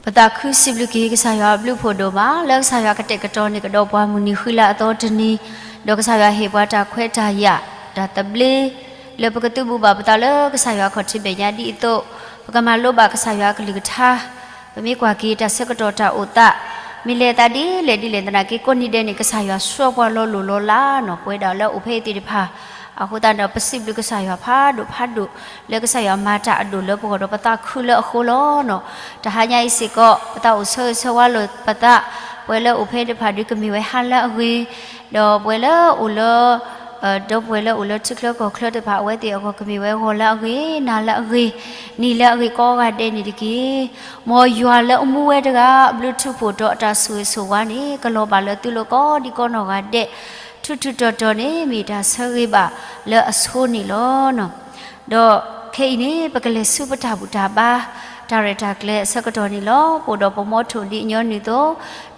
ပသးခုစံးဘျုးက့ၤကစၢ်ယွၤအဘျုးအဖှိၣ်ဒိၣ်မး လၢကစၢ်ယွၤကတဲာ်ကတီၤန့ၢ်ကဒီးပှၤမုၢ်နံၤဃုလါအသီတနံၤ, ဒီးကစၢ်ယွၤဟ့ၣ်ပှၤတၢ်ခွဲးတၢ်ယာ် တၢ်သဘျ့ လၢပကသုးဘူးဘၣ်ပသးလၢကစၢ်ယွၤအခီၣ်ထံးမဲာ်ညါဒ်အသိး, ပကမၤလိဘၣ်ကစၢ်ယွၤအကလုၢ်ကထါ, ပမ့ၢ်ကွၢ်က့ၤတၢ်ဆၢကတီၢ်တၢ်အိၣ်သး, မ့ၢ်လဲၤသးဒ်လဲၣ်ဒ်လဲၣ်သနာ်က့ ကိးနံၤဒဲးန့ၣ် ကစၢ်ယွၤဆှၢပှၤလီၤလိၢ်လီၤလးနီၤ ပဝဲဒၣ်လၢအိၣ်ဖဲအံၤသ့ၣ်တဖၣ် အဃိသတးဒီး ပစံးဘျုးကစၢ်ယွၤဖးဒိၣ်ဖးဒိၣ် လၢကစၢ်ယွၤမၤတၢ်အဒိၣ်လၢပဂီၢ်ဒီးပသးခုလၢအဃိလီၤနီၤ. တဟါညါအံၤစ့ၢ်ကီး ပသးအိၣ်ဆၢဂ့ၤဆၢဝါလိာ်ပသး, ပဝဲလၢအိၣ်ဖဲသ့ၣ်တဖၣ်ဒုးကမ့ၢ်ဝဲဟါလၢအဂ့ၤ, ဒီးပဝဲလၢအိၣ်လၢ ဒီပုၢ်ဝဲၢ်လၢအိၣ်လၢထံချၢကီၢ်ချၢသ့ၣ်တဖၣ် အဝဲသ့ၣ်အဂီၢ်ကမ့ၢ်ဝဲဂီၤလၢအဂ့ၤ, နၤလၢအဂ့ၤ, နံၤလၢအဂ့ၤကိးဂၤဒဲးန့ၣ်တက့ၢ်. မ်ယွၤလၢအမူဝဲတဂၤ အဘျုးထူးဖှိၣ်ဒီးအတၢ်ဆိၣ်ဂ့ၤဆိၣ်ဝါန့ၣ် ကလီၤဘၣ်လၢသုလိၤကိးဒံကိးနီၢ်ဂၤဒဲး, ထူးထူးတီၤတီၤန့ၣ် မ့ၢ်တၢ်ဆၢဂ့ၤဘၣ်လၢအဆိန့ၣ်လီၤ. ဒီးခဲအံၤန့ၣ် ပကလဲၤဆူပတၢ်ဘူၣ်တၢ်ဘါ တၢ်ရဲၣ်တၢ်ကျဲၤအဆၢကတီၢ်န့ၣ်လီၤ. ပအိၣ်ဒီးပမီထိၣ်ဒ်အညီနုၢ်အသိး,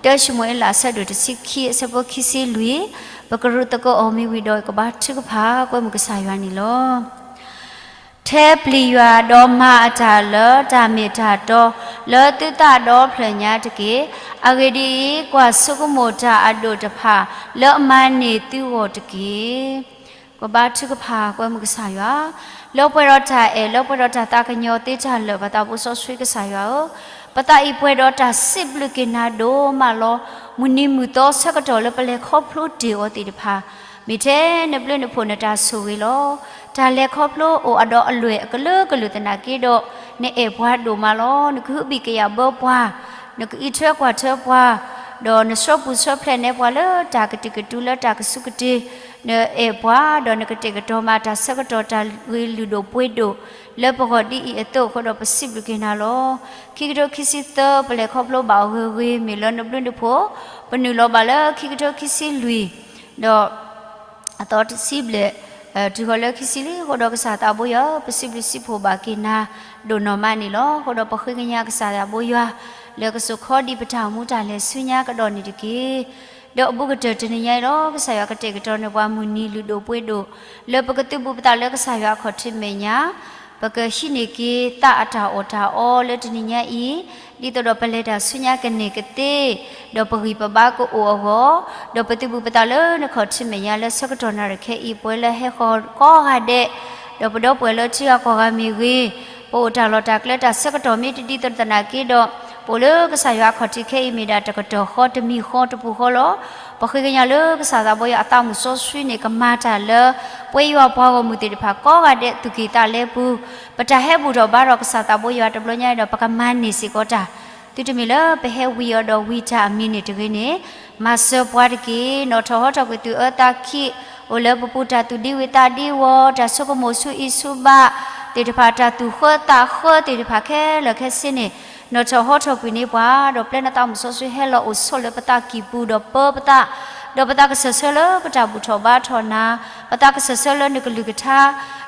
တၢၡမူၤအ့လးအဆၢဒိၣ်တဆံခံအဆၢဖိခံဆံလွံၢ်, ပကရူၢ်သကိးအီၤမ့ၢ်ဝံၤဒီး ကဘါထုကဖၣ်ကွဲမုာ်ကစၢ်ယွၤန့ၣ်လီၤ. ထဲပျံၤယွၤဒီးမၤအတၢ်လၢတၢ်မ့ၢ်တၢ်တီ လၢသုသးဒီဖျၢၣ်ညါတက့ၢ်. အဂ့ၢ်ဒ်အံၤ, ကွၢ်ဆိကမိၣ်တၢ်အဒိၣ်တဖၣ် လၢအမၤန့ၢ်သုဂီၢ်တက့ၢ်. ကဘါထုကဖၣ်ကွဲမုာ်ကစၢ်ယွၤ, လၢပှဲၤဒီးတၢ်အဲၣ် လၢပှဲၤဒီးတၢ်သးကညီၤသ့တၢ်လၢာ် ပသးဘိစီဆှံကစၢ်ယွၤဧၢ, ပသးအံၤပှဲၤဒီးတၢ်စံးဘျုးက့ၤနၤဒိၣ်မးလီၤ. မုၢ်နံၤမုၢ်သီဆၢကတီၢ်လၢပလဲၤခီဖျိတ့ၢ်အီၤသ့ၣ်တဖၣ် မ့ၢ်ထဲနဘျုးနဖှိၣ်နတၢ်ဆိၣ်ဂ့ၤလီၤ. တၢ်လဲၤခီဖျိအိၣ်အဒီးအလွဲၢ်အကလုာ်ကလုာ်သနာ်က့ဒီး, နအဲၣ်ပှၤဒိၣ်မးလီၤ. နကဟုဘံၣ်ကယာ်ဘၢပှၤ, နကအံးထွဲကွၢ်ထွဲပှၤ, ဒီးနဆှၢပူၤဆှၢဖျဲးနဲပှၤလၢတၢ်ကတုာ်ကတူာ်လၢတၢ်ကဆူးကတ့ၢ်, နအဲၣ်ပှၤ, ဒီးနကတဲာ်ကတီၤမၤတၢ်ဆၢကတီၢ်တၢ်ဂ့ၤလုၢ်ဒိၣ်ပှ့ၤဒိၣ် လၢပဂီၢ်ဒ်အံၤအသိးအဃိဒီးပစံးဘျုးက့ၤနၤလီၤ. ခံကထိခံဆံသၢ ပလဲၤခီဖျိဘၣ်အဂ့ၤဂ့ၤ မ့ၢ်လၢနဘျုးနဖှိၣ်, ပနုာ်လီၤဘၣ်လၢခံကထိခံဆံလွံၢ်, ဒီး အသီတဆံဘျဲၣ်, တုၤဃီၤလၢခံဆံလံအဃိဒီး ကစၢ်သးဘိယွၤဧၢ, ပစံးဘျုးစံးဖှိၣ်ဘၣ်က့ၤနၤဒိၣ်နီၢ်မးန့ၣ်လီၤ. အဃိဒီးပဃ့ကညးကစၢ်သးဘိယွၤ လၢကစိာ်ခီဒံးပတၢ်အိၣ်မူတၢ်လဲၤဆူညါကဒီးန့ၣ်တက့ၢ်. ဒီးအဘူးကတၢၢ်တနံၤညါအံၤလီၤ, ကစၢ်ယွၤကတဲာ်ကတီၤန့ၢ်ပှၤမုၢ်နံၤလုၢ်ဒိၣ်ပှ့ၤဒိၣ်, လၢပကသုးဘူးပသးလၢကစၢ်ယွၤအခီၣ်ထံးမဲာ်ညါ ပကဟံးန့ၢ်က့ၤသးအတၢ်အီၣ်တၢ်အီလၢတနံၤညါအံၤ, ဒ်သိးဒီးပလဲၤတၢ်ဆူညါကန့ၢ်ကသ့, ဒီးပဂံၢ်ပဘါကအိၣ်အဂီၢ်, ဒီးပသုးဘူးပသးလၢနခီၣ်ထံးမဲာ်ညါလၢဆၢကတီၢ်နၣ်ရံၣ်ခဲအံၤ ပဝဲလၢဟဲဃီၤကိးဂၤဒဲး, ဒီးပဒီပုၢ်ဝဲၢ်လၢထံဂၤကီၢ်ဂၤမ့ၢ်ဂ့ၤ, ပအိၣ်တၢ်လီၢ်တၢ်ကျဲတၢ်ဆၢကတီၢ်မ့ၢ်တဒ်သိးသနာ်က့ဒီး, ပအိၣ်လၢကစၢ်ယွၤအခီၣ်ထံးခဲအံၤမ့ၢ်ဒၣ်တကတီၢ်ဃီတမံၤဃီတပူၤဃီလီၤ. ပဃ့ကညးလၢကစၢ်သးဘိယွၤအသးမုၢ်စီဆှံန့ၣ် ကမၤတၢ်လၢ ပဝဲယွၤပှၤဂီၢ်မုၢ်သ့ၣ်တဖၣ်ကိးဂၤဒဲးသူၣ်ကံၢ်သးလဲပူၤ, ပတၢ်ဟဲဘူၣ်ထီၣ်ဘါထီၣ်ကစၢ်သးဘိယွၤတဘျီညါအံၤဒီး ပကမၤန့ၢ်စ့ၢ်ကီးတၢ်, သုတမ့ၢ်လၢပဟဲဝံၤအီၤဒီးဝံၤတၢ်အမံၤန့ၣ်တဂ့ၤန့ၣ်, မၤစၢၤပှၤတက့ၢ်. နီၣ်ထီၣ်ဟီထီၣ်ကွံာ်သူၣ်အၢသးခံ, အိၣ်လၢပပူၤတၢ်သူၣ်ဒံဝံၤသးဒံဝီၤ, တၢ်ဆိကမိၣ်ဆူအံၤဆူဘၣ်သ့ၣ်တဖၣ်, တၢ်သူၣ်ဃၢသးဃၢသ့ၣ်တဖၣ်ခဲလၢာ်ခဲဆ့န့ၣ်, နီၣ်ထီၣ်ဟီထီၣ်ကွံာ်န့ၢ်ပှၤ, ဒီးပျဲနသးမုၢ်စီဆှံဟဲလီၤအိၣ်ဆိးလၢပသးကံၢ်ပူၤဒီးပၢပသး, ဒီးပသးကစၢၢ်ဆၢလၢပတၢ်ဘူၣ်ထီၣ်ဘါထီၣ်နၤ, ပသးကစၢၢ်ဆၢလၢနကလုၢ်ကထါ,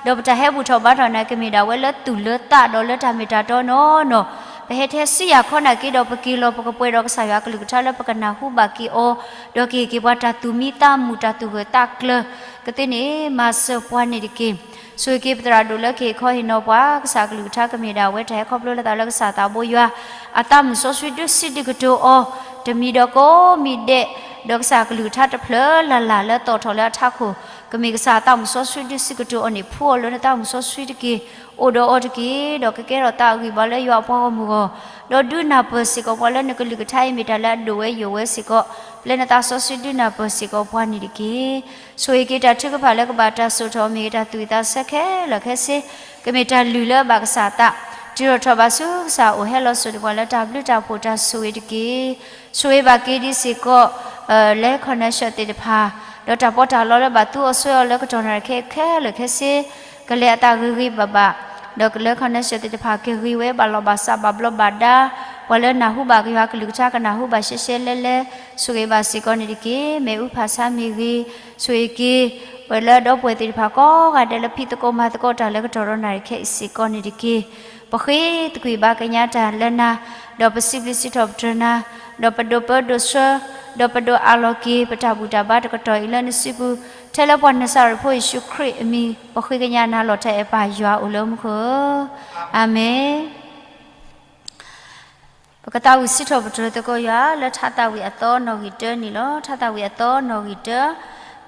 ဒီးပတၢ်ဟဲဘူၣ်ထီၣ်ဘါထီၣ်နၤကမ့ၢ်ဒၣ်ဝဲလၢသူၣ်လၢသးဒီးလၢတၢ်မ့ၢ်တၢ်တီနီၢ်နီၢ်, ပဟဲထဲဆူယၤခီနာ်က့ဒီး ပက့ၤလီၤပကပှဲၤဒီးကစၢ်ယွၤအကလုၢ်ကထါလၢပကနၢ်ဟူဘၣ်က့ၤအီၤ, ဒီးကဟ့ၣ်က့ၤပှၤတၢ်သူၣ်မံသးမုာ်တၢ်သူၣ်ဂၢၢ်သးကျၢၤကသ့န့ၣ် မၤစၢၤပှၤန့ၣ်တက့ၢ်. ဆိၣ်ဂ့ၤက့ၤပသရၣ်ဒိၣ်လၢကဟ့ၣ်ခီဟ့ၣ်နီၤပှၤ, ကစၢ်အကလုၢ်ကထါကမ့ၢ်ဒၣ်ဝဲတၢ်ဟဲခီဖျိလၢသးလၢကစၢ်သးဘိယွၤ, အသးမုၢ်စီဆှံဒုးစံးဒုးကတိၤအီၤ, တမံၤဒီးကိးမံၤဒဲး, ဒီးကစၢ်အကလုၢ်ကထါတဖျၢၣ်လၢ်လၢ်လၢသီၣ်ထီၣ်လၢအထးခိၣ်, ကမ့ၢ်ကစၢ်အသးမုၢ်စီဆှံဒုးစံးကတိၤအီၤန့ၣ် ဖှူအီၤလၢနသးမုၢ်စီဆှံတက့ၢ်, အိၣ်ဒီးအီၤတက့ၢ်, ဒီးကကဲထီၣ်သးအဂံၢ်ဘါလၢယွၤအပှၤဂီၢ်မုၢ်ဂီၢ်, ဒီးဒုးနၢ်ပၢၢ်စ့ၢ်ကီးပှၤလၢနကလုၢ်ကထါအံၤမ့ၢ်တၢ်လၢအဒိၣ်ဝဲယိာ်ဝဲစ့ၢ်ကီး, ပျဲနသးစီဆှံဒုးနၢ်ပၢၢ်စ့ၢ်ကီးပှၤန့ၣ်တက့ၢ်. ဆိၣ်ဂ့ၤက့ၤတၢ်ထုကဖၣ်လၢကဘၣ်တၢ်စိာ်ထီၣ်အီၤမ့ၢ်ဂ့ၤတၢ်သူၣ်ဝံၣ်သးဆၢခဲလၢာ်ခဲဆ့, ကမ့ၢ်တၢ်လုၢ်လၢအဘၣ်ကစၢ်အသး, တုၤထီၣ်ထီၣ်ဘၣ်ဆူကစၢ်အအိၣ်ဟဲလီၤစိၤန့ၣ်ပှၤလၢတၢ်ဘျုးတၢ်ဖှိၣ်တၢ်ဆိၣ်ဂ့ၤတက့ၢ်. ဆိၣ်ဂ့ၤဘၣ်က့ၤဒံးစ့ၢ်ကီး လၢ connection သ့ၣ်တဖၣ်, ဒီးတၢ်ပီးတၢ်လီလၢဘၣ်သူအီၤဆှၢအီၤလၢကတီၢ်နၣ်ရံၣ်ခဲခဲလၢာ်ခဲဆ့, ကလဲၤအသးဂ့ၤဂ့ၤဘၣ်ဘၣ်, ဒီးလၢ connection သ့ၣ်တဖၣ် ကဂ့ၤဝဲဘၣ်လီၤဘၣ်စးဘၣ်ဘျီးဘၣ်ဒါ, ပှၤလၢနၢ်ဟူဘၣ်ကယွၤကလုၢ်ကထါကနၢ်ဟူဘၣ်ရှဲရှဲလဲလဲ, ဆိၣ်ဂ့ၤဘၣ်စ့ၢ်ကီးန့ၣ်တက့ၢ်. မ့ၣ်အူဖးဆါမ့ၢ်ဂ့ၤ, ဆိၣ်ဂ့ၤက့ၤ ပှၤလၢဒီပုၢ်ဝဲၢ်သ့ၣ်တဖၣ်ကိးဂၤဒဲးလၢဖံးသကိးမၤသကိးတၢ်လၢကတီၢ်ဒီးနၣ်ရံၣ်ခဲအံၤစ့ၢ်ကီးန့ၣ်တက့ၢ်. ပဃ့သကွံာ်ဘါကညးတၢ်လၢနၤ, ဒီးပစံးဘျုးစံးထီၣ်ပတြၢၤနၤ, ဒီးပဒိးပၢဒိးဆှၢ, ဒီးပဒိးအးလီၤက့ၤ ပတၢ်ဘူၣ်တၢ်ဘါတကတီၢ်အံၤလၢနစုပူၤ, ထဲလၢပှၤနၤစၤရ့းဖိယ့ၣ်ၡူးခရံာ်အမံၤ, ပဃ့ကညးနၤလီၤတၢ်အဲၣ်ပၢ်ယွၤအိၣ်လၢမူခိၣ်ဧၢ, အၤမ့ၣ်. ပကသးဝံၣ်စံးထီၣ်ပတြၢၤသကိးယွၤ လၢထါသးဝံၣ်အသီနီၣ်ဂံၢ်တၢန့ၣ်လီၤ. ထါသးဝံၣ်အသီနီၣ်ဂံၢ်တၢ,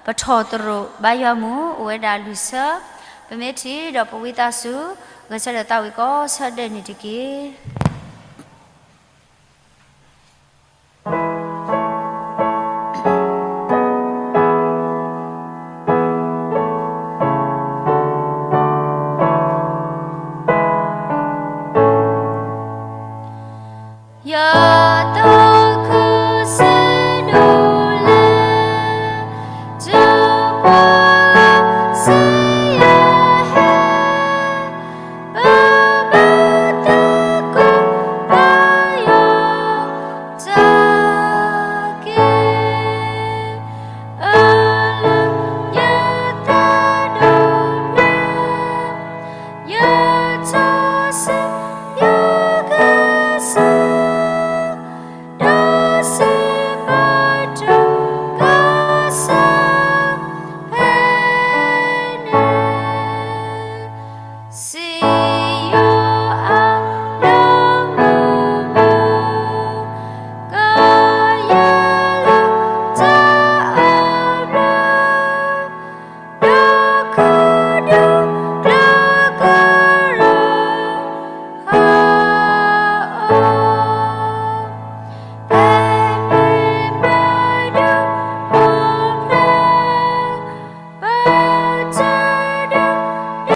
ပထီၣ်သရိာ်ဘါယွၤမုၢ် အိၣ်ဝဲဒၣ်လွံၢ်ဆၢ, ပမ့ၢ်ထံၣ်ဒီးပဝံသးစူၤ ဂဲၤဆၢထၢၣ်သးဝံၣ်ကိးဆၢဒဲးန့ၣ်တက့ၢ်. ယသးခုစံးဒိၣ်လဲၣ်, တပှၤစ့ယဟဲ, ပဘၣ်သကိးဘါယွၤတၢ်က့ၢ်, အၢၣ်လီၤယသးဒီးနၤ ယထီၣ်စံယကစၢ်, ဒီးစံးဘၣ်တၢ်ကစၢ်ဖဲန့ၣ်, စံယိၤအၤလၢမုၢ်မုၢ်, ကယဲၢ်လီၤတၢ်အဘျုး ဒီးခူဒူၣ်ကျၢၤကရၢဃာ်အီၤ, ဖဲန့ၣ်ပဒိၣ်အဖျၢၣ် ပတၢ်ဒိၣ်ဒိၣ်ကနၣ် တၢ်သးခုစီ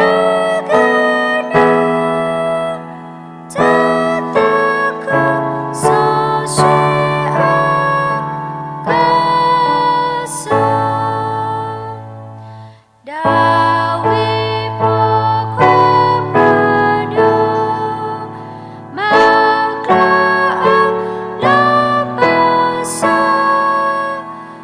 ဆှံအကစၢ် ဒၤဝံးဖိခွါပှၤဒီး မၤကျၢၤအီၤလၢပ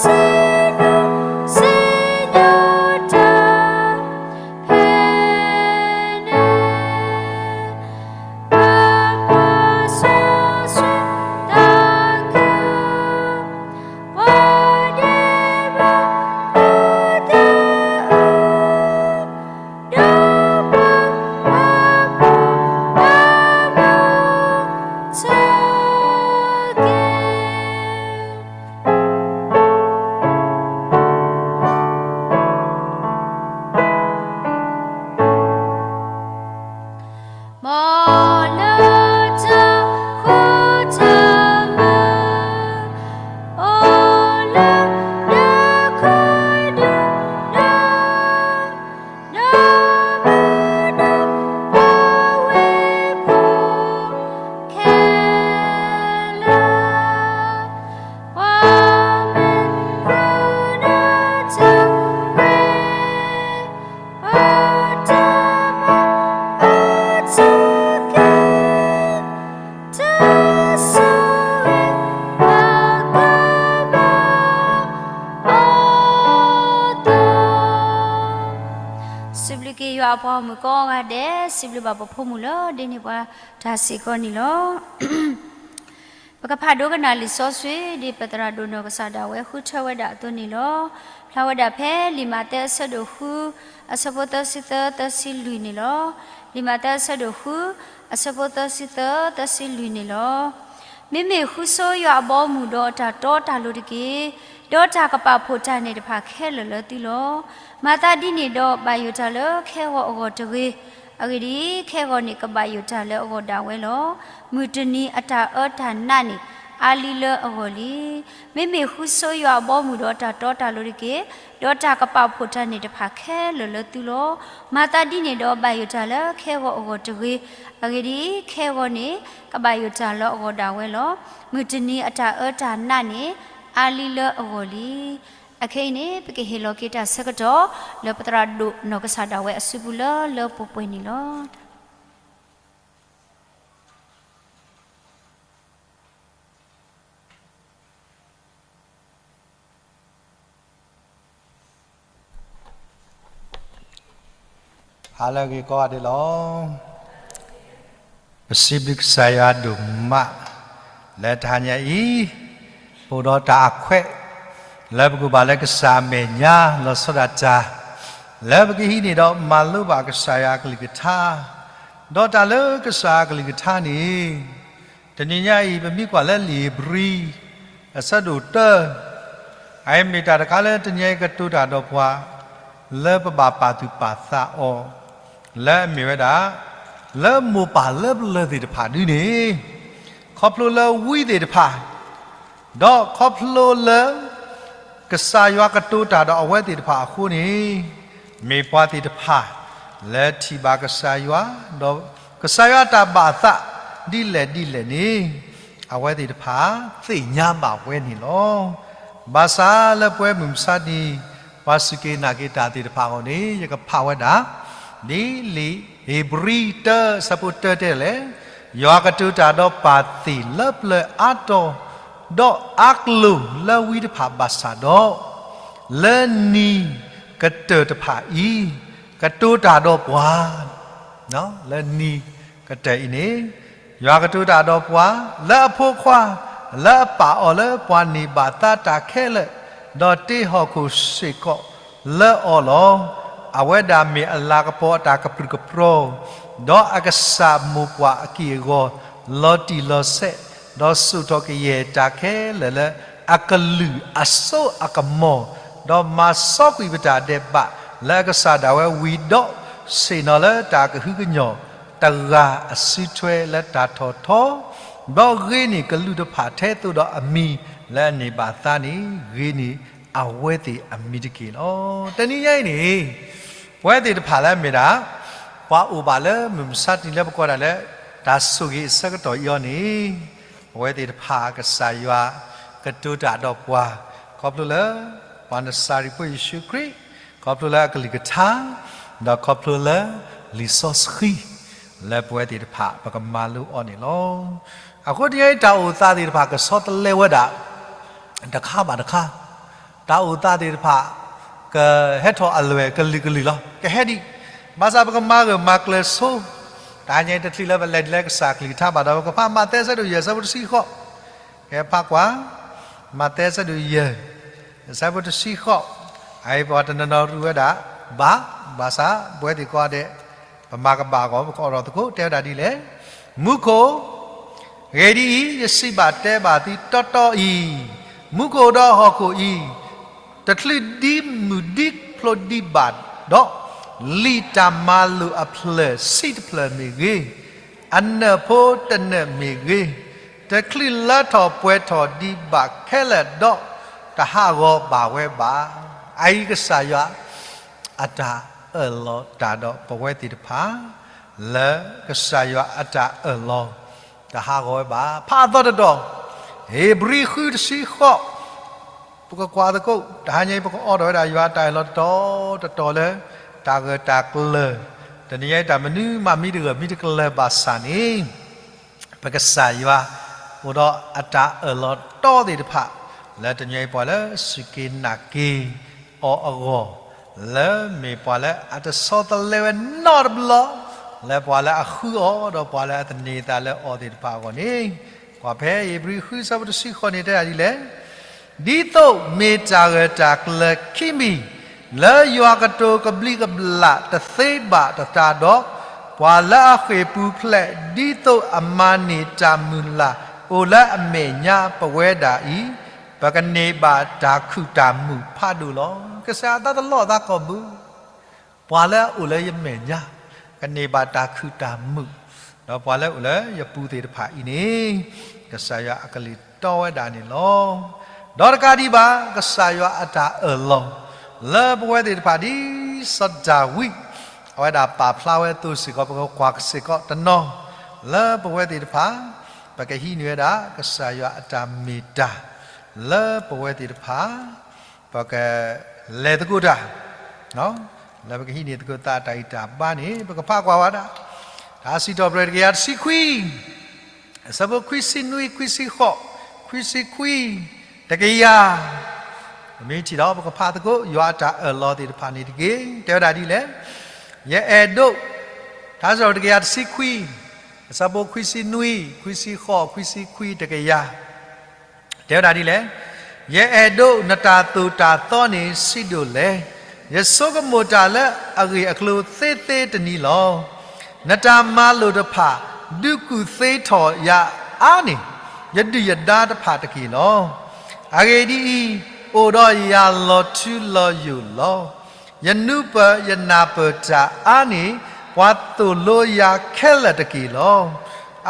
စီ ဒီးစံးနီၣ်စံးညီတၢ် ဖဲန့ၣ် ပပၢ်စီဆှံသးခု ပှၤဒဲးဘးဖိသ့ၣ်ဧၢ, ဒီးပှၤအဖိအမါ ဆၢက့ၤ မ်လၢတၢ်ဃူတၢ်မုာ် အိၣ်လၢနခူဒူၣ်နၢ ဒီးမုၢ်ဒီးပှၤဝ့ၢ်ဖိခဲလၢာ်, ပှၤမ့ၢ်ဃုနတၢ်ရဲ, ပတၢ်မၤအါထီၣ်က့ၤ တၢ်ဆိၣ်ဂ့ၤ ပကဘၣ်အီၤသီး. စံးဘျုးက့ၤယွၤအပှၤဂီၢ်မုၢ်ကိးဂၤဒဲး, စံးဘျုးဘၣ်ပဖိမုၣ်လၢဒိးန့ၢ်ပှၤတၢ်စ့ၢ်ကီးန့ၣ်လီၤ. ပကဖးဒိကနၣ်လံာ်စီဆှံ ဒ်ပသရၣ်ဒိၣ်နီၢ်ကစၢ်ဒၣ်ဝဲဃုထၢဝဲဒၣ်အသိးန့ၣ်လီၤ. ဖျါဝဲဒၣ်ဖဲလံာ်မးသဲအဆၢဒိၣ်ဃု အဆၢဖိသၢဆံသၢ သၢဆံလွံၢ်န့ၣ်လီၤ. လံာ်မးသဲအဆၢဒိၣ်ဃု အဆၢဖိသၢဆံသၢ သၢဆံလွံၢ်န့ၣ်လီၤ. မ့မ့ၢ်ဃုဆိယွၤအဘီအမုၢ်ဒီးတၢ်တီတၢ်လိၤတက့ၢ်. ဒီးတၢ်ကပာ်ဖှိၣ်တၢ်န့ၣ်တဖၣ်ခဲလၢာ်လၢသုလီၤ. မၤသးဒ်န့ၣ်ဒီးဘၣ်ယိၣ်တၢ်လၢခဲဂီၤအဂီၢ်တဂ့ၤ. အဂ့ၢ်ဒ်အံၤ, ခဲဂီၤန့ၣ်ကဘၣ်ယိၣ်တၢ်လၢအဂီၢ်ဒၣ်ဝဲလီၤ. မုၢ်တနံၤအတၢ်အၢတၢ်နးန့ၣ် အါလံလၢအဂီၢ်လံ. မ့မ့ၢ်ဃုဆိယွၤအဘီအမုၢ်ဒီးတၢ်တီတၢ်လိၤတက့ၢ်. ဒီးတၢ်ကပာ်ဖှိၣ်တၢ်န့ၣ်တဖၣ်ခဲလၢာ်လၢသုလီၤ. မၤသးဒ်န့ၣ်ဒီးဘၣ်ယိၣ်တၢ်လၢခဲဂီၤအဂီၢ်တဂ့ၤ. အဂ့ၢ်ဒ်အံၤ, ခဲဂီၤန့ၣ်ကဘၣ်ယိၣ်တၢ်လၢအဂီၢ်ဒၣ်ဝဲလီၤ. မုၢ်တနံၤအတၢ်အၢတၢ်နးန့ၣ် အါလံလၢအဂီၢ်လံ. အခဲအံၤန့ၣ် ပကဟ့ၣ်လီၤက့ၤတၢ်ဆၢကတီၢ် လၢပသရၣ်ဒိၣ်နီၢ်ကစၢ်ဒၣ်ဝဲအစုပူၤလၢလၢပှဲၤပှဲၤန့ၣ်လီၤ. ဟါလၢအဂ့ၤကိးဂၤဒဲးလီၤ. ပစံးဘျုးကစၢ်ယွၤဒိၣ်မး လၢတဟါညါအံၤ ပအိၣ်ဒီးတၢ်အခွဲး လၢပကဘၣ်လၢကစၢ်အမဲာ်ညါ လီၤဆီဒၣ်တၢ် လၢပကဟံးန့ၢ်ဒီးမၤလိဘၣ်ကစၢ်ယွၤအကလုၢ်ကထါ, ဒီးတၢ်လၢကစၢ်အကလုၢ်ကထါန့ၣ် တနံၤညါအံၤ ပမ့ၢ်ကွၢ်လၢလံာ်ဧ့ၤဘြံၤ အဆၢဒိၣ်တၢ, အအံၤမ့ၢ်တၢ်တခါလၢတနံၤအံၤကတိၤတၢ်ဒီးပှၤ လၢပဘၣ်ပာ်သူၣ်ပာ်သးအီၤ လၢအမ့ၢ်ဝဲဒၣ် လၢမိၢ်ပၢ်လၢပျၢၤသ့ၣ်တဖၣ်ဒ်န့ၣ် ခီဖျိလၢဝံသ့ၣ်တဖၣ် ဒီးခီဖျိလၢ ကစၢ်ယွၤကတိၤတၢ်ဒီးအဝဲသ့ၣ်တဖၣ်အဃိန့ၣ်, မ့ၢ်ပှၤသ့ၣ်တဖၣ် လၢထံၣ်ဘၣ်ကစၢ်ယွၤ, ဒီးကစၢ်ယွၤအတၢ်ဘၣ်သး ဒ်လဲၣ်ဒ်လဲၣ်န့ၣ်, အဝဲသ့ၣ်တဖၣ် သ့ၣ်ညါဘၣ်ဝဲန့ၣ်လီၤ. ဘၣ်ဆၣ်လၢပဝဲမုၢ်မဆါတနံၤ ပှၤစူၢ်က့ၤနာ်က့ၤတၢ်သ့ၣ်တဖၣ်အဂီၢ်န့ၣ် ယကဖးဝဲဒၣ် ဒ်လံာ်ဧ့ၤဘြံၤတၢ အဆၢဖိတၢတဲလဲၣ်, ယွၤကတိၤတၢ်ဒီးပၢ်သ့ၣ်လၢပျၢၤအါတီၤ, ဒီးအါကလုာ်လၢဝံတဖၣ်ဘၣ်ဆၣ်ဒီး, လၢနံၤကတၢၢ်တဖၣ်အံၤ ကတိၤတၢ်ဒီးပှၤ လၢနံၤကတၢၢ်အံၤန့ၣ်, ယွၤကတိၤတၢ်ဒီးပှၤ လၢအဖိခွါ လၢအပာ်အီၤလၢပှၤန့ၢ်ဘၣ်သါတၢ်ခဲလၢာ်, ဒီးတ့ဟီၣ်ခိၣ်စ့ၢ်ကီးလၢအီၤလီၤ. အဝဲဒၣ်မ့ၢ်အလၤကပီၤအတၢ်ကပြုၢ်ကပြီၤ, ဒီးအကစၢ်မိၢ်ပှၢ်အက့ၢ်အဂီၤ လီၤတံၢ်လီၤဆဲး, ဒီးစိာ်ထီၣ်ကယဲၢ်တၢ်ခဲလၢာ်လၢအကလုၢ်အစိအကမီၤ, ဒီးမၤစီကွံာ်ပတၢ်ဒဲးဘးလၢအကစၢ်ဒၣ်ဝဲဝံၤဒီး, ဆ့ၣ်နီၤလၢတၢ်ကဟုကညီၢ်တဂၤအစုထွဲလၢတၢ်ထီၣ်ထီ, ဒီးဂ့ၤန့ၢ်ကလူးတဖၣ်ထဲသိးဒီးအမံၤလၢအန့ၢ်ဘၣ်သါန့ၣ် ဂ့ၤန့ၢ်အဝဲသ့ၣ်အမံၤတက့ၢ်လီၤ. တနံၤညါအံၤန့ၣ် ပဝဲသ့ၣ်တဖၣ်လၢအမ့ၢ်ဒၣ် ပှၤအိၣ်ဘၣ်လၢမုၢ်မဆါတနံၤလၢပကိးဒၣ်လၢ တၢ်ဆိၣ်ဂ့ၤအဆၢကတီၢ်အံၤအီၤန့ၣ်, ပဝဲသ့ၣ်တဖၣ်ကစၢ်ယွၤကတိၤတၢ်ဒီးပှၤ ခီဖျိလၢ ပှၤနစၤရ့းဖိယ့ၣ်ၡူးခရံာ်, ခီဖျိလၢအကလုၢ်ကထါ, ဒီးခီဖျိလၢလံာ်စီဆှံ လၢပဝဲသ့ၣ်တဖၣ်ပကမၤလိအီၤန့ၣ်လီၤ. အဃိတနံၤအံၤတၢ်အိၣ်သးသ့ၣ်တဖၣ်ကဆီတလဲဝဲဒၣ် တခါဘၣ်တခါ, တၢ်အိၣ်သးသ့ၣ်တဖၣ် ကဟဲထီၣ်အလွဲၢ်ကလုာ်ကလုာ်လီၤ. ကဟဲဒံး, ဘၣ်ဆၣ်ပကမၤဂၢၢ်မၤကျၢၤဆိ, တဟါညါအံၤတချုးလၢပလဲၤဒ်လၢကစၢ်ကလုၢ်ကထါဘၣ်ဒီး ပကဖးမးသဲအဆၢဒိၣ်ယဲၢ်အဆၢဖိတဆံဃိး, ကဖးကွၢ်, မးသဲအဆၢဒိၣ်ယဲၢ် အဆၢဖိတဆံဃိး, အအံၤပှၤတနီၤနီၤရူၢ်ဝဲဒၣ် ဘၣ်, ဘၣ်ဆၣ်ပဝဲသ့ၣ်ကိးဂၤဒဲး ပမၤကဘၣ်အဂီၢ် ပကအီၣ်ဒီးသကိး တဲဝဲဒၣ်ဒ်လဲၣ်, မူခိၣ် ဂ့ၤဒ်အံၤ, ယစံးဘၣ်တဲဘၣ်သုတီတီအံၤ, မူခိၣ်ဒီးဟီၣ်ခိၣ်အံၤ တချုးဒ်မုၢ်ဒ်ဖျိဒံးဘၣ်ဒီး, လံာ်တၢ်မၤလိာ်အဖျၢၣ်ဆံတဖျၢၣ်မ့ၢ်ဂ့ၤ, အနၢၣ်ဖိတနၢၣ်မ့ၢ်ဂ့ၤ, တချုးလၢထီၣ်ပှဲၤထီၣ်ဒံးဘၣ်ခဲလၢာ်ဒီး, တဟးဂီၤဘၣ်ဝဲဘၣ်. အအံၤကစၢ်ယွၤ အတၢ်အၢၣ်လီၤတၢ်ဒီးပဝဲသ့ၣ်တဖၣ် လၢကစၢ်ယွၤအတၢ်အၢၣ်လီၤ တဟးဂီၤဝဲဘၣ်. ဖးအသီတတီၤ, ဧ့ၤဘြံၤဃုတဆံဃိး, ပကကွၢ်သကိး တဟါညါအံၤ ပကအီၣ်ဒီးဝဲဒၣ်ယွၤအတၢ်အၢၣ်လီၤတတီၤတတီၤလၢ တၢ်ဂၢၢ်တၢ်ကျၢၤ, တနံၤညါအံၤတၢ်မနုၤမးမံတဂၢၢ်မံတကျၢၤဘၣ်ဆၣ်န့ၣ် ပကစၢ်ယွၤ အိၣ်ဒီးအတၢ်အၢၣ်လီၤတီသ့ၣ်တဖၣ် လၢတနံၤအံၤပှၤလၢစူၢ်က့ၤနာ်က့ၤအီၤအဂီၢ်, လၢမ့ၢ်ပှၤလၢအတဆီတလဲဝဲနီတဘျီ, လၢပှၤလၢအဃုအီၤ ဒီးပှၤလၢအသန့ၤအသးလၢအီၤသ့ၣ်တဖၣ်အဂီၢ်န့ၣ်, ကွၢ်ဖဲဧ့ၤဘြံၤဃုဆၢဖိတဆံဃိးန့ၣ်တဲဒၣ်ဒ်လဲၣ်, ဒ်သိးမ့ၢ်တၢ်ဂၢၢ်တၢ်ကျၢၤခံမံၤ, လၢယွၤကတိၤကဘျံးကဘျၣ်တသ့ဘၣ်တသးဒီး, ပှၤလၢအဃ့ၢ်ပူၤဖျဲး ဒ်သိးအမၤန့ၢ်တၢ်မုၢ်လၢ်အိၣ်လၢအမဲာ်ညါပဝဲဒၣ်အံၤ, ပကန့ၢ်ဘၣ်တၢ်ခုၣ်တၢ်မုာ်ဖးဒိၣ်လီၤ. ကစၢ်အသးတလီၤအသးကီၢ်ဘု ပှၤလၢအအိၣ်လၢယမဲာ်ညါ ကန့ၢ်ဘၣ်တၢ်ခုၣ်တၢ်မုာ်, ဒီးပှၤလၢအအိၣ်လၢယပူၤသ့ၣ်တဖၣ်အံၤန့ၣ်, ကစၢ်ယွၤအကလုၢ်တီဝဲဒၣ်န့ၣ်လီၤ. ဒီးတကးဒံးဘၣ် ကစၢ်ယွၤအတၢ်အၢၣ်လီၤ လၢပဝဲသ့ၣ်တဖၣ်ဒ်စီၤဒၤဝံး အဝဲဒၣ်ပာ်ဖျါဝဲအသိးစ့ၢ်ကီး ပကကွၢ်စ့ၢ်ကီးတနီၤ လၢပဝဲသ့ၣ်တဖၣ် ပကဟံးန့ၢ်ဝဲဒၣ် ကစၢ်ယွၤအတၢ်မ့ၢ်တၢ် လၢပဝဲသ့ၣ်တဖၣ် ပကလဲၤသကိးတၢ်, လၢပကဟံးန့ၢ်သကိးသးအတၢ်ဂံၢ်တၢ်ဘါန့ၣ် ပကဖးကွၢ်ဝဲဒၣ် တၢ်စံးထီၣ်ပတြၢၤတကယၤတဆံခွံ, အဆၢဖိခွံဆံနွံ, ခွံဆံဃိး, ခွံဆံခွံ, တကယၤ, ပမ့ၢ်ထံၣ်ဒီး ပကဖးသကိး ယွၤအတၢ်အၢၣ်လီၤသ့ၣ်တဖၣ်န့ၣ်တက့ၢ်. တဲဝဲဒၣ်ဒ်လဲၣ်, ယအဲၣ်ဒိး, တၢ်စံးထီၣ်ပတြၢၤတကယၤတဆံခွံ, အဆၢဖိခွံဆံနွံ, ခွံဆံဃိး, ခွံဆံခွံ, တကယၤ တဲဝဲဒၣ်ဒ်လဲၣ်, ယအဲၣ်ဒိးနတၢ်သိၣ်တၢ်သီန့ၣ် ဆံးဒိၣ်လဲၣ်. ယဆိကမိၣ်တၢ်လၢအဂ့ၢ်အကျိၤသ့သ့တနံၤလီၤ. နတၢ်မၤလိာ်တဖၣ် ဒုးကူၣ်သ့ထီၣ်ယၤ အါန့ၢ်ယဒုၣ်ယဒါတဖၣ်တက့ၢ်လီၤ. အဂ့ၢ်ဒ်အံၤ, အိၣ်ဒီးယၤလီၤထူလီၤယိာ်လီၤ. ယနူၤပၢၢ်ယနၢ်ပၢၢ်တၢ်အါန့ၢ် ပှၤသိၣ်လိယၤခဲလၢာ်တက့ၢ်လီၤ.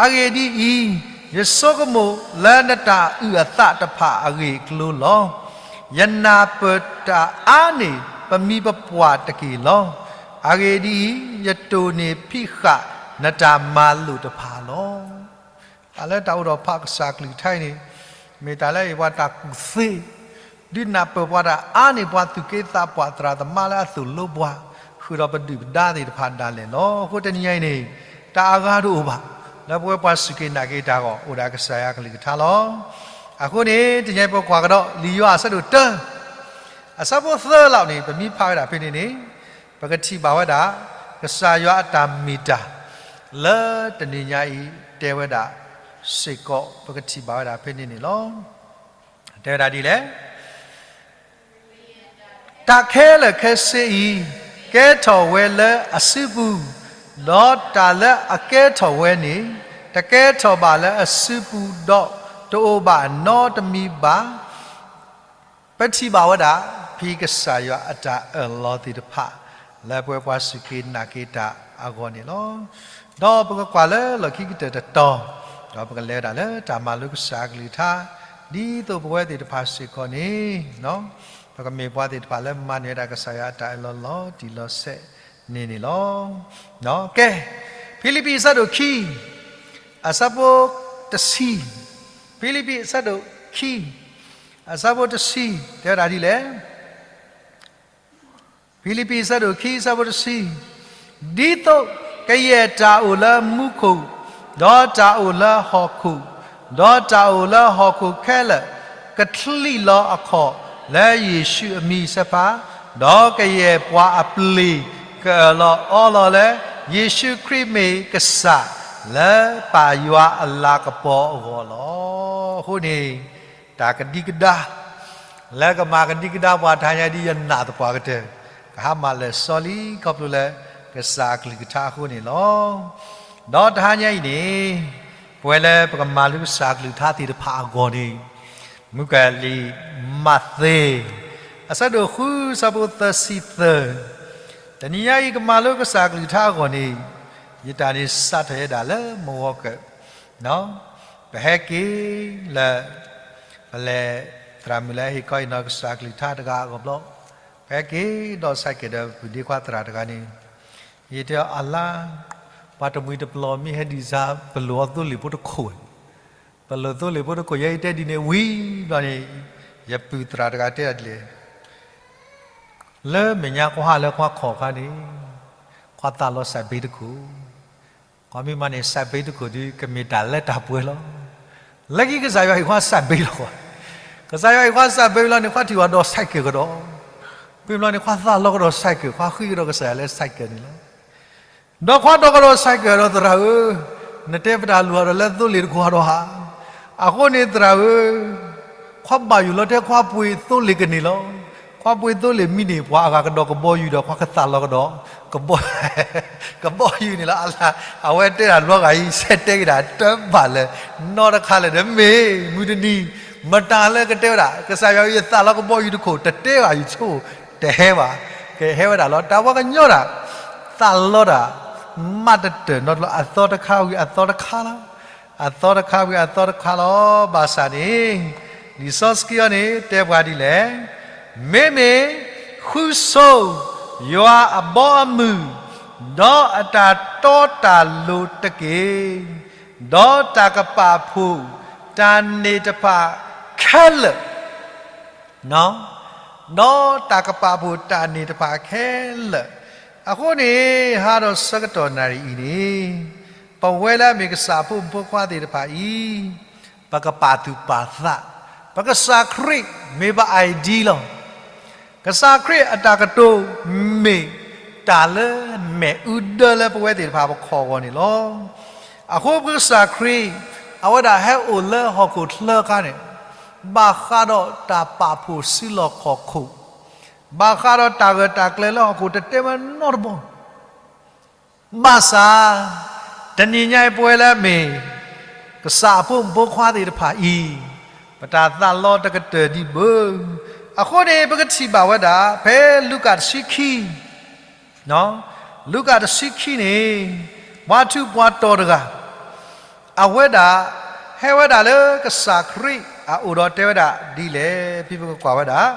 အဂ့ၢ်ဒ်အံၤ, ယဆိကမိၣ်လၢနတၢ်အုၣ်အသးတဖၣ်အဂ့ၢ်အကျိၤလီၤ. ယနၢ်ပၢၢ်တၢ်အါန့ၢ်ပမံၤပပှၢ်တက့ၢ်လီၤ. အဂ့ၢ်ဒ်အံၤ, ယတိၢ်န့ၢ်ဖံးဃာ်နတၢ်မၤလိာ်တဖၣ်လီၤ. တၢ်လၢတၢ်အိၣ်ဒီးဖးကစၢ်ကလုၢ်ကထါအံၤန့ၣ်, မ့ၢ်တၢ်လၢအံၤပှၤတၢ်ကူၣ်သ့, ဒုးနၢ်ပၢၢ်ပှၤတၢ်အါန့ၢ်ပှၤသူၣ်က့သးပှၢ်သရၣ်သမါလၢအသိၣ်လိပှၤ, ဃုာ်ဒီးပဒုၣ်ပဒါသ့ၣ်တဖၣ်ဒၣ်လဲာ်လီၤ. အဃိတနံၤညါအံၤန့ၣ်, တၢ်အဂၤတအိၣ်ဘၣ်, လၢပဝဲပှၤစူၢ်က့ၤနာ်က့ၤတၢ်အဂီၢ် အိၣ်ဒၣ်ကစၢ်ယွၤကလုၢ်ကထါလီၤ. အဃိန့ၣ် တနံၤညါအံၤပကွၢ်ကဒီး လံာ်ယိၤဟၣ်အဆၢဒိၣ်တၢ အဆၢဖိသၢလီၤန့ၣ် ပမ့ၢ်ဖးဝဲဒၣ်ဖဲန့ၣ်န့ၣ်, ပကထံၣ်ဘၣ်ဝဲဒၣ် ကစၢ်ယွၤအတၢ်မ့ၢ်တၢ် လၢတနံၤညါအံၤ တဲဝဲဒၣ်စ့ၢ်ကီး ပကထံၣ်ဘၣ်ဝဲဒၣ်ဖဲန့ၣ်န့ၣ်လီၤ. တဲဝဲဒၣ်ဒ်လဲၣ်, တၢ်ခဲလၢာ်ခဲဆ့အံၤ ကဲထီၣ်ဝဲလၢအစုပူၤ, ဒီးတၢ်လၢအကဲထီၣ်ဝဲန့ၣ် တကဲထီၣ်ဘၣ်လၢအစုပူၤဒီး တအိၣ်ဘၣ်နီတမံၤဘၣ်. ပထံၣ်ဘၣ်ဝဲဒၣ် ဖဲကစၢ်ယွၤအတၢ်အၢၣ်လီၤသ့ၣ်တဖၣ် လၢပဝဲပှၤစူၢ်က့ၤနာ်က့ၤတၢ်အဂီၢ်န့ၣ်လီၤ. ဒီးပကကွၢ်လၢလီၢ်ခံကတၢၢ်တတီၤ, ဒီးပကလဲၤဝဲဒၣ်လၢတၢ်မၤလိကစၢ်အကလုၢ်ကထါ, ဒ်သိးပဝဲသ့ၣ်တဖၣ်စ့ၢ်ကီးန့ၣ် ပကမ့ၢ်ပှၤသ့ၣ်တဖၣ်လၢမၤနၢၤဝဲဒၣ်ကစၢ်ယွၤအတၢ်အၢၣ်လီၤလီၤတံၢ်လီၤဆဲးန့ၣ်န့ၣ်လီၤ. ကဲ, ဖံလံးပံးအဆၢဒိၣ်ခံ, အဆၢဖိတဆံ, ဖံလံးပံးအဆၢဒိၣ်ခံ, အဆၢဖိတဆံ တဲဝဲဒၣ်ဒ်လဲၣ်. ဖံလံးပံးအဆၢဒိၣ်ခံ အဆၢဖိတဆံ, ဒ်သိးကယဲၢ်တၢ်အိၣ်လၢမူခိၣ်, ဒီးတၢ်အိၣ်လၢဟီၣ်ခိၣ်, ဒီးတၢ်အိၣ်လၢဟီၣ်ခိၣ်ခဲလၢာ်, ကချံးလီၤအခီၣ်လၢယ့ၣ်ၡူးအမံၤစ့ၢ်ကီး, ဒီးကယဲၢ်ပှၤအပျ့ၤကအၢၣ်လီၤအီလီၤလၢ ယ့ၣ်ၡူးခရံာ်မ့ၢ်ကစၢ် လၢပၢ်ယွၤအလၤကပီၤအဂီၢ်လီၤ. အဃိန့ၣ် တၢ်ကဒံကဒါ လၢကမၤကဒံကဒါပှၤတဟါညါဒ်ယနာ်သပှၢ်ကတၢၢ်, ကဟါမၢ်လၢာ်စီလံ ခီဖျိလၢကစၢ်အကလုၢ်ကထါအဃိန့ၣ်လီၤ. ဒီးတဟါညါအံၤန့ၣ် ပဝဲလၢပကမၤလိကစၢ်အကလုၢ်ကထါသ့ၣ်တဖၣ်အဂီၢ်န့ၣ်, မုၢ်ကလံာ်မးသဲ အဆၢဒိၣ်ဃု အဆၢဖိသၢဆံသၢ, တနံၤညါအံၤကမၤလိကစၢ်အကလုၢ်ကထါအဂီၢ်န့ၣ်, ယတၢ်န့ၣ်စးထီၣ်ဝဲဒၣ်လၢမဝီကၢၢ် ပဟဲက့ၤလၢ ပလဲၤ သရၣ်မုၣ်လၢဟ့ၣ်ခီအံၤနီၢ်ကစၢ်ကလုၢ်ကထါတဂၤအဂီၢ်ဘျီ, ပဟဲက့ၤဒီး cycle ဒီးပုၢ်ဒ့ခွါသရၣ်တဂၤန့ၣ်, ယတဲအီၤအလါ, ပှၤတမှံၤတပျီၤမ့ၢ်ဟဲဒံးစါ ပလိၣ်အီၤသိလ့ၣ်ဖိတခိၣ်ဝဲ, ပလိၣ်သိလ့ၣ်ဖိတခိၣ် ယဲယတဲဒ်န့ၣ်ဝံၤဘျီန့ၣ်, ယပုၢ်သရၣ်တဂၤတဲဒ်လဲၣ် လၢမဲာ်ညါကွၢ်ဟါလၢကွၢ်ခီၣ်ခါန့ၣ်, ကွၢ်သးလီၤစးဘ့တခိၣ်, ကွၢ်မ့ၢ်မးန့ၣ် စးဘ့တခိၣ်ဒုး ကမ့ၢ်တၢ်လၢတၢ်ပှဲၤလီၤ. လၢခံကစၢ်ယွၤဟ့ၣ်ကွၢ်စးဘ့လီၤကွၢ်, ကစၢ်ယွၤဟ့ၣ်ကွၢ်စးဘ့လီၤန့ၣ် ကွၢ်ထံၣ်ဝဲဒီး cycle ကဒီး, ပ့ၤဘျီန့ၣ် ကွၢ်သးလီၤကဒီး cycle, ကွၢ်ဃ့ကဒီးကစၢ်ယွၤလၢ cycle န့ၣ်လီၤ. ဒီးကွၢ်ဒီးကဒီး cycle ဒီးသရၣ်ဧၢ, နတဲပတၢ်လိၣ်ဒီးလၢသိလ့ၣ်တခိၣ်ဒီးဧါ. အဃိန့ၣ်သရၣ်ဧၢ, ကွၢ်ဘၣ်ယိၣ်လီၤတဲကွၢ်ပှ့ၤသိလ့ၣ်ကန့ၢ်လီၤ. ကွၢ်ပှ့ၤသိလ့ၣ်မံန့ၢ် ပှၤအဂၤကဒီးကဘီယူၤဒီး ကွၢ်ကသးလီၤကဒီး ကဘီ, ကဘီယူၤန့ၣ်လီၤ. အဝဲတဲဒၣ်လွဲဂၤအံၤ ဆဲးတဲက့ၤဒၣ်တဘၣ်လၢၤ, နီတခါလၢၤဒီးမ့ၢ် မုၢ်တနံၤ, မတၤလၢကတဲဝဲဒၣ် ကစၢ်ယွၤ ယသးလီၤကဘီယူၤတခိၣ် တတဲဘၣ်ယဆိ, တဟဲဘၣ်, ကဟဲဝဲဒၣ်လီၤ. တၢ်ပှၤကညီဒၣ် သးလီၤတၢ် မးတတၢၢ်နီတဘျီ အသီတခါဝံၤအသီတခါလီၤ. အသီတခါဝံၤအသီတခါလီၤ. ဘၣ်ဆၣ်န့ၣ် လံာ်စီဆှံအံၤန့ၣ် တဲပှၤဒ်လဲၣ်, မ့မ့ၢ်ဃုဆိယွၤအဘီအမုၢ်, ဒီးအတၢ်တီတၢ်လိၤတက့ၢ်, ဒီးတၢ်ကပာ်ဖှိၣ်တၢ်န့ၣ်တဖၣ်ခဲလၢာ် ဒီးတၢ်ကပာ်ဖှိၣ်တၢ်န့ၣ်တဖၣ်ခဲလၢာ်. အဃိန့ၣ် ဟါဒီးဆၢကတီၢ်နၣ်ရံၣ်အံၤန့ၣ်, ပဝဲလၢအမ့ၢ်ကစၢ်အဖိမုၣ်ဖိခွါသ့ၣ်တဖၣ်အံၤ, ပကပာ်သူၣ်ပာ်သး, ပကစၢ်ခရံာ်မ့ၢ်ပ ID လီၤ. ကစၢ်ခရံာ်အတၢ်ကတိၤမ့ၢ်တၢ်လၢမဲာ်အူဒၢလၢပဝဲသ့ၣ်တဖၣ်ပခီၣ်အဂီၢ်န့ၣ်လီၤ. အဃိပကစၢ်ခရံာ် အဝဲဒၣ်ဟဲအိၣ်လၢဟီၣ်ခိၣ်ချၢအခါန့ၣ်, ဘၣ်ဃးဒီးတၢ်ပာ်ဖှိၣ်စုလီၢ်ခီၣ်ခိၣ်, ဘၣ်ဃးဒီးတၢ်ဂၢၢ်တၢ်ကျၢၤလၢဟီၣ်ခိၣ်တတဲဝဲနီတဘီ ဘၣ်ဆၣ် တနံၤညါအံၤပဝဲလၢအမ့ၢ် ကစၢ်အဖိမုၣ်ဖိခွါသ့ၣ်တဖၣ်အံၤ, ပတၢ်သးလီတကတၢၢ်ဒံးဘၣ်. အဃိန့ၣ် ပကထံၣ်ဘၣ်ဝဲဒၣ် ဖဲလူၤကၣ်တဆံခံ, လူၤကၣ်တဆံခံန့ၣ်, ပှၤထူးပှၤတီၤတဂၤ, အဝဲဒၣ် ဟဲဝဲဒၣ်လၢကစၢ်ခရံာ်အအိၣ်ဒီးတဲဝဲဒၣ်ဒ်လဲၣ်, ဖဲပကကွၢ်ဝဲဒၣ်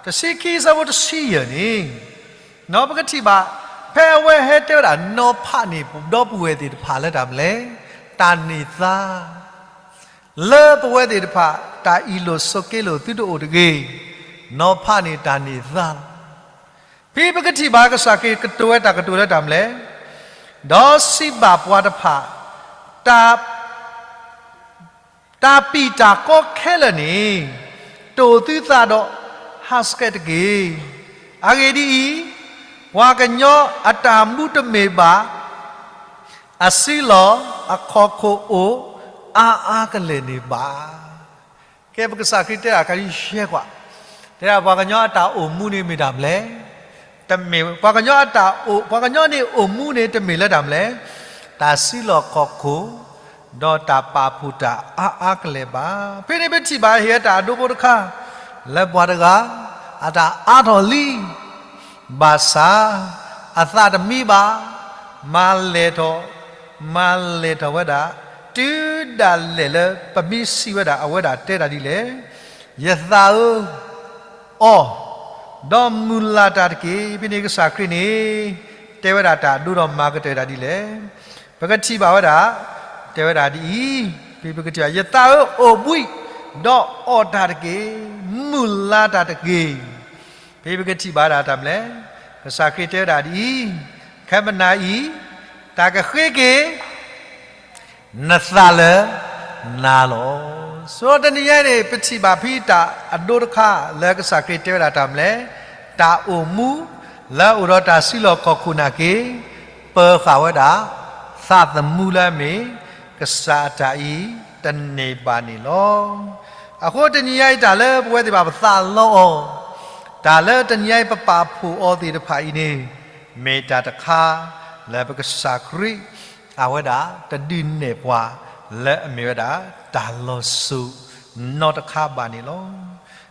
တဆံခံဆၢဖိတဆံယဲၢ်န့ၣ်, ပကထံၣ်ဘၣ် ဖဲအဝဲဟဲတဲဝဲဒၣ် နီၤဖးန့ၢ်ဒီပုၢ်ဝဲၢ်သ့ၣ်တဖၣ်လၢတၢ်မနုၤလဲၣ်, တၢ်န့ၢ်သါ လၢပဝဲသ့ၣ်တဖၣ် တၢ်အ့ၣ်လိာ်ဆိးက့လိာ်သုတအိၣ်တဂ့ၤ, နီၤဖးန့ၢ်တၢ်န့ၢ်သါလီၤ. ဖဲပကထံၣ်ဘၣ်ကစၢ်ခရံာ်ကတိၤဝဲတၢ်ကတိၤလၢတၢ်မနုၤလဲၣ်, ဒီးစံးဘၣ်ပှၤတဖၣ်, တၢ် တၢ်ပံာ်တၢ်ကီခဲလၢာ်န့ၣ် တိာ်သုသးဒီးဟးဆှဲးတက့ၢ်. အဂ့ၢ်ဒ်အံၤ, ပှၤကညီအတၢ်မူတမ့ၢ်ဘၣ် အစုလီၢ်အခီၣ်ခိၣ်အိၣ်အါအါကလဲာ်န့ၣ်ဘၣ်. ကဲ ပကစၢ်ခရံာ်တဲဒၣ်ခါဆှဲကွၢ်, တဲဒၣ်ပှၤကညီအတၢ်အိၣ်မူန့ၣ်မ့ၢ်တၢ်မနုၤလဲၣ်, တမ့ၢ် ပှၤကညီအတၢ်အိၣ် ပှၤကညီန့ၣ်အိၣ်မူန့ၣ်တမ့ၢ်လၢတၢ်မနုၤလဲၣ်, တၢ်စုလီၢ်ခီၣ်ခိၣ် ဒီးတၢ်ပာ်ဖှိၣ်တၢ်အါအါကလဲာ်ဘၣ်. ဖဲန့ၣ်ပထံၣ်ဘၣ်ဟ့ၣ်ဝဲတၢ်အဒိဖိတခါ လၢပှၤတဂၤ အတၢ်အါထီၣ်လံ, ဘၣ်ဆၣ် အသးတမံဘၣ်, မၤလဲၢ်ထီၣ်, မၤလဲၢ်ထီၣ်ဝဲဒၣ်, တုၤဒၣ်လဲာ်လၢပမ့ၢ်စံးဝဲဒၣ် အဝဲဒၣ်တဲတၢ်ဒ်လဲၣ်, ယသးဧၢ, အီၣ်, ဒီးမုၢ်လၢ်တၢ်တက့ၢ်. ဖဲန့ၣ်ကစၢ်ခရံာ်န့ၣ် တဲဝဲဒၣ်တၢ်အဒိဒီးမၤကတၢၢ်တၢ်ဒ်လဲၣ်. ပကထံၣ်ဘၣ်ဝဲဒၣ်, တဲဝဲဒၣ်ဒ်အံၤ, ဖဲပကထံၣ်ဘၣ် ယသးဧၢ, အိၣ်ဘှံး, ဒီးအီၣ်တၢ်တက့ၢ်, မုၢ်လၢ်တၢ်တက့ၢ်. ဖဲပကထံၣ်ဘၣ်ဒၣ်တၢ်မနုၤလဲၣ်, ကစၢ်ခရံာ်တဲဝဲဒၣ်ဒ်အံၤ, ခဲမုၢ်နၤအံၤ, တၢ်ကဃ့က့ၤ နသးလၢနၤလီၤ. ဆိတနံၤညါအံၤန့ၣ် ပထံၣ်ဘၣ်ဖဲတၢ်အဒိတခါလၢကစၢ်ခရံာ်တဲဝဲဒၣ်တၢ်မနုၤလဲၣ်, တၢ်အိၣ်မူလၢအအိၣ်ဒီးတၢ်စုလီၢ်ခီၣ်ခိၣ်နာ်က့ ပၢၤဃာ်ဝဲဒၣ် သးသမူလၢအမ့ၢ် ကစၢ်အတၢ်အံၤတန့ၢ်ဘၣ်န့ၣ်လီၤ. အဃိတနံၤညါအံၤ တၢ်လၢပဝဲသ့ၣ်တဖၣ်ပသးလီအီၤ, တၢ်လၢတနံၤညါအံၤပပာ်ဖှိၣ်အီၤသ့ၣ်တဖၣ်အံၤန့ၣ် မ့ၢ်တၢ်တခါလၢပကစၢ်ခရံာ် အဝဲဒၣ်တဒုးနဲၣ်ပှၤလၢအမ့ၢ်ဝဲဒၣ်တၢ်လီၤစိၤနီတခါဘၣ်န့ၣ်လီၤ.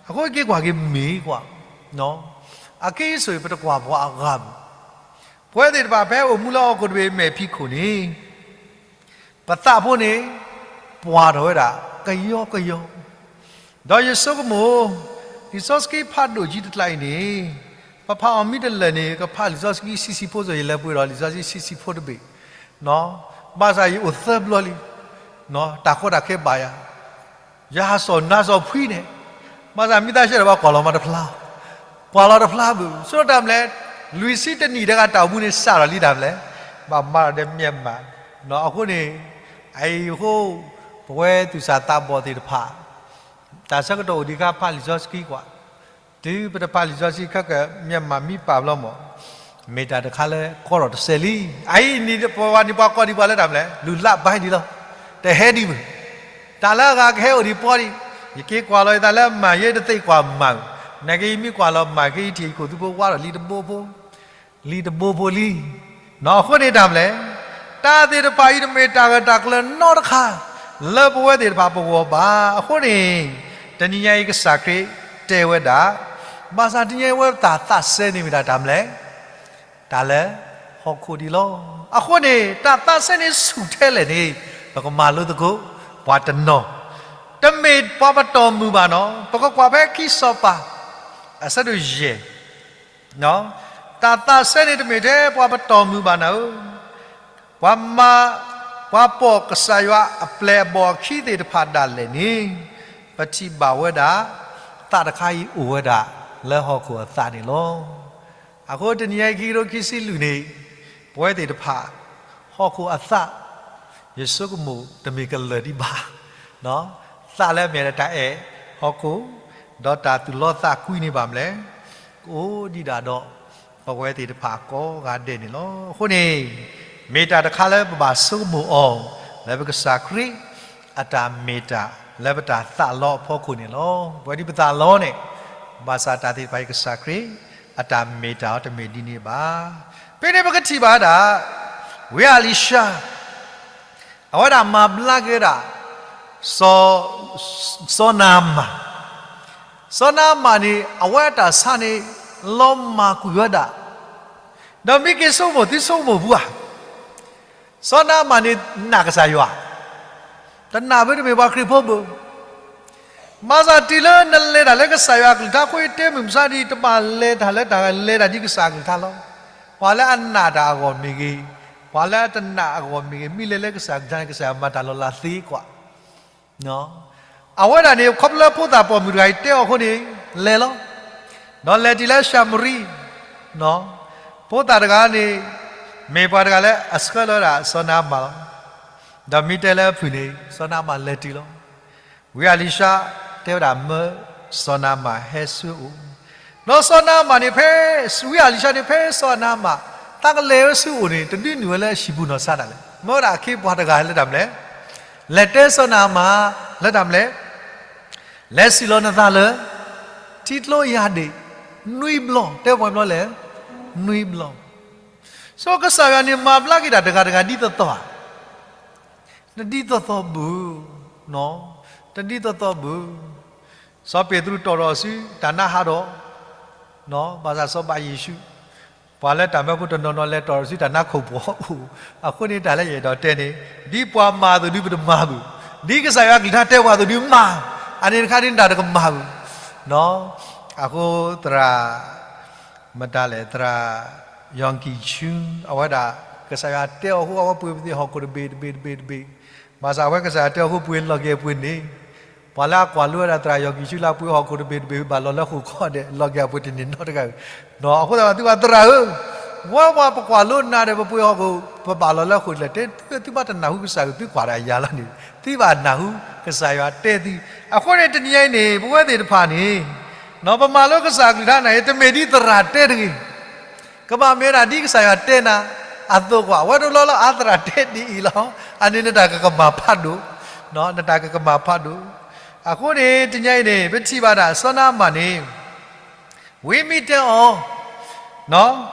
အဃိက့ၤကွၢ်က့ၤမ့ၢ်ကွၢ်, အက့ၢ်ဆိၣ်အံၤ ပတကွၢ်ပှၤအဂၤဘၣ်. ပဝဲသ့ၣ်တဖၣ်ဖဲအိၣ်မူလၢဟီၣ်ခိၣ်တဘ့ၣ်အမဲာ်ဖံးခိၣ်န့ၣ် ပသးဖိန့ၣ် ပှၢ်ထီၣ်ဝဲဒၣ် ကယီကယီ, ဒီးယဆိကမိၣ် လံာ်စီဆှံဖးဒိၣ်ကံတကျါအံၤန့ၣ် ပဖးအီၤမ့ၢ်တလၢာ်န့ၣ် ကဖးလံာ်စီဆှံဆံးဆံးဖိ စီၤယလဲၤပှ့ၤဒီးလံာ်စီဆှံဆံးဆံးဖိတဘ့ၣ်, ဘၣ်ဆၣ်ယအိၣ်သၢဘျီလံ, တၢ်ကီတၢ်ခဲဘၣ်ယၤ ယဟးစီၣ်နါစီၣ်ဖှံန့ၣ်, ဘၣ်ဆၣ်မ့ၢ်သးဆှဲဒီးဘၣ်ကွၢ်လီၤမးတဖျါ, ကွၢ်လီၤတဖျါဘၣ်, ဆိတၢ်မနုၤလဲၣ်, လွံၢ်ဆံတနံၣ်တဂၤတၢ်အိၣ်မူန့ၣ်စးထီၣ်လံတၢ်မနုၤလဲၣ်, ဘၣ်မၤဒီးဒဲးမျဲၢ်မး, အဃိန့ၣ်, အအံၤအဃိ, ပဝဲသူၣ်စၢ်သးဘီၣ်သ့ၣ်တဖၣ် တၢ်ဆၢကတီၢ်အိၣ်ဒံးအခါ ဖးလံာ်စီဆှံကွၢ်, တုၤပတဖးလံာ်စီဆှံခဲကၢၣ် မျဲၢ်မးမံပာ်ဘျီမး, မ့ၢ်တၢ်တခါလၢကီထီၣ်တစဲးလံ, အအံၤန့ၣ်ပဝဲန့ၣ်ပှၤကိးဒံးပှၤလၢတၢ်မနုၤလဲၣ်, လူၤလးဘါဒံးလီၤ, တဟဲဒံးဘၣ်, တၢ်လၢအဂၤကဟဲအိၣ်ဒံးပှၤဒံး, ယက့ၤကွၢ်လီၤယသးလၢမၤယဲတသ့ကွၢ်မၤ, နာ်က့ယမ့ၢ်ကွၢ်လီၤမၤက့ယထံၣ်ယခိၣ်သူဖိဝါထီၣ်လံတဘိဖိ လံတဘိဖိလံ. အဃိန့ၣ်တၢ်မနုၤလဲၣ်, တၢ်သ့ၣ်တဖၣ်အံၤတမ့ၢ်တၢ်ဂၢၢ်တၢ်ကျၢၤနီတခါ လၢပဝဲသ့ၣ်တဖၣ်ပဂီၢ်ဘၣ်. အဃိန့ၣ်, တနံၤညါအံၤကစၢ်ခရံာ်တဲဝဲဒၣ်, ဘၣ်ဆၣ်တနံၤညါအံၤဝဲသးသးစဲန့ၣ်မ့ၢ်ဒၣ်တၢ်မနုၤလဲၣ်, တၢ်လၢဟီၣ်ခိၣ်ဒံးလီၤ. အဃိန့ၣ် တၢ်သးစဲန့ၣ်ဆူၣ်ထဲလဲၣ်န့ၣ် ပကမၤလိသကိးပှၤတနီၤ, တမ့ၢ်ပှၤပတီၢ်မုၢ်ဘၣ်နီၤ, ပကကွၢ်ဖဲခံစီၤပၤ အဆၢဒိၣ်ယဲၢ် တၢ်သးစဲန့ၣ်တမ့ၢ်ထဲပှၤပတီၢ်မုၢ်ဘၣ်နၤဧၢ, ပှၤမၤ, ပှၤပိာ်ကစၢ်ယွၤအပျဲၢ်အဘီၣ်အခံသ့ၣ်တဖၣ်ဒၣ်လဲာ်န့ၣ်, ပထံၣ်ဘၣ်ဝဲဒၣ်, သးတခါအံၤအိၣ်ဝဲဒၣ်လၢဟီၣ်ခိၣ်အသးန့ၣ်လီၤ. အဃိတနံၤညါအံၤခံကထိခံဆံလွံၢ်န့ၣ်, ပဝဲသ့ၣ်တဖၣ်, ဟီၣ်ခိၣ်အသး, ယဆိကမိၣ်တမ့ၢ်ကလၢာ်ဒံးဘၣ် သးလၢအမ့ၢ်ဒၣ်တၢ်အဲၣ်ဟီၣ်ခိၣ်, ဒီးတၢ်သူၣ်လီသးကွံန့ၣ်ဘၣ်မနုၤလဲၣ်, ကအိၣ်ဒံးဒၣ်ဒီး ပဝဲသ့ၣ်တဖၣ်ကိးဂၤဒဲးန့ၣ်လီၤ. အဃိန့ၣ်, မ့ၢ်တၢ်တခါလၢပဘၣ်ဆိကမိၣ်အီၤ, လၢပကစၢ်ခရံာ်အတၢ်မ့ၢ်တၢ်လၢပတၢ်သးလီအဖီခိၣ်န့ၣ်လီၤ. ပဝဲဒ်ပသးလီန့ၣ်, ဘၣ်ဆၣ်တၢ်သ့ၣ်တဖၣ်အံၤကစၢ်ခရံာ်အတၢ်မ့ၢ်တၢ်အီၤတမ့ၢ်ဒ်န့ၣ်ဘၣ်. ဖဲန့ၣ်ပကထံၣ်ဘၣ်ဝဲဒၣ်, ဝံအၤအလံၤၡါ အဝဲဒၣ်မၤဘျါက့ၤဝဲဒၣ် စီၤ, စီၤနၤအမၣ်, စီၤနၤအမၣ်န့ၣ် အဝဲအတၢ်ဆါန့ၣ် လီၤမၢ်ကွံာ်ဝဲဒၣ်, ဒီးမ့ၢ်က့ၤဆိကမိၣ်သုဆိကမိၣ်ပူၤဧါ, စီၤနၤအမၣ်န့ၣ်နာ်ကစၢ်ယွၤ, တနာ်ဘၣ်တမ့ၢ်ပှၤခရံာ်ဖိဘၣ် ဘၣ်ဆၣ်တုၤလၢနလဲၤတၢ်လၢကစၢ်ယွၤအကလုၢ်ကထါအဃိ ယတဲမုၢ်မဆါဒ်အံၤ တဘၣ်လဲၤတၢ်လၢတၢ်လဲၤတၢ်ဒ်ကစၢ်အကလုၢ်ကထါလီၤ. ပှၤလၢအနာ်တၢ်အဂီၢ်မ့ၢ်ဂ့ၤ, ပှၤလၢအတနာ်အဂီၢ်မ့ၢ်ဂ့ၤ, မ့ၢ်လဲၤလၢကစၢ်အကလုၢ်ကထါန့ၣ် ကစၢ်ယွၤမၤတၢ်လီၤလးသ့ကွၢ် အဝဲဒၣ်န့ၣ် ခီဖျိလၢဖိသၣ်ပိာ်မုၣ်တဂၤအံၤတဲအီၤအဃိန့ၣ် လဲၤလီၤ. ဒီးလဲၤတုၤလၢၡၤမရံ, ဖိသၣ်တဂၤန့ၣ် မ့ၢ်ပှၤတဂၤလၢအဆှၢလီၤဝဲဒၣ်စီၤနၤအမၣ်လီၤ. ဒီးမ့ၢ်တဲလၢအဖုၣ်န့ၣ် စီၤနၤအမၣ်လဲၤတုၤလီၤ. ဝံအလံၤၡါတဲဝဲဒၣ် မၢစီၤနၤအမၣ်ဟဲဆူအအိၣ်, ဒီးစီၤနၤအမၣ်န့ၣ်ဖဲ ဝံအလံၤၡါန့ၣ် ဖဲစီၤနၤအမၣ် သးကလဲၤဝဲဆူအအိၣ်န့ၣ် တဒုးနုာ်ဝဲလၢအဟံၣ်ပူၤနီၢ်ကစၢ်ဒၣ်လဲာ်, မၢဝဲဒၣ်အခ့အပှၤတဂၤလၢတၢ်မနုၤလဲၣ်, လဲၤတဲစီၤနၤအမၣ် လၢတၢ်မနုၤလဲၣ်, လဲၤစံၣ်လီၤနသးလၢ ထံကျိယၢ်ဒ့ၣ် နွံဘျီ, တဲပှဲၤဘျီလဲၣ်, နွံဘျီ. ဆိကစၢ်ယွၤန့ၣ်မၤဘျါက့ၤတၢ်တဂၤတဂၤဒ်သိးသိးဧါ, တဒ်သိးသိးဘၣ်, တဒ်သိးသိးဘၣ်. စီၤပ့းတရူးတီၢ်ထီၣ်ဆူတၢ်နါဟးထီၣ်, ဘၣ်ဆၣ်စီၤဘးယ့ၣ်ၡူး, ပှၤလၢတၢ်မၢဖိတနီၤနီၤလဲၤတီၢ်ထီၣ်ဆူတၢ်နါခိၣ်ပှီၤအိၣ်, အဃိန့ၣ်တၢ်လၢယအဲၣ်ဒိးတဲန့ၣ်, ဒ်ပှၤမၤအသိးဒုးပတမၤဘၣ်, ဒ်ကစၢ်ယွၤအကလုၢ်ကထါတဲပှၤအသိးဒုးမၤ, အန့ၣ်တခါဒ်နတၢ်တကမၣ်ဘၣ်. အဃိသရၣ် မတၤလဲၣ် သရၣ် ယီၣ်ကံၣ်ဆူ အဝဲဒၣ် ကစၢ်ယွၤတဲအီၤအဃိ အဝဲပှ့ၤပသ့ၣ်ဟီၣ်ခိၣ်တဘ့ၣ်တဘ့ၣ်တဘ့ၣ်, ဘၣ်ဆၣ်အဝဲကစၢ်ယွၤတဲအီၤအဃိပှ့ၤလီၤက့ၤအပှ့ၤန့ၣ်, ပှၤလၢအကွၢ်လိဝဲဒၣ်သရၣ်ယီၣ်ကံၣ်ဆူလၢအပှ့ၤဟီၣ်ခိၣ်တဘ့ၣ်တဘ့ၣ် ဘၣ်လီၤလၢဃိာ်ခီဒီး လီၤက့ၤအပှ့ၤတန့ၢ်နီတဂၤ, အဃိသတးသုဘၣ်သရၣ်ဧၢ, ဝဲပှၤပကွၢ်လိနၤဒီးပပှ့ၤဟီၣ်ခိၣ် ပဘၣ်လီၤလၢဃိာ်ဒ်လဲၣ်, တဲသုသုဘၣ်တနၢ်ဟူကစၢ်ဂ့ၤ သုကွၢ်တၢ်ယၤလီၤန့ၣ် သုဘၣ်နၢ်ဟူကစၢ်ယွၤတဲသု, အဃိန့ၣ်တနံၤညါအံၤန့ၣ် ပဝဲသ့ၣ်တဖၣ်န့ၣ် ပမၤလိကစၢ်အကလုၢ်ကထါန့ၣ် တမ့ၢ်ဒ်သရၣ်တဲတဂ့ၤ, ကဘၣ်မ့ၢ်ဝဲဒၣ်ဒ်ကစၢ်ယွၤတဲနၤအသိးကွၢ်, အဝဲတဘျီလၢအသရၣ်တဲဒ်အံၤလီၤ, အန့ၣ်နတၢ်ကကမၣ်ဖးဒိၣ်, နတၢ်ကကမၣ်ဖးဒိၣ်. အဃိန့ၣ် တနံၤညါအံၤန့ၣ် ပထံၣ်ဘၣ်ဒၣ်စီၤနၤအမၣ်န့ၣ် ဝံမ့ၢ်တဲအီၤ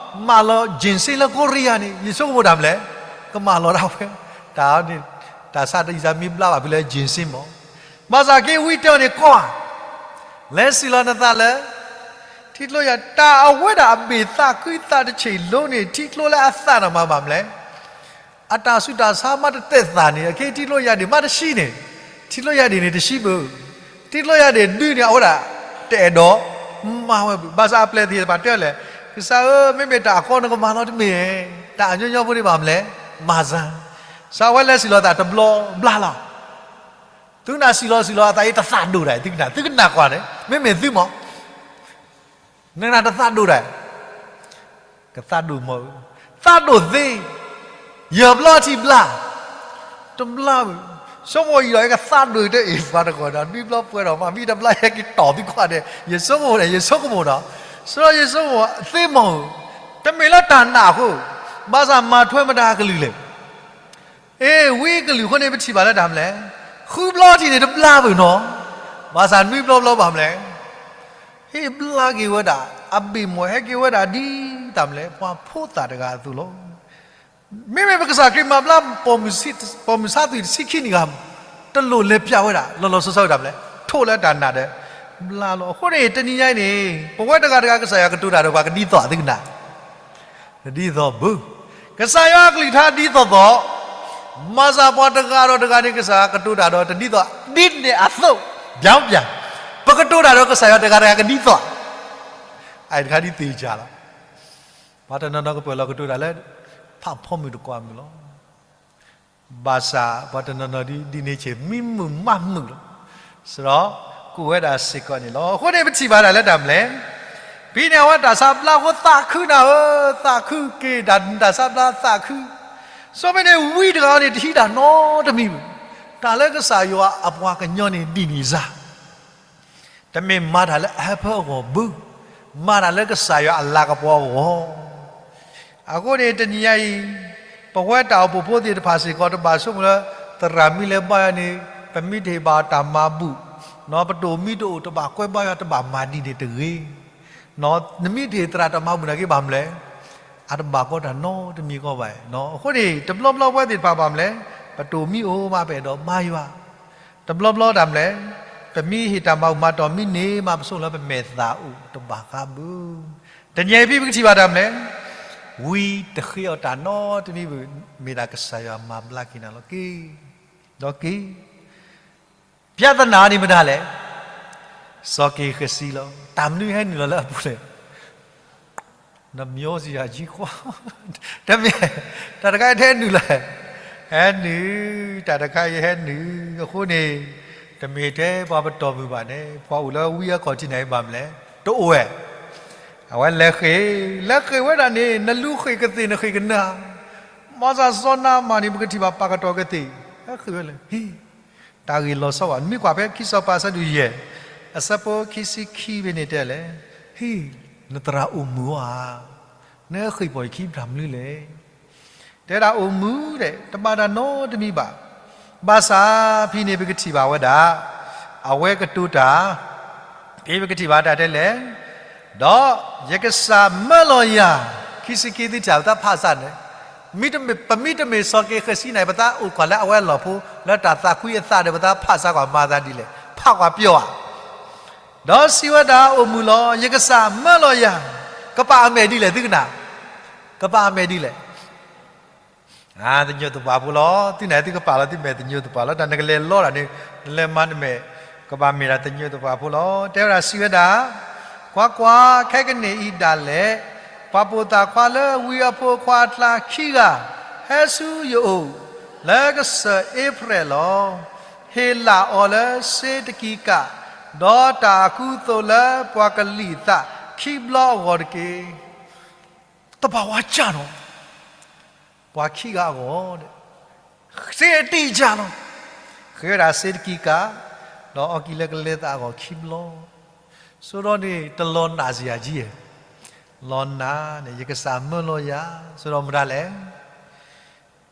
မၢလီၤ ginseng လၢကိရံယါန့ၣ် ယဆိကမိၣ်တၢ်မနုၤလဲၣ်, ကမၢလီၤဒၣ်ဝဲ, တၢ်န့ၣ် တၢ်ဆါတယံာ်သးမ့ၢ်ဘျါဘၣ်ဖဲလၢ ginseng မး, ဘၣ်ဆၣ်က့ဝံတဲအီၤန့ၣ် ကွၢ်, လဲၤစံၣ်လီၤနသးလၢ ထံကျိယၢ်, တၢ်အဝဲဒၣ်အဘ့ၣ်သးခုသးတဆံးလိၤန့ၣ် ထံကျိလၢအသၣ်န့ၣ်မၤဘၣ်မနုၤလဲၣ် အတၢ်ဆူးတၢ်ဆါမးတတဲာ်သးန့ၣ် အခဲအံၤထံကျိယၢ်ဒ့ၣ်မးတဆှံန့ၣ်, ထံကျိယၢ်ဒ့ၣ်န့ၣ်တဆှံဘၣ်, ထံကျိယၢ်ဒ့ၣ်ဒုးန့ၣ် အဝဲဒၣ် တအဲၣ်ဒိးမၤဝဲဘၣ်, ဘၣ်ဆၣ်အပျဲၢ်သ့ၣ်တဖၣ်တဲလဲၣ်, ကစၢ်ဧၢ, မ့မ့ၢ်တၢ်အကီနကမၤလီၤတမ့ၢ်, တၢ်အညီညီဖိန့ၣ်ဘၣ်မနုၤလဲၣ်, မၤစၢ်, ဘၣ်ဆၣ်အဝဲလဲၤစံၣ်လီၤသးတဘျီဘျါလီၤ, သုကနၣ်စံၣ်လီၤစံၣ်လီၤအသးအံၤတသးဒိၣ်ဒၣ်, သုကနၣ်, သုကနၣ်ကွၢ်န့ၣ် မ့မ့ၢ်သုမး နကနၣ်တသးဒိၣ်ဒၣ်, ကသးဒိၣ်မး, သးဒိၣ်သ့, ယဲၢ်ဘျီထံၣ်ဘျါ, တဘျါဘၣ်, ဆိကမိၣ်အံၤဒီး ယကသးဒိၣ်တအ့ၣ်ပှၤတဂီၢ်ဒီး နွံဘျီပှဲၤဒီး မ့မ့ၢ်တဘျါဟဲက့ၤတီၢ်သုကွၢ်ဒီး ယဆိကမိၣ်ဒီး ယဆိကမိၣ်ဒီး, ဆိကမိၣ်ယဆိကမိၣ်သ့မး, တမ့ၢ်လၢတၢ်နာ်အဃိ, ဘၣ်ဆၣ်မၤထွဲမတၤကလုၢ်လဲၣ် အ့ ဝံကလုၢ်အဃိန့ၣ် ပထံၣ်ဘၣ်လၢတၢ်မနုၤလဲၣ်, ဃုဘျီထံၣ်န့ၣ်တဘျါဘၣ်နီၤ, ဘၣ်ဆၣ်နွံဘျီဘျီဘၣ်မနုၤလဲၣ်, ဟ့ၣ်ဘျါက့ၤဝဲဒၣ်, အဘ့ၣ်မိၢ်ဟဲက့ၤဝဲဒၣ်ဒ်တၢ်မနုၤလဲၣ်, ပှၤဖိသၣ်တဂၤအသိးလီၤ. မ့မ့ၢ်ပကစၢ်ခရံာ်မၤဘျါ ပိာ်မုၣ်ဆါသွံၣ်တဆံခံနံၣ်ဂၤ, တလိၣ်လဲၤပျးဝဲဒၣ် လီၤလီၤဆီဆီဝဲဒၣ်မနုၤလဲၣ်, ထိၣ်လၢတၢ်နာ်ဒီး ဘျါလီၤ. အဃိန့ၣ် တနံၤညါအံၤန့ၣ် ပဝဲတဂၤတဂၤကစၢ်ယွၤကတိၤတၢ်ဒီးပှၤကဒ်သိးသုကနၣ် တဒ်သိးဘၣ်. ကစၢ်ယွၤအကလုၢ်ကထါဒ်သိးသိး, မၤစၢ်ပှၤတဂၤဒီးတဂၤန့ၣ် ကစၢ်ယွၤကတိၤတၢ်ဒီးတဒ်သိး, ဒ်န့ၣ်အသိး, ပြောင်းပြန်, ပကတိၤတၢ်ဒီးကစၢ်ယွၤတဂၤတဂၤကဒ်သိး, အအံၤတခါဒ်သ့ၣ်ညါလီၤ. ပှၤတနီၤနီၤကပၢၢ်လီၤကတိၤတၢ်လၢ ဖးဖီမုၢ်တကွၢ်မုၢ်လီၤ. ဘၣ်ဆၣ်ပှၤတနီၤနီၤဒ်န့ၣ်ဆဲး မံမုာ်မးမုာ်လီၤ. စရီ ကူၣ်ဝဲဒၣ်စ့ၢ်ကီးန့ၣ်လီၤ. အဃိန့ၣ် ပထံၣ်ဘၣ်ဒၣ်လၢတၢ်မနုၤလဲၣ်, ဖဲန့ၣ်အဝဲတၢ်ဆါဘျါအဃိသးခုနၤဧၢ, သးခုက့ၤဒၣ်တၢ်ဆါဘျါသးခု, ဆိမ့ၢ်န့ၣ်ဝံတဂၤန့ၣ် တဟံးတၢ်နီတမံၤဘၣ်. တၢ်လၢကစၢ်ယွၤအပှၤကညီန့ၣ်ဒ်န့ၣ်စ့ၢ် တမ့ၢ်မၤတၢ်လၢအဟၢဖၢအဂီၢ်ဘၣ်, မၤတၢ်လၢကစၢ်ယွၤအလၤကပီၤအဂီၢ်. အဃိန့ၣ် တနံၤညါအံၤ ပဝဲတၢ်အိၣ်ဖှိၣ်ဖိသ့ၣ်တဖၣ်စ့ၢ်ကီး တဘၣ်ဆိကမိၣ်လၢ သရၣ်မ့ၢ်လဲၤဘါယွၤန့ၣ် ပမ့ၢ်တဟ့ၣ်ဘၣ်တၢ်မၤဘူၣ်, ပတိၢ်မံတအိၣ် တဘၣ်ကွဲဘါယွၤ တဘၣ်မၤဒ်န့ၣ်တဂ့ၤ. နမ့ၢ်တဟ့ၣ်သရၣ်တၢ်မၤဘူၣ်နာ်က့ဘၣ်မနုၤလဲၣ်, အတဘၣ်ကီတၢ်နီတမံၤကီးဘၣ်. အဃိန့ၣ် တဘျီဘျီပဝဲသ့ၣ်တဖၣ်ဘၣ်မနုၤလဲၣ်, ပတိၢ်မံအိၣ်မး ပအဲၣ်ဒိးဘါယွၤ တဘျီဘျီတၢ်မနုၤလဲၣ်, ပမ့ၢ်ဟ့ၣ်တၢ်မၤဘူၣ်မၤတီၢ်မ့ၢ်န့ၢ်မး ပဆိကမိၣ်လၢပမဲာ်သၣ်အိၣ်တဘၣ်ဃးဘၣ်. တနံၤအံၤဖဲပကထံၣ်ဘၣ်တၢ်မနုၤလဲၣ်, ဝံတဃ့အီၣ်တၢ်နီတမံၤဘၣ်, မ့ၢ်ဒၣ်ကစၢ်ယွၤမၤဘျါက့ၤနၤလီၤ. က့ၤ, ဒီးက့ၤ, ပြဿနာန့ၣ်မတၤလဲၣ်, စီၤက့ၤဃစံလီၤ. တၢ်မနုၤဟဲနုာ်လီၤလၢအပူၤလဲၣ် နမၠိစံယၤကံခွါ, တမ့ၢ်, တၢ်တခါအံၤတဟဲနုာ်လီၤ, ဟဲနုာ်, တၢ်တခါအံၤဟဲနုာ်အဃိန့ၣ်, တမ့ၢ်ထဲပှၤပတီၢ်မုၢ်ဘၣ်န့ၣ် ပှၤအိၣ်လၢဝံအကီၢ်ထံန့ၣ်ဘၣ်မနုၤလဲၣ်, တအိၣ်ဝဲ, အဝဲလဲၤဃ့ၢ်, လဲၤဃ့ၢ်ဝဲဒၣ်န့ၣ် နလူၤဃ့ၢ်ကသ့ၣ်နဃ့ၢ်ကနၢၤ, မၤစၢ်စီၤနၤမၣ်န့ၣ် ပကထံၣ်ဘၣ်ပာ်ကတီၢ်ကသ့ၣ်, ဟဲဃ့ၢ်ဝဲလဲၣ်, ဟ့ၣ် တၢ်ဂ့ၢ်လီၤဆီဘၣ်, နမ့ၢ်ကွၢ်ဖဲခံစီၤပၤအဆၢဒိၣ်ယဲၢ်, အဆၢဖိခံဆံခံဖဲန့ၣ်တဲလဲၣ်, ဟ့ၣ်, နသရၣ်အိၣ်မုာ်ဧါ, နဃ့ၢ်ပီၢ်ယခံဘၣ်မနုၤလဲၣ်, တဲဒၣ်အိၣ်မုာ်ဒဲး တဘၣ်တၢ်နီတမံၤဘၣ်. ဘၣ်ဆၣ်ဖဲန့ၣ်ပကထံၣ်ဘၣ်ဝဲဒၣ်, အဝဲကတိၤတၢ်, ဖဲပကထံၣ်ဘၣ်တၢ်တဲလဲၣ်, ဒီးယကစၢ်မၢလီၤယၤ, ခံဆံခံသ့ၣ်တဖၣ်သးဖးစၢ်န့ၣ်, မ့တမ့ၢ်, ပမ့တမ့ၢ်စီၤက့ၤဃစံန့ၣ် ပသးအိၣ်ကွၢ်လၢအဝဲအလီၢ်ဖိ လၢတၢ်သးကွံအသးဒီး ပသးဖးစၢ်ကွၢ်မၤသးဒ်လဲၣ်, ဖးကွၢ်ပျီဧါ. ဒီးစံးဝဲဒၣ်အိၣ်မုာ်လီၤ, ယကစၢ်မၢလီၤယၤ, ကပာ်အမဲာ်ဒ်လဲၣ်သုကနၣ်, ကပာ်အမဲာ်ဒ်လဲၣ် သညိးသပှၢ်ဖိလီၤ. သုန့ၣ်သုကပာ်လီၤသုမဲာ်သညိးသပှၢ်လီၤ. တၢ်နကလဲၤလီတၢ်န့ၣ်, နလဲၤမၤနမဲာ်, ကဘၣ်မ့ၢ်ဒၣ်သညိးသပှၢ်ဖိလီၤ. တဲဝဲဒၣ်စံးဝဲဒၣ်, ကွၢ်ကွၢ်, ခဲကနံၣ်အံၤဒၣ်လဲာ်, ပှၤပိာ်သၣ်ခွါလၢဝံအဖိခွါအကျါခံဂၤ, ဟဲဆူယအိၣ်, လၢကစၢၢ်အ့ဖြဲၣ်လီၤ. ဟ့ၣ်လၣ်အီၤလၢစ့တကံကး, ဒီးတၢ်အကူအသိးလၢပှၤကလံၤအသးခံဘျီအဂီၢ်တက့ၢ်. တဘၣ်ဝဲကၢ်နီၤ ပှၤခံဂၤအဂီၢ်, စ့အတံၢ်ကၢ်လီၤ. ဃ့ဝဲဒၣ်စ့တကံကး, ဒီးအီၣ်ကံၢ်လၢကလဲၤသးအဂီၢ်ခံဘျီ, ဆိဒီးန့ၣ် တလီၤနာ်စ့ၢ်ကီး, လီၤနာ်န့ၣ် ယကစၢ်မၢလီၤယၤ, ဆိဒီးမတၤလဲၣ်,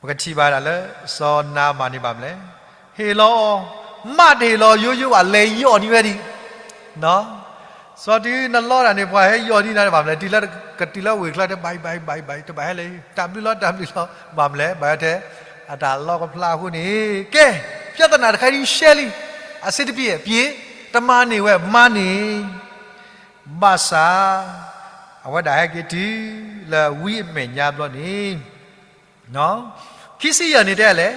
ပကထံၣ်ဘၣ်ဒၣ်လၢ စီၤနၤမၣ်န့ၣ်ဘၣ်မနုၤလဲၣ်, ဟ့ၣ်လီၤအီၤ, မ့ၢ်တဟ့ၣ်လီၤယိယိဘၣ် လဲၤယီၢ်န့ၢ်ဝဲဒၣ် စီၤတုၤနလီတၢ်န့ၣ် ပှၤဟဲယီၢ်န့ၢ်နၤန့ၣ်ဘၣ်မနုၤလဲၣ်, တုၤလၢကတုၤလၢဝ့ၢ်ချၢ တဘၣ်အံၤဘၣ်အံၤဘၣ်အံၤဘၣ်အံၤ တဘၣ်ဟဲလၢၤ, တၢ်ဘျုးလီၤတၢ်ဘျုးလီၤ ဘၣ်မနုၤလဲၣ်, ဘၣ်ဟဲထဲ အတၢ်လီၢ်ကဖျါအဃိန့ၣ်, ကဲ, ပြဿနာတခါဒ်ရှဲလံ, အစ့တပံၤ ပံၤ, တမၤန့ၢ်ဝဲ မၤန့ၢ်, ဘၣ်ဆၣ် အဝဲဒၣ်ဟဲက့ၤတုၤလၢဝံအမဲာ်ညါဘျီန့ၣ် ခံဆံယဲၢ်န့ၣ်တဲလဲၣ်,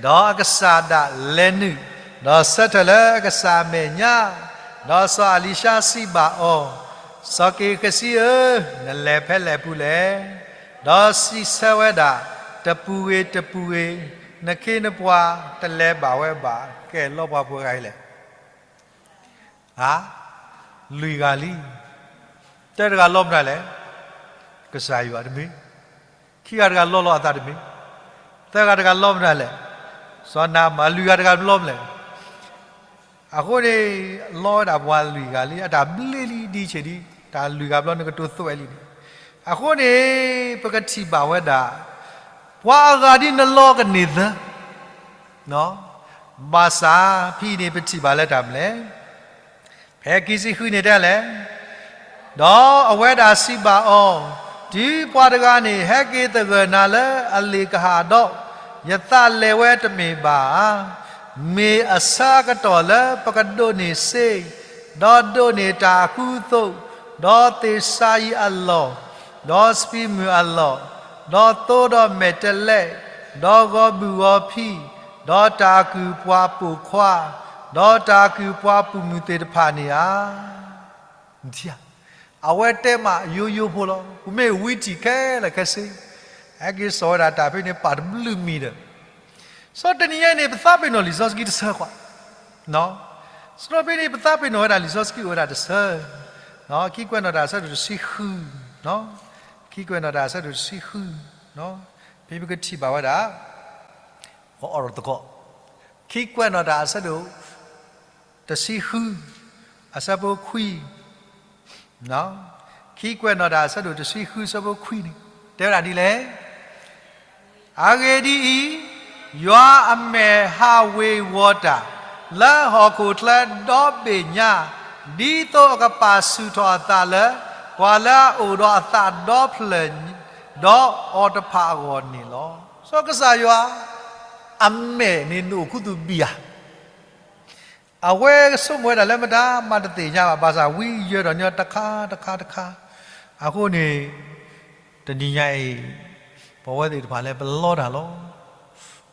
ဒီးအကစၢ်ဒၣ်လဲၤနုာ်, ဒီးဆၢထၢၣ်လၢအကစၢ်အမဲာ်ညါ, ဒီးစီၤအလံၤၡါစံးဘၣ်အီၤ, စီၤက့ၤဃစံဧၢ, နလဲၤဖဲလဲၣ်ပူၤလဲၣ်, ဒီးစံးဆၢဝဲဒၣ်, တပူၤဂ့ၤတပူၤဂ့ၤ, နခ့နပှၤတလဲၤဘၣ်ဝဲဘၣ်, ကဲလီၤပှၤပှဲၤဂၤအံၤလဲၣ် ဟါ, လွံၢ်ဂၤလံ. တၢတဂၤလီမတၤလဲၣ်, ကစၢ်ယွၤတမ့ၢ်, ခံဂၤတဂၤလီလီၤအသးတမ့ၢ်, သၢဂၤတဂၤလီမတၤလဲၣ်, စီၤနၤမၣ်, လွံၢ်ဂၤတဂၤလီမလဲၣ်. အဃိန့ၣ် လီဝဲဒၣ်ပှၤလွံၢ်ဂၤလံ, အတၢ်ဘျ့လံဒ်ဆ့ၣ်ဒံး, တၢ်လွံၢ်ဂၤဘျီနကတိၤသိးဝဲလံန့ၣ်. အဃိန့ၣ် ပကထံၣ်ဘၣ်ဝဲဒၣ် ပှၤအဂၤဒ်နလီကန့ၢ်သၢ ဘၣ်ဆၣ်ဖဲအံၤန့ၣ် ပထံၣ်ဘၣ်လၢတၢ်မနုၤလဲၣ်, ဖဲခံဆံဃုန့ၣ်တဲလဲၣ်, ဒီးအဝဲဒၣ်စံးဘၣ်အီၤ, တုၤပှၤတဂၤန့ၣ် ဟဲက့ၤသဂၢၢ်နၤလၢအလ့ၣ်ကဟၣ်ဒီး, ယသးလဲၤဝဲတမ့ၢ်ဘၣ်ဧါ. မ့ၢ်အဆၢအကတီၢ်လၢပကဒိးန့ၢ်စ့, ဒီးဒိးန့ၢ်တၢ်အကူအသိး, ဒီးသ့ၣ်စၤယံးအလီၢ်, ဒီးစပံးမုၢ်အလီၢ်, ဒီးသိဒီးမဲာ်တဲးလဲး, ဒီးဂီၤဘုၣ်ဂီၤဖံး, ဒီးတၢ်အကုၢ်ပှၤပိာ်ခွါ, ဒီးတၢ်အကုၢ်ပှၤပိာ်မုၣ်သ့ၣ်တဖၣ်န့ၣ်ဧါ. အဝဲတဲမးယိယိဖိလီၤ. ပမ့ၢ်ဝံထံၣ်ခဲလၢာ်ခဲဆ့, ဟဲက့ၤစိာ်ဝဲဒၣ်တၢ်ဖဲန့ၣ် ပာ်တဘျုးမံၤဒီး, စီၤတနံၤညါန့ၣ် ပသးပ့ၤနီၣ်လံာ်စီဆှံတဆၢကွၢ်, စီၤဖဲန့ၣ် ပသးပ့ၤနီၣ်ဝဲဒၣ်လံာ်စီဆှံအိၣ်ဝဲဒၣ်တဆၢ, ခံကွဲးနီၣ်တၢ်အဆၢဒိၣ်တဆံဃု, ခံကွဲးနီၣ်တၢ်အဆၢဒိၣ်တဆံဃု, ဖဲပကထံၣ်ဘၣ်ဝဲဒၣ် ကအိးထီၣ်သကိး, ခံကွဲးနီၣ်တၢ်အဆၢဒိၣ် တဆံဃု, အဆၢဖိခွံ, ခံကွဲးနီၣ်တၢ်အဆၢဒိၣ်တဆံဃု အဆၢဖိခွံန့ၣ် တဲဝဲဒၣ်ဒ်လဲၣ်, အဂ့ၢ်ဒ်အံၤ, ယွၤအမဲာ်ဟးဝ့ၤဝီၤတၢ် လၢဟီၣ်ခိၣ်ချၢဒီဘ့ၣ်ညါ, ဒ်သိးအကပာ်ဆူၣ်ထီၣ်အသးလၢ ပှၤလၢအအိၣ်ဒီးအသးဒီဖျၢၣ် ဒီးအီၤတဖၣ်အဂီၢ်န့ၣ်လီၤ. စီၤကစၢ်ယွၤ အမဲာ်န့ၣ်နအိၣ်ခူသူၣ်ဘံၣ်ဧါ. အဝဲကဆိကမိၣ်ဝဲဒၣ်လၢမတၤမးတသ့ၣ်ညါဘၣ်, ဘၣ်ဆၣ်ဝံယၢၤဒီးညီတခါတခါတခါ, အဃိန့ၣ် တနံၤညါအံၤ ပဝဲသ့ၣ်တဖၣ်လၢပလီတၢ်လီၤ.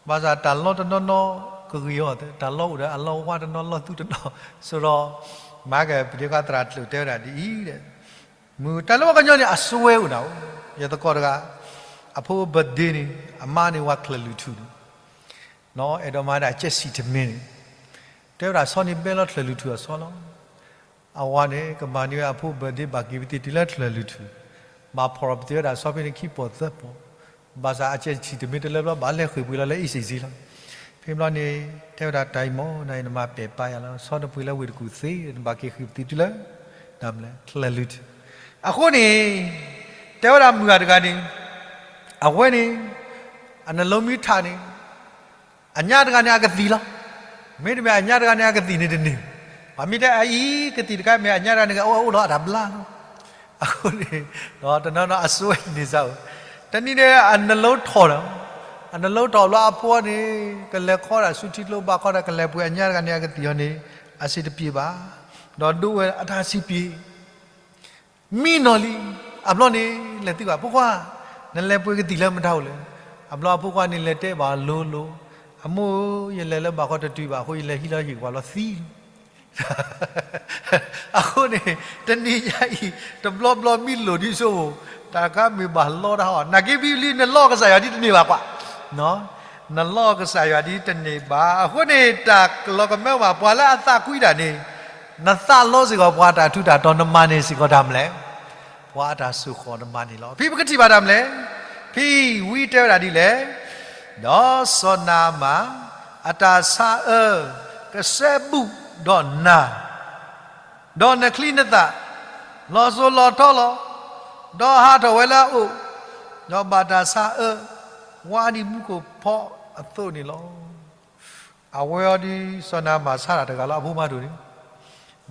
ဘၣ်ဆၣ်တၢ်လီတနီၤနီၤကဂ့ၤအီၤ, တၢ်လီအိၣ်ဒီးအလီဝါတနီၤလီၢ်သူတနီၤ, ဆိဒီး မၤကပဒ့ခွါသရၣ်ကျၢၢ်တဲဝဲဒၣ်ဒ်အံၤ, မ့ၢ်တၢ်လၢပှၤကညီန့ၣ် အစွဲအိၣ်နၤအိၣ်, ယသကိးတဂၤ အဖိ birthday န့ၣ် အမါန့ၣ်ဝဲချၢၣ်လွံၢ်ထူၣ်န့ၣ် အဲၣ်ဒိးမၤဒၣ်အကၠဲၣ်ဆံၣ်တမ့ၢ်န့ၣ်, တဲဝဲဒၣ်ဆီန့ၣ်ဘဲလီၤချၢၣ်လွံၢ်ထူၣ်အဆီလီၤ. အဝၤန့ၣ် ကမၤန့ၢ်ဝဲအဖိ birthday ဘၣ်က့ၤပသ့ၣ်တုၤလၢချၢၣ်လွံၢ်ထူၣ်, ဘၣ်ဖီၣ်ရီၣ်ပသ့ၣ်ဝဲဒၣ်ဆီဖဲန့ၣ်ခံပီၢ်သၢပီၢ်, ဘၣ်ဆၣ်အကၠဲၣ်ဆံၣ်တမ့ၢ်တလၢဘျီဘၣ်လဲၤဃ့ၢ်ပှ့ၤလီၤလၢ အ့ၣ်စ့ၣ်စ့ၣ်လီၤ. ဖဲဘျီန့ၣ် တဲဝဲဒၣ်တၢ်အံၤမ့ၢ် နအံၤနမၤပဲာ်ပာ်ယၤလီၤ, ဆီတပှ့ၤလၢဝ့ၢ်တကူၣ်သ့, နဘၣ်က့ၤဃ့ၢ်ပသ့ၣ်တုၤလၢ ဒၣ်မလဲၣ် ချၢၣ်လွံၢ်ထူၣ်. အဃိန့ၣ် တဲဝဲဒၣ်မုၢ်ဂၤတဂၤန့ၣ် အဝဲန့ၣ် အနလီမံထးန့ၣ် အညါတဂၤန့ၣ်အကသံၣ်လီၤ. မ့တမ့ၢ်အညါတဂၤန့ၣ်အကသံၣ်န့ၣ်တန့ၢ်, ပှၤမ့ၢ်တဲအအံၤကသံၣ်တခါ မ့ၢ်အညါတဂၤန့ၣ်ကအိၣ်အိၣ်လီၤအတၢ်ဘျါလီၤ. အဃိန့ၣ် တနီၤနီၤအစွဲန့ၢ်စ့ၢ်အိၣ်, တနံၤန့ၣ် အနလီထီၣ်ဒီး အနလီထီၣ်ဘျီအဖိန့ၣ် ကလဲၤခီဒၣ်ဆူထံကျိဘၣ်ခီဒၣ် ကလဲၤပှ့ၤအညါတဂၤန့ၣ်အကသံၣ်အီၤန့ၣ် အဆံးတပျ့ၤဘၣ်, ဒီးဒိဝဲအတၢ်ဆံးပျ့ၤ မံနီၤလံ. အဘျီန့ၣ် လဲၤသံကွၢ်ဖိခွါ, နလဲၤပှ့ၤကသံၣ်လၢမတၤအိၣ်လဲၣ်. အဘျီအဖိခွါန့ၣ်လဲၤတဲဘၣ်လိၤလိၤ, အမိၢ်ဧၢ, ယလဲၤလၢဘၣ်ခီတတုၤဘၣ်အဃိ ယလဲၤဟံးလီၤဟ့ၣ်ပှၤလီၤသံလီၤ. အဃိန့ၣ် တနံၤညါအံၤ တဘျီဘျီမံလိာ်ဒ်ဆိ, တၢ်တခါမ့ၢ်ဘၣ်လီတၢ်ဟီ, နာ်က့ဘံလံ နလီကစၢ်ယွၤဒ်တန့ၢ်ဘၣ်ကွၢ် နလီကစၢ်ယွၤဒ်တန့ၢ်ဘၣ်. အဃိန့ၣ် တၢ်လီၤကမၢဘၣ်ပှၤလၢအသးကွံတၢ်န့ၣ်, နသးလီစ့ၢ်ကီးပှၤတၢ်ထူးတၢ်တီၤ နမၤန့ၢ်စ့ၢ်ကီးတၢ်မလဲၣ်, ပှၤအတၢ်ဆိၣ်ဃီၤနမၤန့ၢ်လီၤ. ဖဲပကထံၣ်ဘၣ်တၢ်မလဲၣ်, ဖဲဝံတဲဝဲဒၣ်ဒ်လဲၣ်, ဒီးစီၤနၤမၣ် အတၢ်ဆါအၢ ကစဲဘူးဒီးနၤ ဒီးနချံနသၣ် လီၤစိၤလီၤထီလီၤ, ဒီးဟးထီၣ်ဝဲလၢအအိၣ်, ဒီးဘၣ်တၢ်ဆါအၢ ဝါဒ်မူခိၣ်ဖီအသိးန့ၣ်လီၤ. အဝဲအံၤဒ်စီၤနၤမၣ်ဆါတၢ်တဂၤလၢအဖိမါဒိၣ်န့ၣ်,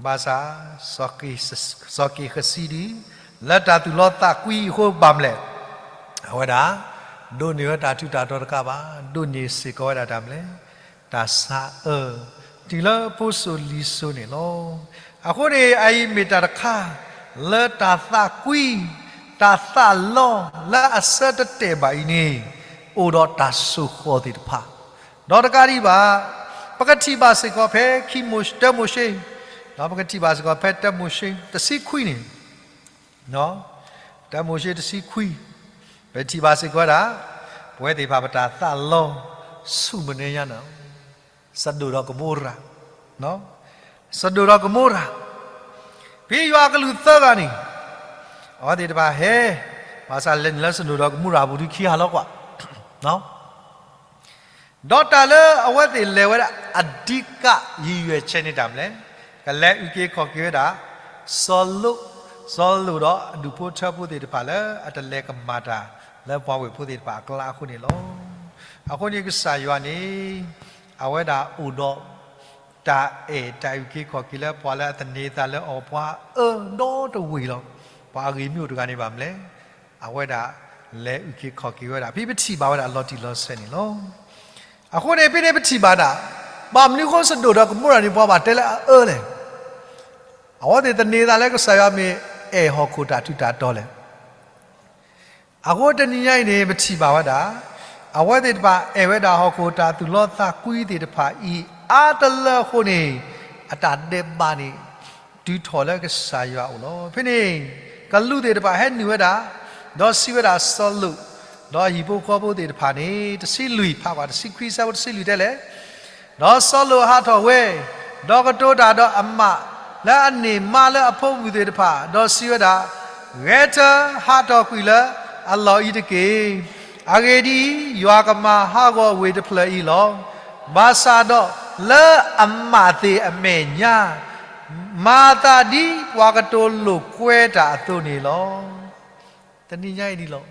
ဘၣ်ဆၣ် စီၤက့ၣ်ဃစံဒ် လၢတၢ်သူၣ်လီသးကွံအဃိဘၣ်မလဲၣ်, အဝဲဒၣ် ဒိးန့ၢ်ဝဲတၢ်ထူးတၢ်တီၤတကးဘၣ်, ဒိးန့ၢ်စ့ၢ်ကီးဝဲဒၣ်တၢ်မလဲၣ်, တၢ်ဆါအၢ တုၤလၢဖိစိၤလံၤစိၤန့ၣ်လီၤ. အဃိန့ၣ် အအံၤမ့ၢ်တၢ်တခါ လၢတၢ်သးကွံ တၢ်သးလီလၢအဆၢတတဲာ်ဘၣ်အံၤန့ၣ် အိၣ်ဒီးတၢ်ဆိၣ်ဃီၤသ့ၣ်တဖၣ်, ဒီးတကးဒံးဘၣ် ပကထံၣ်ဘၣ်စ့ၢ်ကီးဖဲခံမိၤၡ့ တၢမိၤၡ့, ဒီးပကထံၣ်ဘၣ်စ့ၢ်ကီးဖဲတၢမိၤၡ့ တဆံခွံန့ၣ်, တၢမိၤၡ့ တဆံခွံ, ပထံၣ်ဘၣ်စ့ၢ်ကီးဝဲဒၣ် ပဝဲသ့ၣ်တဖၣ်ပတၢ်သးလီ ဆူမဲာ်ညါန့ၣ် စဒိၣ်ဒီးကမိရၤ, စဒိၣ်ဒီးကမိရၤ, ဖဲယွၤအကလူးသၢဂၤန့ၣ် အဝဲသ့ၣ်တဖၣ်ဟဲ, ဘၣ်ဆၣ်လဲၤနုာ်လၢစဒိၣ်ဒီးကမိရၤအပူၤဒုးခံဂၤလီၤကွၢ်, ဒီးတၢ်လၢအဝဲသ့ၣ်လဲၤဝဲဒၣ် အဓိကရည်ရွယ်ချက်န့ၣ်တၢ်မလဲၣ်, ကလဲၤအုၣ်က့ၤခီၣ်က့ၤဝဲဒၣ် စီၤလိာ်, စီၤလိာ်ဒီးအဒူၣ်ဖိထၢဖိသ့ၣ်တဖၣ်လၢအတလဲၤကမၣ်တၢ်လၢပှၤဝ့ၢ်ဖိသ့ၣ်တဖၣ်အကျါအဃိန့ၣ်လီၤ. အဃိန့ၣ်ကစၢ်ယွၤန့ၣ် အဝဲဒၣ်အိၣ်ဒီး တၢ်အဲၣ်တၢ်အုၣ်က့ၤခီၣ်က့ၤလၢပှၤလၢအသန့ၤအသးလၢအီၤပှၤအၢဒီတဝ့ၢ်လီၤ. ပှၤအဂ့ၢ်မ့ၢ်အိၣ်တဂၤန့ၣ်ဘၣ်မလဲၣ်, အဝဲဒၣ်လဲၤအုၣ်က့ၤခီၣ်က့ၤဝဲဒၣ် ဖဲပထံၣ်ဘၣ်ဝဲဒၣ်လီၤတံၢ်လီၤဆဲးန့ၣ်လီၤ. အဃိန့ၣ် ဖဲန့ၣ်ပထံၣ်ဘၣ်ဒၣ် ဘၣ်မနုၤအဃိစဒိၣ်ဒီးကမိရၤန့ၣ် ပှၤဘၣ်တဲလၢအအၢလဲၣ်. အဝဲသ့ၣ်သန့ၤသးလၢကစၢ်ယွၤမ့ၢ်အဲၣ်ဟီၣ်ခိၣ်တၢ်ထူးတၢ်တီၤလဲၣ်. အဃိတနံၤညါအံၤန့ၣ် ပထံၣ်ဘၣ်ဝဲဒၣ် အဝဲသ့ၣ်တဖၣ်အဲၣ်ဝဲဒၣ်ဟီၣ်ခိၣ်တၢ်သူၣ်လီသးကွံသ့ၣ်တဖၣ်အံၤ အါတလၢအဃိန့ၣ် အတၢ်ဒဲးဘးန့ၣ် တုၤထီၣ်လၢကစၢ်ယွၤအအိၣ်လီၤ. ဖဲန့ၣ် ကလူးသ့ၣ်တဖၣ်ဟဲနုာ်ဝဲဒၣ် ဒီးစံးဝဲဒၣ်စီၤလိာ် ဒီးအဟံၣ်ဖိဃီဖိသ့ၣ်တဖၣ်န့ၣ် တဆံလွံၢ် ဖးကွၢ် တဆံခွံ ဆၢဖိတဆံလွံၢ်တဲလဲၣ် ဒီးစီၤလိာ်ဟးထီၣ်ဝဲ, ဒီးကတိၤတၢ်ဒီးအမးလၢအန့ၢ်မါလၢအဖိမုၣ်သ့ၣ်တဖၣ်, ဒီးစံးဝဲဒၣ်, ဂဲၤထၢၣ်ဟးထီၣ်ကွံာ်လၢအလီၢ်အံၤတက့ၢ်. အဂ့ၢ်ဒ်အံၤ, ယွၤကမၤဟးဂီၤဝ့ၢ်တဖျၢၣ်အံၤလီၤ. ဘၣ်ဆၣ်ဒီးလၢအမးသ့ၣ်အမဲာ်ညါ, မၤသးဒ်ပှၤကတိၤလိာ်ကွဲတၢ်အသိးန့ၣ်လီၤ. တနံၤညါအံၤဒ်လီၤ.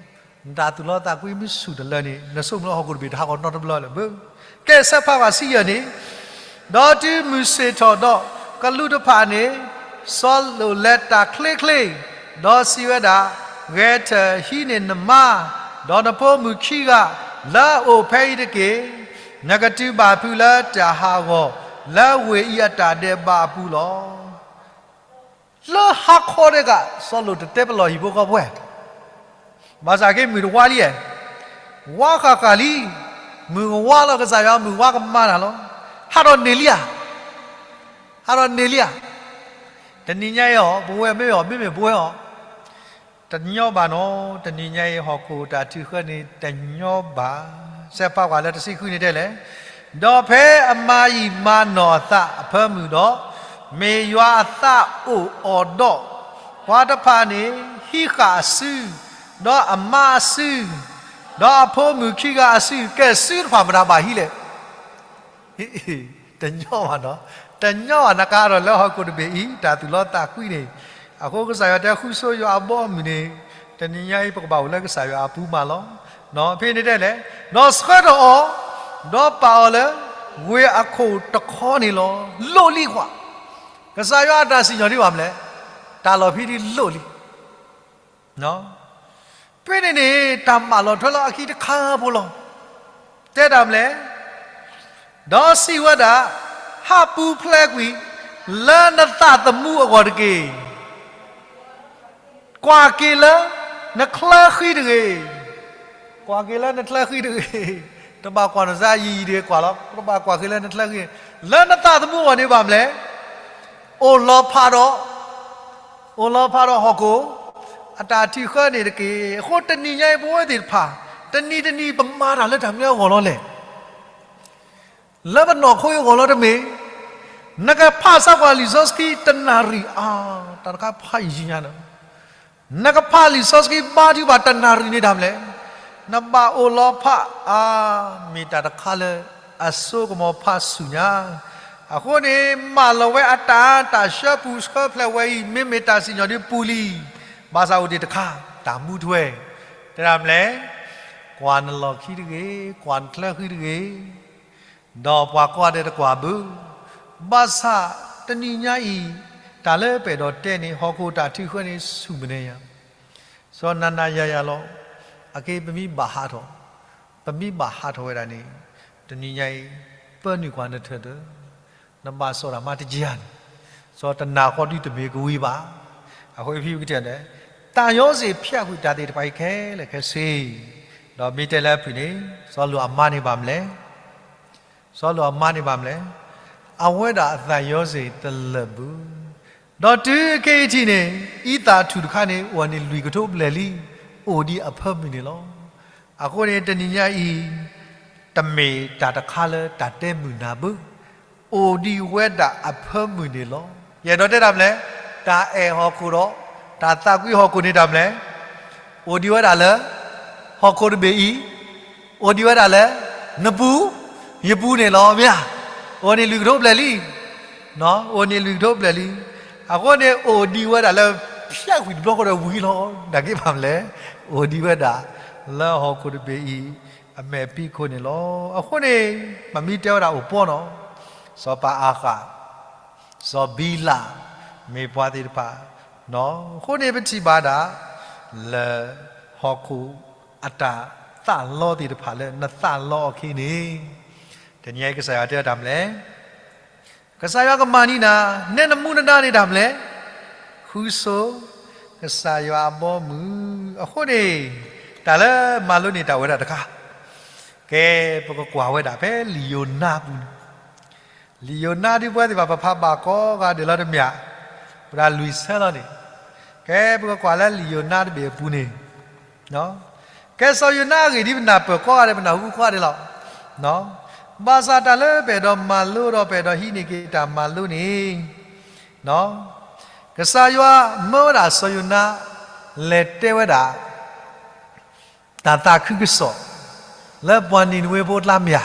နတၢ်သူၣ်လီသးကွံမ့ၢ်ဆူၣ်တလၢန့ၣ် နဆိကမိၣ်လၢဟီၣ်ခိၣ်တဘ့ၣ်တဟးဂီၤနီတဘျီလၢၤဘၣ်. ကဲ ဆၢဖးကွၢ်ဆံယဲၢ်န့ၣ်, ဒီးတုၤမုၢ်ဆ့ၣ်ထီၣ်ဒီးကလူးတဖၣ်န့ၣ်, စီၤလိာ်လဲၤတၢ်ချ့ချ့, ဒီးစံးဝဲဒၣ်, ဂဲၤထၢၣ်ဟံးန့ၢ်နမါ, ဒီးနဖိမုၣ်ခံဂၤလၢအအိၣ်ဖဲအံၤတက့ၢ်. နကတုၤဘၣ်ဖုးလၢတၢ်ဟးဂီၤ လၢဝ့ၢ်အံၤအတၢ်ဒဲးဘးအပူၤလီၤ. လၢဟါခီတဂၤ စီၤလိာ်တတဲပလီၢ်ဟံၣ်ဖိဃီဖိဝဲ, ဘၣ်ဆၣ်က့ၤမုၢ်တဝါလံ, ဝါဃၣ်ဃၣ်လံ, မုၢ်ကဝါလီၤ, ကစၢ်ယွၤမုၢ်ဝါကမၤတၢ်လီၤ. ဟးထီၣ်န့ၢ်လံဧါ, ဟးထီၣ်န့ၢ်လံဧါ. တနံၤညါအံၤအီၤ ပဝဲမ့ၢ်အီၤ မ့မ့ၢ်ပဝဲအီၤ တညီဘၣ်နီၤ, တနံၤညါအံၤ ဟီၣ်ခိၣ်တၢ်ထုးဃၢန့ၣ် တညီဘၣ်. စဲးဖးကွၢ်လၢတဆံဃုန့ၣ်တဲလဲၣ်, ဒီးဖဲအမၤယံာ်မၤနီၢ်အသးအဖၢမုၢ်ဒီး, မ့ၢ်ယွၤအသးအိၣ်အီၤဒီး, ပှၤတဖၣ်န့ၣ် ဟံးဃာ်အစု, ဒီးအမါအစု, ဒီးအဖိမုၣ်ခံဂၤအစု, ကဲစုတဖၣ်မတၤဘၣ်ဟံးလဲၣ် တညီဘၣ်နီၤ, တညီဘၣ် နကဟးထီၣ်လၢဟီၣ်ခိၣ်တဘ့ၣ်အံၤ တၢ်သူၣ်လီသးကွံန့ၣ်, အဃိကစၢ်ယွၤတဲဃုဆိယွၤအဘီအမုၢ်န့ၣ်, တနံၤညါအံၤ ပကဘၣ်အိၣ်လၢကစၢ်ယွၤအပူၤမးလီၤ. ဖဲန့ၣ်တဲလဲၣ်, ဒီးဆှၢထီၣ်အီၤ, ဒီးပာ်အီၤလၢ ဝ့ၢ်အခိၣ်တခီန့ၣ်လီၤ. လိၣ်လံကွၢ်, ကစၢ်ယွၤအတၢ်စံၣ်ညီၣ်ဒ်ဘၣ်မနုၤလဲၣ်, တၢ်လီၢ်ဖဲဒ်လိၣ်လံ ဖဲန့ၣ်န့ၣ် တၢ်မၢလီၤထွဲလီၤအခံတခါဖိလီၤ. တဲတၢ်မနုၤလဲၣ်, ဒီးစံးဝဲဒၣ်, ဟးပူၤဖျဲးကွံာ် လၢနသးသမူအဂီၢ်တက့ၢ်. ကွၢ်က့ၤလၢနချၢဃံတဂ့ၤ. ကွၢ်က့ၤလၢနချၢဃံတဂ့ၤ. တဘၣ်ကွၢ်နစါယံာ်ယံာ်တဂ့ၤကွၢ်လီၤ. တဘၣ်ကွၢ်က့ၤလၢနချၢဃံ, လၢနသးသမူအဂီၢ်န့ၣ်ဘၣ်မနုၤလဲၣ်, အိၣ်လီၤဖးဒီး အိၣ်လီၤဖးဒီးဟီၣ်ခိၣ် အတၢ်ထုးဃၢန့ၣ်တက့ၢ်. အဃိတနံၤညါအံၤပဝဲသ့ၣ်တဖၣ် တနံၤတနံၤပမၤတၢ်လၢတၢ်မနုၤအဂီၢ်လီၤလဲၣ်. လၢပနီၢ်ခိအဂီၢ်လီၤတမ့ၢ်, နကဖးဆၢကွၢ်လံာ်စီဆှံတနၣ်ရံၣ်အါ, တၢ်တခါဖးယံာ်ညါန့ၣ် နကဖးလံာ်စီဆှံဘါထုကဖၣ်တနၣ်ရံၣ်န့ၣ်တၢ်မနုၤလဲၣ်, နဘၣ်အိၣ်လီၤဖးအါ, မ့ၢ်တၢ်တခါလၢအစိကမီၤဖးဆူၣ်ညါ. အဃိန့ၣ် မၢလီၤဝဲအတၢ် တၢ်ဆှၢပူၤဆှၢဖျဲးဝဲအံၤ မ့မ့ၢ်တၢ်စံၣ်ညီၣ်ဒ်ပူၤလံ. ဘၣ်ဆၣ်အိၣ်ဒံးတခါ တၢ်မူထွဲ, တဲဒၣ်မနုၤလဲၣ်, ကွၢ်နလီၢ်ခံတဂ့ၤ, ကွၢ်နချၢဃံတဂ့ၤ ဒီးပှၤကိးဂၤဒဲးတကွၢ်ဘၣ်. ဘၣ်ဆၣ်တနံၤညါအံၤ တၢ်လၢပအဲၣ်ဒိးတဲန့ၣ် ဟီၣ်ခိၣ်တၢ်ထုးဃၢန့ၣ်ဆူၣ်မနုၤညါ, စီၤနၤနၤယၤယၤလီၤ. အက့ပမ့ၢ်ဘၣ်ဟးထီၣ်, ပမ့ၢ်ဘၣ်ဟးထီၣ်ဝဲဒၣ်န့ၣ်, တနံၤညါအံၤ ပၢနုာ်ကွၢ်နထၢၣ်ဒီး နဘၣ်စီၤတၢ်မါတကယၤန့ၣ်, စီၤတနၢ်ဃီဒုတမ့ၢ်ကဝံၤဘၣ်. အဃိဖဲပကတဲန့ၣ်, တၢ်ယီစ့ၣ်ဖျဲးကွံာ်တၢ်သ့ၣ်တဖၣ်အံၤခဲလၢာ်ခဲဆ့, ဒီးမ့ၢ်တဲလၢအဖုၣ်န့ၣ် စီၤလိာ်အမါန့ၣ်ဘၣ်မနုၤလဲၣ်, စီၤလိာ်အမါန့ၣ်ဘၣ်မနုၤလဲၣ်, အဝဲဒၣ်အသးယီစ့ၣ်တလၢာ်ဘၣ်. ဒီးတုၤခဲအံၤထံးန့ၣ် အံသၣ်ထူၣ်တခါန့ၣ် အိၣ်န့ၣ်လွံၢ်ကထိဘျဲၣ်လံ, အိၣ်ဒံးအဖၢမုၢ်န့ၣ်လီၤ. အဃိန့ၣ်တနံၤညါအံၤ တမ့ၢ်တၢ်တခါလၢတၢ်တဲမုာ်နၤဘၣ်, အိၣ်ဒံးဝဲဒၣ်အဖၢမုၢ်န့ၣ်လီၤ. ယအဲၣ်ဒိးတဲတၢ်မနုၤလဲၣ်, တၢ်အဲၣ်ဟီၣ်ခိၣ်ဒီး တၢ်သးကွံဟီၣ်ခိၣ်န့ၣ်တၢ်မနုၤလဲၣ်, အိၣ်ဒံးဝဲဒၣ်လၢ ဟီၣ်ခိၣ်တဘ့ၣ်အံၤ, အိၣ်ဒံးဝဲဒၣ်လၢ နပူၤ, ယပူၤန့ၣ်လီၤ မ့ၢ်ဧါ. အိၣ်န့ၣ်လွံၢ်ကထိဘျဲၣ်လံ, အိၣ်န့ၣ်လွံၢ်ကထိဘျဲၣ်လံ. အဃိန့ၣ်အိၣ်ဒံးဝဲဒၣ်လၢ ဖျဲးကွံာ်တဘျီဃီဒီးဝံၤလီၤ. နာ်က့ဘၣ်မနုၤလဲၣ်, အိၣ်ဒံးဝဲဒၣ် လၢဟီၣ်ခိၣ်တဘ့ၣ်အံၤ အမဲာ်ဖံးခိၣ်န့ၣ်လီၤ. အဃိန့ၣ် ပမ့ၢ်တဲဝဲဒၣ်အိၣ်ပီနီၤ, စီၤပၤအၤဃး, စီၤဘံလး, မ့ၢ်ပှၤသ့ၣ်တဖၣ်, အဃိန့ၣ်ပထံၣ်ဘၣ်ဒၣ် လၢဟီၣ်ခိၣ်အတၢ်သးလီသ့ၣ်တဖၣ်လၢနသးလီအီၤအခံန့ၣ်, တနံၤအံၤကစၢ်ယွၤတဲတၢ်မနုၤလဲၣ်, ကစၢ်ယွၤကမၤန့ၢ်နၤ, နဲနမူနဒါန့ၣ်တၢ်မနုၤလဲၣ်, ဃုဆိ ကစၢ်ယွၤအဘီအမုၢ်. အဃိန့ၣ် တၢ်လၢမၤလိန့ၢ်တၢ်ဝဲဒၣ်တခါ, ကဲ ပကကွၢ်ဝဲဒၣ်ဖဲလံာ်ယိၤနါအပူၤန့ၣ်, လံာ်ယိၤနါဒ်ပဝဲသ့ၣ်တဖၣ် ပဖးဘၣ်ကိးဂၤဒဲးလီၤတမ့ၢ်ဧါ, ဝဲဒၣ်လွံၢ်ဆၢလီၤန့ၣ်, ကဲ ပကကွၢ်လၢလံာ်ယိၤနါတဘ့ၣ်အပူၤန့ၣ် ကဲစီၤယိၤနါအဂ့ၢ်ဒ်ပနၢ်ပၢၢ်ကိးဂၤဒဲး ပနၢ်ဟူကိးဂၤဒဲးလီၤ. ဘၣ်ဆၣ်တၢ်လၢပအဲၣ်ဒိးမၤလိဒီးပအဲၣ်ဒိးဟံးန့ၢ်က့ၤတၢ်မၤလိန့ၣ်, ကစၢ်ယွၤမၢဝဲဒၣ်စီၤယိၤနါ လဲၤတဲဝဲဒၣ် တၢ်သးခုကစီၣ် လၢပှၤနံၤနဝ့ဖိအကျါမ့ၢ်ဧါ.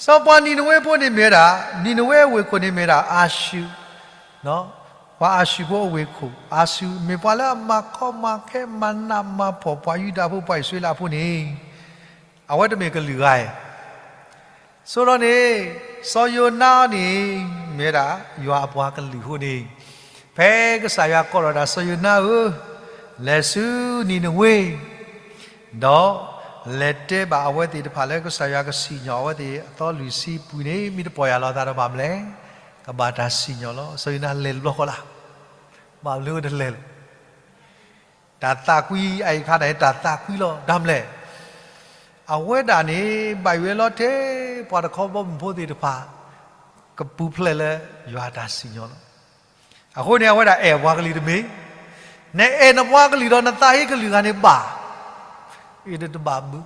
စီၤပှၤနံၤနဝ့ဖိန့ၣ်မ့ၢ်ဝဲဒၣ်, နံၤနဝ့အဝ့ၢ်ခိၣ်န့ၣ်မ့ၢ်ဝဲဒၣ်အၤၡူၣ်, ပှၤအၤၡူၣ်ဖိအဝ့ၢ်ခိၣ်, အၤၡူၣ်မ့ၢ်ပှၤလၢအမၤကီမၤခဲမၤနးမၤဖှီၣ်ပှၤယူဒၤဖိပှၤအံၣ်စရ့လးဖိန့ၣ်, အဝဲတမ့ၢ်ကလုာ်ဂၤဧါ. ဆိဒီးန့ၣ် စီၤယိၤနါန့ၣ် မ့ၢ်ဝဲဒၣ်ယွၤအပှၤကလုာ်အဃိန့ၣ်, ဖဲကစၢ်ယွၤကိးထီၣ်ဒၣ်စီၤယိၤနါဧၢ, လဲၤဆူနံၤနဝ့, ဒီး လဲၤတဲဘၣ်အဝဲသ့ၣ်တဖၣ်လၢကစၢ်ယွၤကစံၣ်ညီၣ်အဝဲသ့ၣ်အသီလွံၢ်ဆံပူၤန့ၣ် မ့ၢ်တပီၢ်ယၢ်လီၤအသးဒီးဘၣ်မလဲၣ်, ကဘၣ်တၢ်စံၣ်ညီၣ်လီၤ. စီၤယိၤနါလဲၤတဘျီဃီလၢ်, ဘၣ်မနုၤတလဲၤလဲၣ်. တၢ်သးကွံအံၤအခါန့ၣ် တၢ်သးကွံလီၤ. တၢ်မလဲၣ်, အဝဲဒၣ်န့ၣ် ဘၣ်ယွဲလီၤထဲ ပှၤတခီဘီမုၢ်ဖိသ့ၣ်တဖၣ် ကပူၤဖျဲးလၢယွၤတၢ်စံၣ်ညီၣ်လီၤ. အဃိန့ၣ် အဝဲဒၣ်အဲၣ်ပှၤကလုာ်တမ့ၢ်, နအဲၣ်နပှၤကလုာ်ဒီးနသးဟ့ကလုာ်ဂၤန့ၣ်ဘၣ်, အံၤတဘၣ်ဘု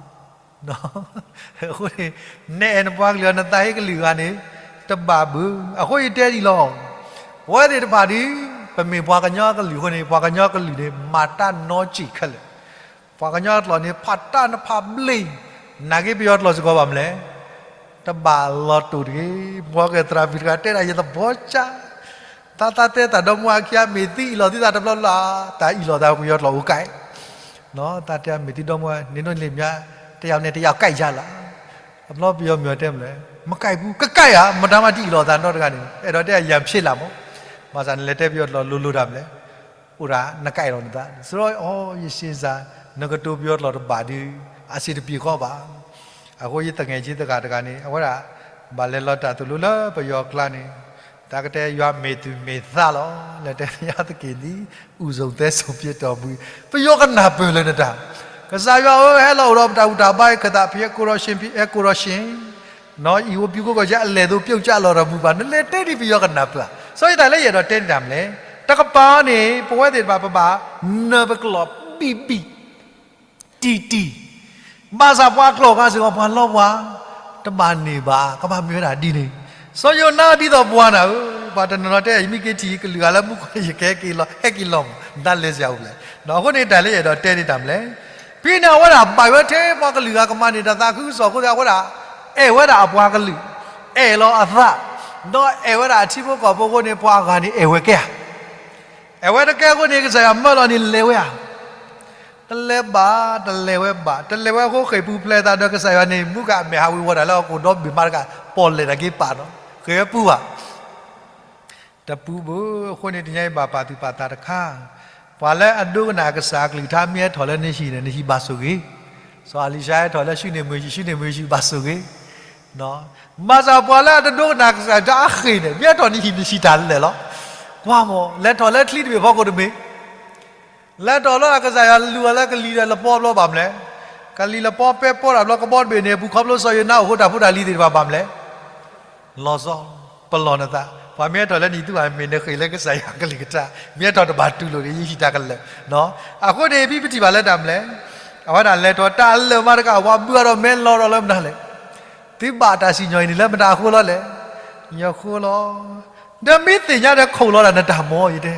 အဃိန့ၣ် နအဲၣ်နပှၤကလုာ်ဒီးနသးဟ့ကလုာ်ဂၤန့ၣ် တဘၣ်ဘု. အဃိယတဲဒ်လီၤ, ပဝဲသ့ၣ်တဖၣ်ဒီး ပမ့ၢ်ပှၤကညီကလုာ်အဃိန့ၣ် ပှၤကညီကလုာ်န့ၣ် မၤတၢ်နီစ့ၣ်ခဲလၢာ်. ပှၤကညီအကျိာ်န့ၣ် ဖးတၢ်နဖးဘျ့, နာ်က့ပယီၤကျိာ်စ့ၢ်ကီးဘၣ်မလဲၣ်, တဘၣ်လီၤတိာ်တဂ့ၤ. မ်ကသရၣ်မုၣ်တဂၤတဲဒၣ်ယသဘီကၠၢ်, သးသးတဲတၢ်ဒီမါဝၤခံဂၤ မ့ၢ်သုအ့ၣ်လိာ်သုသးတဘျီဘျီ, တၢ်အ့ၣ်လိာ်သးပယီၤကျိာ်အိၣ်ကဲ, သးတဲမ့ၢ်သုဒီမါဝၤ န့ၣ်နီၣ်လ့ၣ်မၠါ, တယောက်နဲ့တယောက်ကိုက်ကြလား, အဘျီပယီၤမ့ၢ်တဲမလဲၣ်, မကိုက်ဘူး, ကကိုက်ဧါ, မတၤမးတအ့ၣ်လိာ်သးနီတဂၤန့ၣ် အဲၣ်ဒိးတဲယၤဖျ့လၢ်မး, ဘၣ်ဆၣ်န့ၣ်လဲၤတဲပယီၤကျိာ်လိၤလိၤတၢ်မလဲၣ် အိၣ်ဒၣ်နကဲလီၤနသး, ဆိုတော့ ယစ့စါ နကတိၤပယီၤကျိာ်တဘၣ်ဒီး အဆင်တပြေဃီဘၣ်. အဃိယသငယ်ချင်းသ့ၣ်တဂၤန့ၣ် အဝဲဒၣ် ဘၣ်လဲၤလီၤတၢ်သိၣ်လိလၢပယီၤကျါန့ၣ်, တၢ်ကတဲယွၤမ့ၢ်သူၣ်မ့ၢ်သးလီၤ, လဲၤတဲယၤသက့ၢ်န့ၣ် ဦးဆုံးသဲဆုံးဖြစ်တော်မူ, ပယီၤကနၢ်ပၢၢ်လၢနတၢ်, ကစၢ်ယွၤဧၢ ဟဲလီၤအိၣ်ဒီးပတၢ်ဘူၣ်တၢ်ဘါအံၤ ခၢၣ်သးဖဲ ကိုယ်တော်ရှင်ဖြစ်, အဲ ကိုယ်တော်ရှင် နော်, ယအိၣ်ပူၤကိးဂီၤ ယအလဲၤသိးပျိကစၢ်လီၤတၢ်မူဘၣ်, နလဲၤတဲဒ်ပယီၤကနၢ်ပၢၢ်ဧါ. စီၤယိၤနါလၢယအဲၣ်ဒိးတဲန့ၣ်တၢ်မလဲၣ်, တကပၤန့ၣ် ပဝဲသ့ၣ်တဖၣ်ပဘၣ်နၢၤပကျိာ်ဘံၣ်ဘံၣ်တံၢ်တံၢ်, ဘၣ်ဆၣ်ပှၤကျိာ်ဂၤစ့ၢ်ကီး ပှၤလီပှၤ တဘၣ်န့ၢ်ဘၣ်, ကဘၣ်မ့ၢ်ဝဲဒၣ်ဒ်န့ၣ်. စီၤယိၤနါဒ်သိးပှၤနၤဧၢ, ပှၤတနီၤနီၤတဲ ယမ့ၢ်က့ၤထံၣ်ကလုာ်ဂၤလၢမူခိၣ် ယကဟဲက့ၤလီၤ, ဟဲက့ၤလီၤမး, နလဲၤစရာအိၣ်လဲၣ်. အဃိန့ၣ်တၢ်လၢယအဲၣ်ဒိးတဲန့ၣ်တၢ်မလဲၣ်, ဖဲန့ၣ်အဝဲဒၣ်ဘၣ်ဝဲထဲပှၤကလုာ်ဂၤကမၤန့ၢ်တၢ်သးခုကစီၣ်အဃိသတး အဝဲဒၣ်အဲၣ်ဝဲဒၣ်အပှၤကလုာ်, အဲၣ်လီၤအသး, ဒီးအဲၣ်ဝဲဒၣ်အထံဖိကီၢ်ဖိအဃိန့ၣ် ပှၤအဂၤန့ၣ်အဲၣ်ဝဲကဲဧါ. အဲၣ်ဝဲတကဲအဃိန့ၣ် ကစၢ်ယွၤမၢလီၤန့ၣ်လဲၤဝဲဧါ. တလဲၤဘၣ်, တလဲၤဝဲဘၣ်, တလဲၤဝဲအဃိဃ့ၢ်ပူၤဖျဲးသးဒီးကစၢ်ယွၤန့ၣ် မူကမဲာ်ဟးဝ့ၤဝီၤတၢ်လၢဟီၣ်ခိၣ်ဒီဘ့ၣ်မးတကး, ပီၣ်လဲၣ်တၢ်က့ၤပာ်ဒီး, ဃ့ၢ်ဝဲပူၤဘၣ် တပူၤဘၣ်. အဃိန့ၣ်တနံၤအံၤဘၣ်ပာ်သူၣ်ပာ်သးတခါ, ပှၤလၢအဒိကနၣ်အကစၢ်အကလုၢ်ကထါမ့ၢ်ဟဲထီၣ်လၢနဟံၣ်န့ၣ် နဟံၣ်ဘၣ်ဆိၣ်ဂ့ၤ, စီၤအလံၤၡါဟဲထီၣ်လၢၡူနံၣ်မုၢ်ဟံၣ်, ၡူနံၣ်မုၢ်ဟံၣ်ဘၣ်ဆိၣ်ဂ့ၤ, ဘၣ်ဆၣ်ပှၤလၢအတဒိကနၣ်အကစၢ်အကလုၢ်ကထါအဃ့ၢ်န့ၣ် မ့ၢ်ဟဲထီၣ်နဟံၣ်နဆံးတၢ်လဲၣ်လီၤ. ကွၢ်မး, လဲၤထီၣ်လၢချံတဘ့ၣ်ဖီခိၣ်တမ့ၢ်, လဲၤထီၣ်လၢအကစၢ်ယွၤလူၤအီၤလၢကလံၤဒီးလပီဘျီဘၣ်မလဲၣ်, ကလံၤလပီပဲပီတၢ်ဘျီကဘီတဘ့ၣ်န့ၣ် ပူၤခီဖျိစီၤယိၤနါအိၣ်ဃိတၢ်ဖိတၢ်လံၤသ့ၣ်တဖၣ်ဘၣ်မလဲၣ် လီၤဆီ, ပလီၢ်နသး, ပှၤမ့ၢ်ဟဲထီၣ်လၢနဟံၣ်သုဘၣ် မ့ၢ်နဃ့ၢ်လၢကစၢ်ယွၤကလုၢ်ကထါ, မ့ၢ်ဟဲထီၣ်တဘၣ်တူၢ်လိာ်ဒီး ယဟံၣ်တၢ်ကလၢာ်. အဃိန့ၣ် ဖဲပထံၣ်ဘၣ်လၢတၢ်မလဲၣ်, အဝဲဒၣ်လဲၤထီၣ်တၢ်လၢာ်မးတကး အဝၤဘုအဒီးမဲလီၤဒီးလၢမနုၤလဲၣ်, သုဘၣ်တၢ်စံၣ်ညီၣ်အံၤန့ၣ်လၢမတၤအဃိလီၤလဲၣ်, ယဃိလီၤ. ဒီးမ့ၢ်သ့ၣ်ညါဒီးခိၣ်လီၤဒၣ်နတၢ်မၢ်ယတဲ,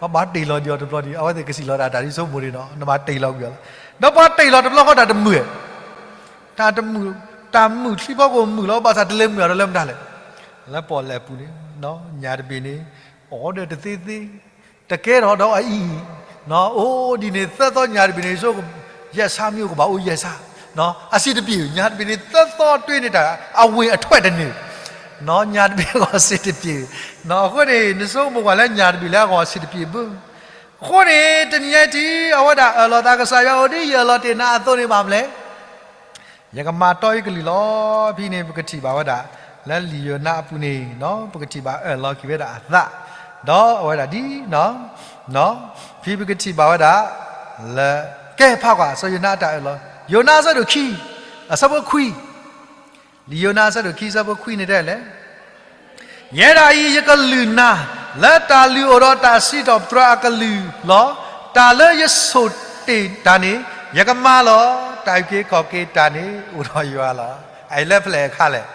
ပှၤဘၣ်တ့ၢ်လီၤဒံးအီၤတဘျီဒီး အဝဲသ့ၣ်ကစံၣ်လီၤဒၣ်တၢ်ဒ်ဆိကမိၣ်န့ၣ်ဒီး နဘၣ်တ့ၢ်လီၤကွံာ်အီၤလီၤ. ဒီးပှၤတ့ၢ်လီၤတဘျီဃီတၢ်တမုာ် တၢ်တမုာ်, တၢ်မုာ်ချံဖီခိၣ်မုာ်လီၤ, ဘၣ်ဆၣ်တလဲၤမုာ်အီၤဒီးလၢမတၤလဲၣ်, လၢပီၣ်လဲၣ်ပူၤန့ၣ်, ညၣ်တဘ့ၣ်န့ၣ်, အီၣ်ဒီးတသ့သ့, တကဲထီၣ်ဒီးအအံၤ, အိၣ်ဒ်န့ၣ် သၢသီညၣ်တဘ့ၣ်န့ၣ် ဆိကမိၣ်, ယဲၢ်ဆါမ့ၢ်အိၣ်ကဘၣ်အိၣ်ယဲၢ်ဆါ, အဆင်တပြေ, ညၣ်တဘ့ၣ်န့ၣ် သၢသီတွ့န့ၢ်တၢ် အဝင်အထွက်တန့ၢ်, ညၣ်တဘ့ၣ်အဂီၢ်အဆင်တပြေ, အဃိန့ၣ် နဆိကမိၣ်ကွၢ်လၢညၣ်တဘ့ၣ်လၢအဂီၢ်အဆင်တပြေဘၣ်. အဃိန့ၣ် တနံၤညါအံၤ အဝဲဒၣ်အၢၣ်လီၤသး ကစၢ်ယွၤဧၢ, ဒ်ယအၢၣ်လီၤတ့ၢ်နၤအသိးန့ၣ်ဘၣ်မလဲၣ်, ယကမၤတီအံၤကလုၢ်လီၤ. ဖဲန့ၣ် ပကထံၣ်ဘၣ်ဝဲဒၣ် လၢလံာ်ယိၤနါအပူၤန့ၣ်, ပကထံၣ်ဘၣ်အၢၣ်လီၤက့ၤဝဲဒၣ်အသး, ဒီးအဝဲဒၣ်ဒ်, ဖဲပကထံၣ်ဘၣ်ဝဲဒၣ် လၢ ကဲဖးကွၢ် စီၤယိၤနါအတၢ်အၢၣ်လီၤ, ယိၤနါအဆၢဒိၣ်ခံ, အဆၢဖိခွံ, လံာ်ယိၤနါအဆၢဒိၣ်ခံ အဆၢဖိခွံန့ၣ်တဲလဲၣ် ယဲဒၣ်အံၤ ယကလုၢ်နၤ လၢတၢ်လုၢ်အိၣ်ဒီးတၢ်စံးထီၣ်ပတြၢၤအကလုၢ်လီၤ. တၢ်လၢယဆိၣ်တ့ၢ်တၢ်န့ၣ် ယကမၤလီၤ. တၢ်အုၣ်က့ၤခီၣ်က့ၤတၢ်န့ၣ် အိၣ်ဒီးယွၤလီၤ. အအံၤလၢဖဲလဲၣ်အခါလဲၣ်,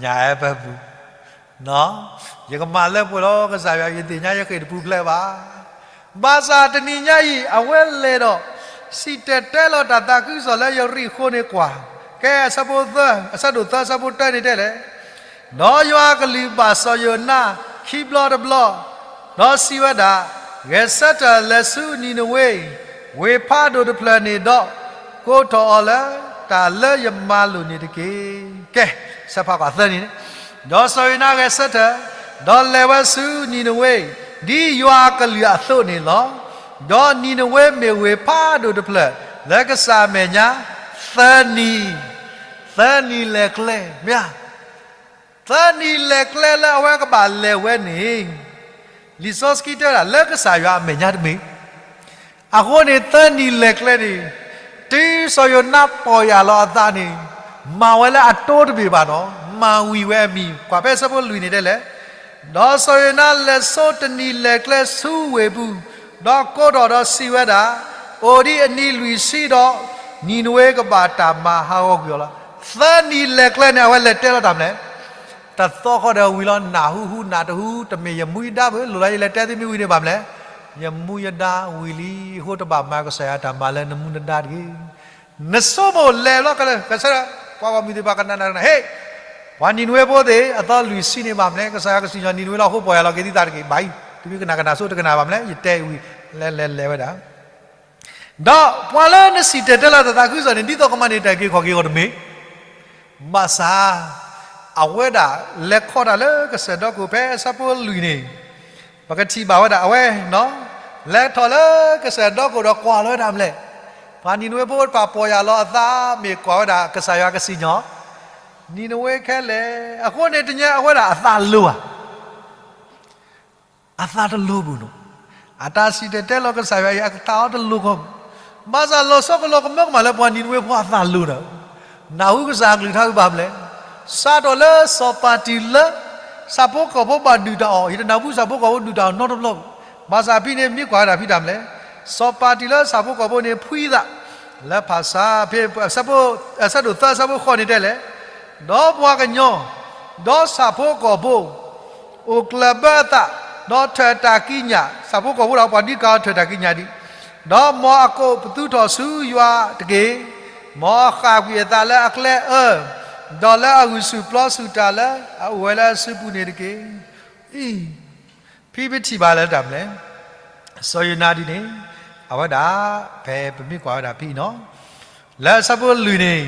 ညၣ်ဟဲပၢပူၤ, ယကမၤလၢပှဲၤလီၤ ကစၢ်ယွၤ ယသ့ၣ်ညါယဃ့ၢ်တပူၤဖျဲးဘၣ်. ဘၣ်ဆၣ်တနံၤညါအံၤ အဝဲလဲၤဒီး စံၣ်တဲၤတဲလီၤတၢ်သးခုကစီၣ်လၢယရံၣ်ဃိန့ၣ်ကွၢ်, ကဲအဆၢဖိသၢ, အဆၢဒိၣ်သၢ အဆၢဖိတၢန့ၣ်တဲလဲၣ် ဒီးယွၤအကလုၢ်ဘၣ်စီၤယိၤနါခံဘျီတဘျီ, ဒီးစံးဝဲဒၣ်, ဂဲၤဆၢထၢၣ်လဲၤဆူနံၤနဝ့, ဝ့ၢ်ဖးဒိၣ်တဖျၢၣ်န့ၣ်ဒီး, ကိးထီၣ်အီၤလၢတၢ်လၢယမၤလိာ်န့ၣ်တက့ၢ်. ကဲ, ဆၢဖးကွၢ်သၢနံၤန့ၣ်, ဒီးစီၤယိၤနါဂဲၤဆၢထၢၣ်, ဒီးလဲၤဝဲဆူနံၤနဝ့, ဒ်ယွၤအကလုၢ်အသိးန့ၣ်လီၤ. ဒီးနံၤနဝ့မ့ၢ်ဝ့ၢ်ဖးဒိၣ်တဖျၢၣ် လၢကစၢ်အမဲာ်ညါ သၢနံၤ, သၢနံၤလဲၤကျဲ, မ့ၢ်ဧါ, သၢနံၤလဲၤကျဲလၢအဝဲကဘၣ်လဲၤဝဲန့ၣ်, လံာ်စီဆှံတဲဝဲဒၣ် လၢကစၢ်ယွၤအမဲာ်ညါတမ့ၢ်. အဃိန့ၣ် သၢနံၤလဲၤကျဲန့ၣ်, တုၤစီၤယိၤနါပီၢ်ယၢ်လီၤအသးန့ၣ်, မၤဝဲလၢအတိတဘ့ၣ်ဘၣ်နီၤ, မၤဝံၤဝဲအမံၤ, ကွၢ်ဖဲအဆၢဖိလွံၢ်န့ၣ်တဲလဲၣ်. ဒီးစီၤယိၤနါလဲၤဆိတနံၤလဲၤကျဲဆူဝ့ၢ်ပူၤ, ဒီးကိးထီၣ်ဒီးစံးဝဲဒၣ်, အိၣ်ဒံးအနံၤလွံၢ်ဆံဒီး, နံၤနဝ့ကဘၣ်တၢ်မၤဟးဂီၤကွံာ်အီၤလီၤ. သၢနံၤလဲၤကျဲန့ၣ် အဝဲလဲၤတဲလီၤတၢ်မနုၤလဲၣ်. တသီဃီဒီးဝံၤလီၤ, နၢ်ဟူဟူနၢ်တဟူ, တမ့ၢ်ယမူယဒါဘၣ်, လိၣ်လၢယလဲၤတဲသ့မ့ၢ်ဝံၤန့ၣ်ဘၣ်မနုၤလဲၣ်, ယမူယဒါဝံၤလံ, အဃိတဘၣ်မၤကစၢ်ယွၤတၢ်မၤလၢနမူနဒါတဂ့ၤ. နဆိကမိၣ်လဲၤလီၤကလၢာ်, ကစၢ်, ပှၤဂီၢ်မုၢ်သ့ၣ်တဖၣ်ကနၣ်နၤကနၣ်, ဟ့ၣ်, ပှၤနံၤနဝ့ဖိသ့ၣ် အသီလွံၢ်ဆံန့ၣ်ဘၣ်မနုၤလဲၣ်, ကစၢ်ယွၤကစံၣ်ညီၣ်နံၤနဝ့လီၤ, အဃိပီၢ်ယၢ်လီၤက့ၤသုသးတက့ၢ်, ဘၣ်အံၤ, သုမ့ၢ်ကနၣ်ကနၣ်ဆိတကနၣ်ဘၣ်မနုၤလဲၣ်, ယတဲဝံၤ, လဲၤလဲၤလဲၤဝဲဒၣ် ဒီးပှၤလၢနစံၣ်တဲၤတဲလီၤတၢ်သးခုကစီၣ်န့ၣ် ဒ်သိးကမၤန့ၢ်တၢ်အုၣ်က့ၤခီၣ်က့ၤအဂီၢ်တမ့ၢ်, ဘၣ်ဆၣ်, အဝဲဒၣ်လဲၤခီတၢ်လၢကစၢၢ်ဒီခိၣ်ဖဲအဆၢဖိလွံၢ်န့ၣ်, ပကထံၣ်ဘၣ်ဝဲဒၣ်အဝဲ, လဲၤထီၣ်လၢကစၢၢ်ဒီခိၣ်ဒီးကွၢ်လီၤဝဲဒၣ်မနုၤလဲၣ်, ပှၤနံၤနဝ့ဖိတဖၣ်ပီၢ်ယၢ်လီၤအသး မ့ၢ်ကွၢ်ဝဲဒၣ်ကစၢ်ယွၤကစံၣ်ညီၣ် နံၤနဝ့ခဲလၢာ်, အဃိန့ၣ်တညါအဝဲဒၣ်အသးလိၤဧါ အသးတလိၤဘၣ်နီၤ, အတၢ်စံၣ်တဲၤတဲလီၤကစၢ်ယွၤအံၤ အသးအီၤတလိၤကီးဘၣ်, ဘၣ်ဆၣ်လီၤဆီကလီၤကမၢကမၣ်လၢပှၤနံၤနဝ့ဖိအသးလိၤဒီး, နၢ်ဟူကစၢ်အကလုၢ်ကထါဝံၤဘၣ်မနုၤလဲၣ်, စးထီၣ်လၢစီၤပၤတံၢ်လၢ, ဆၣ်ဖိကီၢ်ဖိဘၣ်ဒုၣ်တၢ်အီၣ်, ယတနၢ်ဟူဆၣ်ဖိကီၢ်ဖိဒုၣ်တၢ်အီၣ်နီတဘျီဘၣ်, ဘၣ်ဆၣ်ဖဲန့ၣ်မ့ၢ်ကွၢ်ဝဲဒၣ်ဖဲတၢ်မနုၤလဲၣ်, စီၤပၤတံၢ်လၢဆၣ်ဖိကီၢ်ဖိန့ၣ်ဖှံသး, လၢဖၣ်ဆါဖဲ, အဆၢဒိၣ်သၢအဆၢဖိဃိးန့ၣ်တဲလဲၣ် ဒီးပှၤကညီ, ဒီးဆၣ်ဖိကီၢ်ဖိ, အိၣ်ကျၢၢ်ဘၢအသး, ဒီးထၢၣ်တၢ်ကံးညာ်, ဆၣ်ဖိကီၢ်ဖိဒီးပှၤဒ်ကးထၢၣ်တၢ်ကံးညာ်ဒံး, ဒီးမ်အကိာ်ပသူထီၣ်ဆူယွၤတက့ၢ်, မ်အဃၣ်ကွံာ်အသးလၢအကျဲအၢ, ဒီးလၢအဂုာ်ဆူၣ်ပျီဆူၣ်တၢ်လၢအအိၣ်ဝဲလၢအစုပူၤန့ၣ်တက့ၢ်. အံၤ, ဖဲပထံၣ်ဘၣ်လၢတၢ်မနုၤလဲၣ်, စီၤယိၤနါဒ်န့ၣ်, အဝဲဒၣ်, ဖဲပမ့ၢ်ကွၢ်ဝဲဒၣ်ဖဲအံၤနီၤ လၢအဆၢဖိလွံၢ်န့ၣ်,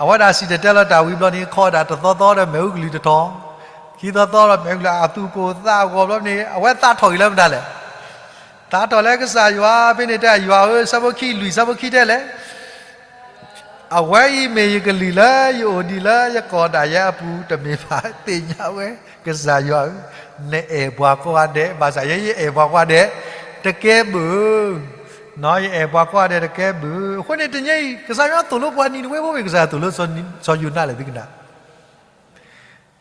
အဝဲဒၣ်စံၣ်တဲၤတဲလီၤတၢ်ဝံၤဘျီန့ၣ် ခီဒၣ်တသီသီဒီးမ့ၣ်အူကလုၢ်တထီၣ်, ခံသီသီဒီးမ့ၣ်အူကလုၢ်အသူၣ်ကိၢ်သးဂီၤဘျီန့ၣ် အဝဲသးထီၣ်က့ၤလၢမတၤလဲၣ်, သးထီၣ်လၢကစၢ်ယွၤဖဲန့ၣ်တဲယွၤဧၢ ဆၢဖိခံလွံၢ်ဆၢဖိခံတဲလဲၣ် အဝဲအံၤမ့ၢ်ယကလုၢ်လၢယအိၣ်ဒံးလၢယကီၢ်ဒၣ်ယဲအပူၤတမ့ၢ်ဘၣ် သ့ၣ်ညါဝဲ, ကစၢ်ယွၤဧၢ, နအဲၣ်ပှၤကိးဂၤဒဲး, ဘၣ်ဆၣ်ယဲယအဲၣ်ပှၤကိးဂၤဒဲး, တကဲဘၣ်, ယအဲၣ်ပှၤကိးဂၤဒဲးတကဲဘၣ်, အဃိန့ၣ်တနံၤအံၤ ကစၢ်ယွၤသိၣ်လိပှၤနံၤနဝ့ဖိမ့ၢ်ကစၢ်ယွၤသိၣ်လိစီၤယိၤနါလဲၣ်သုကနၣ်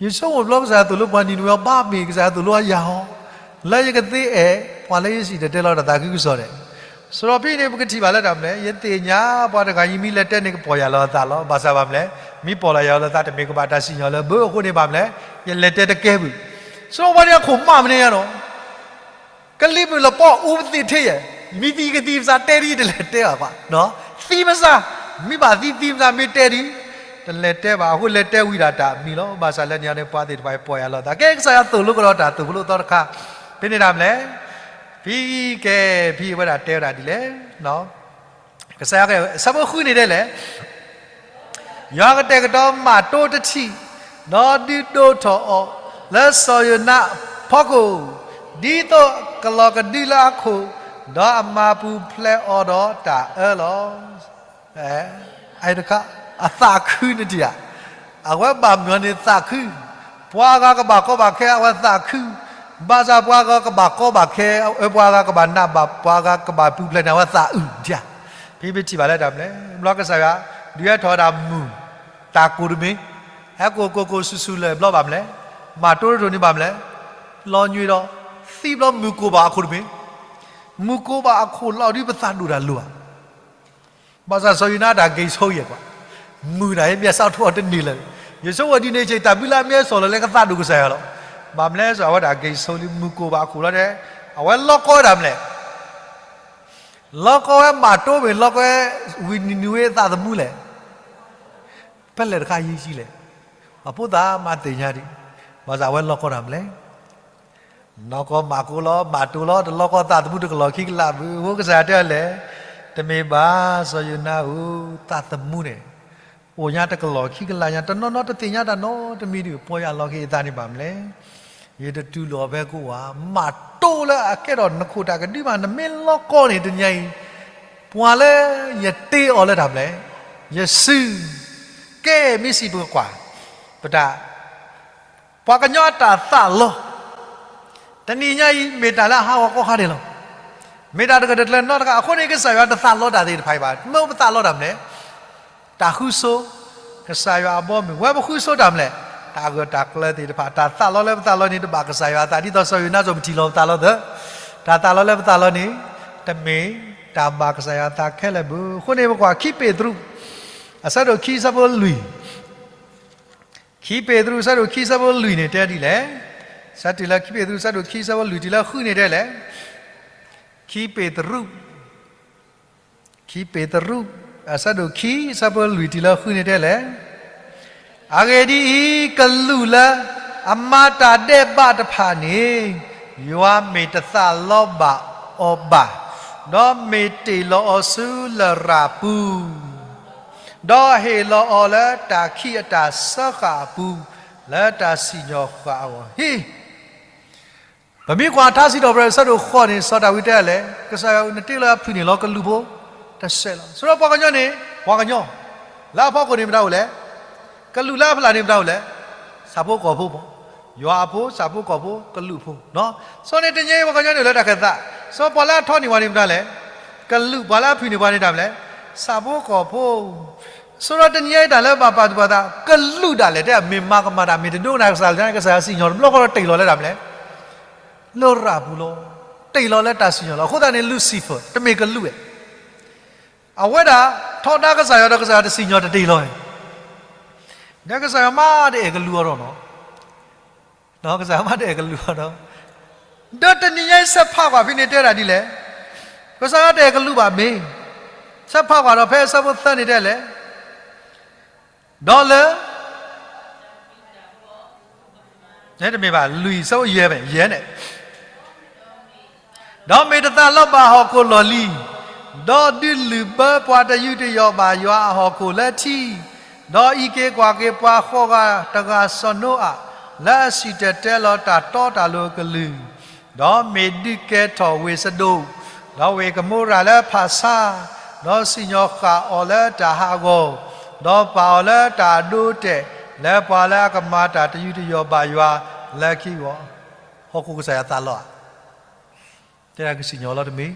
ယဆိကမိၣ်ဘျီကစၢ်ယွၤသိၣ်လိပှၤနံၤနဝ့အီၤ ဘၣ်မ့ၢ်ကစၢ်ယွၤသိၣ်လိအယၤဟီ, လၢယကသ့အဲၣ်, ပှၤလၢယစံၣ်တဲၤတဲလီၤတၢ်သးခုကစီၣ်န့ၣ်, စရီဖံန့ၣ် ပကထံၣ်ဘၣ်လၢတၢ်မနုၤလဲၣ်, ယသ့ၣ်ညါပှၤတဂၤအံၤမ့ၢ်လဲၤတဲန့ၣ်ကပီၢ်ယၢ်လီၤအသးလီၤ, ဘၣ်ဆၣ်ဘၣ်မနုၤလဲၣ်, မ့ၢ်ပီၢ်ယၢ်လီၤအသးတမ့ၢ်ကဘၣ်တၢ်စံၣ်ညီၣ်လၢဘၣ်အဃိန့ၣ်ဘၣ်မနုၤလဲၣ်, ယလဲၤတဲတကဲဘၣ်, စရီဖံန့ၣ်အခိၣ်မးမနုၤညါနီၤ ကလံၤမုၢ်လပီအူပသ့ၣ်ထ့ယဲၢ်, မ့ၢ်သံကသံမစါတဲဒ်တလဲၤတဲဘၣ်, သံမစါ, မ့ၢ်ဘၣ်သံသံမစါမ့ၢ်တဲဒ်, တလဲၤတဲဘၣ်, အဃိလဲၤတဲဝံၤဒၣ်တၢ်မံၤလီၤ, ဘၣ်ဆၣ်လၢန့ၣ်န့ၣ် ပှၤသ့ၣ်တဖၣ်အံၤပီၢ်ယၢ်လီၤသး, ကဲကစၢ်ယွၤသိၣ်လိကဒီးတၢ်သိၣ်လိသီတခါ, ဖဲန့ၣ်တၢ်မနုၤလဲၣ်, ဖံကဲ, ဖံအဝဲဒၣ်တဲဝဲဒၣ်ဒ်လဲၣ် ကစၢ်ယွၤ ဆၢဖိဃုန့ၣ်ဒ်လဲၣ်, ယွၤကတဲာ်ကတီၤမးတိတထံၣ်, ဒီးဒုးဒိးထီၣ်အီၤလၢစီၤယိၤနါအဖီခိၣ်, ဒ်သိးကလီၤကဒုလၢအခိၣ်, ဒီးအမၤပူၤဖျဲးအီၤဒီးတၢ်အၢလီၤ. အတခါ, အသးခုန့ၣ်တံၢ်ဧါ, အဝဲဘၣ်မနုၤန့ၣ်သးခု, ပှၤဂၤကဘၣ်ကီဘၣ်ခဲအဝဲသးခု, ဘၣ်ဆၣ်ပှၤဂၤကဘၣ်ကီဘၣ်ခဲ, ပှၤဂၤကဘၣ်နးဘၣ်, ပှၤဂၤကဘၣ်ပူၤဖျဲးန့ၣ် အဝဲသးအုးတံၢ်ဧါ. ဖဲပထံၣ်ဘၣ်လၢတၢ်မနုၤလဲၣ်, ဘျီကစၢ်ယွၤ ဒုးဟဲထီၣ်ဝဲဒၣ်မုၢ်, တၢ်ကိၢ်တမ့ၢ်, ဟဲကိၢ်ကိၢ်ကိၢ်ဆူၣ်ဆူၣ်လၢာ်ဘျီဘၣ်မနုၤလဲၣ်, မးတိတရိၤန့ၣ်ဘၣ်မနုၤလဲၣ်, လီၤညွံးဒီး, သံဘျီမုၢ်ကိၢ်ဘၣ်အခိၣ်တမ့ၢ်, မုၢ်ကိၢ်ဘၣ်အခိၣ်လီၤဒုးပသးဒိၣ်တၢ်လိၤဧါ. ဘၣ်ဆၣ်စီၤယိၤနါတၢ်က့ၤဆိယဲၢ်ကွၢ်, မုၢ်တၢ်ဟဲမ့ၢ်အစးထီၣ်တန့ၢ်လၢၤ, ယဆိကမိၣ်ဒ်န့ၣ်ဆၢ တၢ်ဘုလၢအမ့ၢ်အစီၣ်လီၤလၢကသးဒိၣ်ကစၢ်ယွၤလီၤ. ဘၣ်မနုၤလဲၣ် စီၤအဝဲဒၣ်က့ၤဆိလံ မုၢ်ကိၢ်ဘၣ်အခိၣ်လီၤဒီး, အဝဲလီၤကီဝဲဒၣ်မနုၤလဲၣ် လီၤကီဝဲမးတိမ့ၢ် လီၤကီဝဲဝံနံၤနဝ့အသးသမူလဲၣ်. ဖဲလဲၣ်တခါယံာ်ယံာ်လဲၣ်. အဖိသၣ်မၤသ့ၣ်ညါဒံး, ဘၣ်ဆၣ်အဝဲလီၤကီတၢ်မနုၤလဲၣ်. လီၤကီမးကိၢ်လီၤ မးတိလီၤ တလီၤကီသးသမူတကလီၢ်ခံကလးဘၣ်. အဃိကစၢ်ယွၤတဲလဲၣ်, တမ့ၢ်ဘၣ် စီၤယိၤနါဧၢ, သးသမူန့ၣ် အိၣ်ညါတကလီၢ်ခံကလးညါ တနီၤနီၤတသ့ၣ်ညါတၢ်နီတမံၤဒံး ပီၢ်ယၢ်လီၤက့ၤအသးန့ၣ်ဘၣ်မနုၤလဲၣ်. ယတတူၢ်လိာ်အီၤဖဲကအိၣ်ဧါ, မးတိလၢအကဲထီၣ်နခိၣ်တၢ်ကဒုမး နမ့ၢ်လီၤကီန့ၣ်တနံၤအံၤ, ပှၤလၢယတ့အီၤလၢတၢ်မနုၤလဲၣ် ယစု, ကဲ မ့ၢ်စံးပကကွၢ်, ပတၢ်, ပှၤကညီအတၢ်သးလီ, တနံၤညါအံၤ မ့ၢ်တၢ်လၢအဟးဂီၤကီၢ်ခါန့ၣ်လီၤ. မ့ၢ်တၢ်တဂၢၢ်တကျၢၤနီတဂၤ, အဃိန့ၣ် ကစၢ်ယွၤတသးလီတၢ်သ့ၣ်တဖၣ်အံၤဘၣ်. မ့ၢ်ပသးလီတၢ်မနုၤလဲၣ်, တၢ်ဃုဆိ, ကစၢ်ယွၤအဘီအမုၢ်, ဝဲပဃုဆိတၢ်မနုၤလဲၣ်, တၢ်အဂၢၢ်တၢ်ကျၢၤသ့ၣ်တဖၣ်, တၢ်သးလီလၢပသးလီန့ၣ် တဘၣ်ကစၢ်ယွၤအသး, ဒ်သိးစီၤယိၤနါစီၤပထံၣ်လီၤပသးလီသၢ, တၢ်သးလီလၢပသးလီန့ၣ် တမ့ၢ်တၢ်ဘၣ်ကစၢ်ယွၤအသးခဲလၢာ်ဘၣ်. အဃိန့ၣ် ပကွၢ်ခံပ့းတရူး, အဆၢဒိၣ်ခံဆၢဖိလွံၢ်, ခံပ့းတရူး အဆၢဒိၣ်ခံဆၢဖိလွံၢ်န့ၣ်တဲဒ်လဲၣ်, ဆၢတုၤလၢခံပ့းတရူး အဆၢဒိၣ်ခံဆၢဖိလွံၢ်တုၤလၢဃုန့ၣ်တဲလဲၣ်, ခံပ့းတရူး ခံပ့းတရူး အဆၢဒိၣ်ခံ အဆၢဖိလွံၢ်တုၤလၢဃုန့ၣ်တဲလဲၣ်, အဂ့ၢ်ဒ်အံၤ, ကလူးလၢ အမၤတၢ်ဒဲးဘးတဖၣ်န့ၣ်, ယွၤမ့ၢ်တသးလီဘၣ်အီၤဘၣ်, ဒီးမ့ၢ်တ့ၢ်လီၤအီၤဆူလရာ်ပူၤ, ဒီးဟ့ၣ်လီၤအီၤလၢတၢ်ခံးအတၢ်စၢဃာ်အပူၤ, လၢတၢ်စံၣ်ညီၣ်ဃာ်အဂီၢ်ဟ့ၣ် ပမ့ၢ်ကွၢ်ထါစံးထီၣ်ပတြၢၤ အဆၢဒိၣ်ဃိးန့ၣ် စီၤဒၤဝံးတဲလဲၣ်, ကစၢ်ယွၤအံၤ နတ့လီၤအဖုၣ်န့ၣ်လီၤ ကလူးဖိတဆဲးလီၤ. ဆိုတော့ ပှၤကညီန့ၣ် ပှၤကညီ, လၢအဖီခိၣ်န့ၣ်မတၤအိၣ်လဲၣ်, ကလူးလၢအဖီလာ်န့ၣ်မတၤအိၣ်လဲၣ်, ဆၣ်ဖိကီၢ်ဖိမး, ယွၤအဖိ, ဆၣ်ဖိကီၢ်ဖိ, ကလူးဖိ, ဆိုတော့ တနံၤအံၤ ပှၤကညီန့ၣ်လၢတၢ်ခၢၣ်သး, ဆိုတော့ ပှၤလၢအထီန့ၢ်ပှၤန့ၣ်မတၤလဲၣ်, ကလူး, ပှၤလၢအဖုၣ်န့ၢ်ပှၤန့ၣ်တၢ်မနုၤလဲၣ်, ဆၣ်ဖိကီၢ်ဖိ ဆိုတော့ တနံၤအံၤတၢ်လၢဘၣ်ပာ်သူၣ်ပာ်သး ကလူးဒၣ်လဲာ် တဲမ့ၢ်မၤကမၣ်တၢ် မ့ၢ်တဒိကနၣ်ကစၢ်ယွၤ ကစၢ်ယွၤစံၣ်ညီၣ်တဘျီဃီဒီးတ့ၢ်လီၤလၢတၢ်မနုၤလဲၣ်, လရာ်ပူၤလီၤ. တ့ၢ်လီၤလၢတၢ်စံၣ်ညီၣ်လီၤ. အဃိသတးန့ၣ် Lucifer တမ့ၢ်ကလူးဧါ, အဝဲဒၣ်ထီဒါကစၢ်ယွၤဒီး ကစၢ်ယွၤတစံၣ်ညီၣ်တတ့ၢ်လီၤဧါ, ဒီးကစၢ်ယွၤမးတအဲၣ်ကလူးအီၤဒီးနီၤ ကစၢ်ယွၤမးတအဲၣ်ကလူးအီၤဒီး, ဒီးတနံၤညါအံၤ ဆဲးဖးကွၢ်ဖဲန့ၣ်တဲဒၣ်ဒ်လဲၣ်, ကစၢ်ယွၤတအဲၣ်ကလူးဘၣ်မ့ၢ်, ဆဲးဖးကွၢ်ဒီးဖဲအဆၢဖိသၢန့ၣ်တဲလဲၣ်, ဒီးလၢ တမ့ၢ်ဘၣ် လွံၢ် ဆၢဖိယဲၢ်န့ၣ်, ဒီးမ့ၢ်တသးလီဘၣ်ဟီၣ်ခိၣ်လီၢ်လံၤ, ဒီးဒုးလုၢ်ဘၢပှၤတယူးတယီၣ်ဘၣ်ယွၤအဟီၣ်ခိၣ်လၢထံ, ဒီးအံးက့ၤကွၢ်က့ၤပှၤဃိးဂၤတဂၤစီၤနိအၤ လၢအစံၣ်တဲၤတဲလီၤတၢ်တီတၢ်လိၤအကလုၢ်, ဒီးမ့ၢ်ဒုးကဲထီၣ်ဝ့ၢ်စဒိၣ်, ဒီးဝ့ၢ်ကမိရၤလၢဖၣ်ဆါ, ဒီးစံၣ်ညီၣ်ဃာ်အီၤလၢတၢ်ဟးဂီၤ, ဒီးပာ်အီၤလၢတၢ်အဒိအတဲာ် လၢပှၤလၢအကမၤတၢ်တယူးတယီၣ်ဘၣ်ယွၤလၢခံဂီၢ်, ဟီၣ်ခိၣ်ကစၢ်ယွၤသးလီဧါ, တဲဒၣ်ကစံၣ်ညီၣ်လီၤတမ့ၢ်,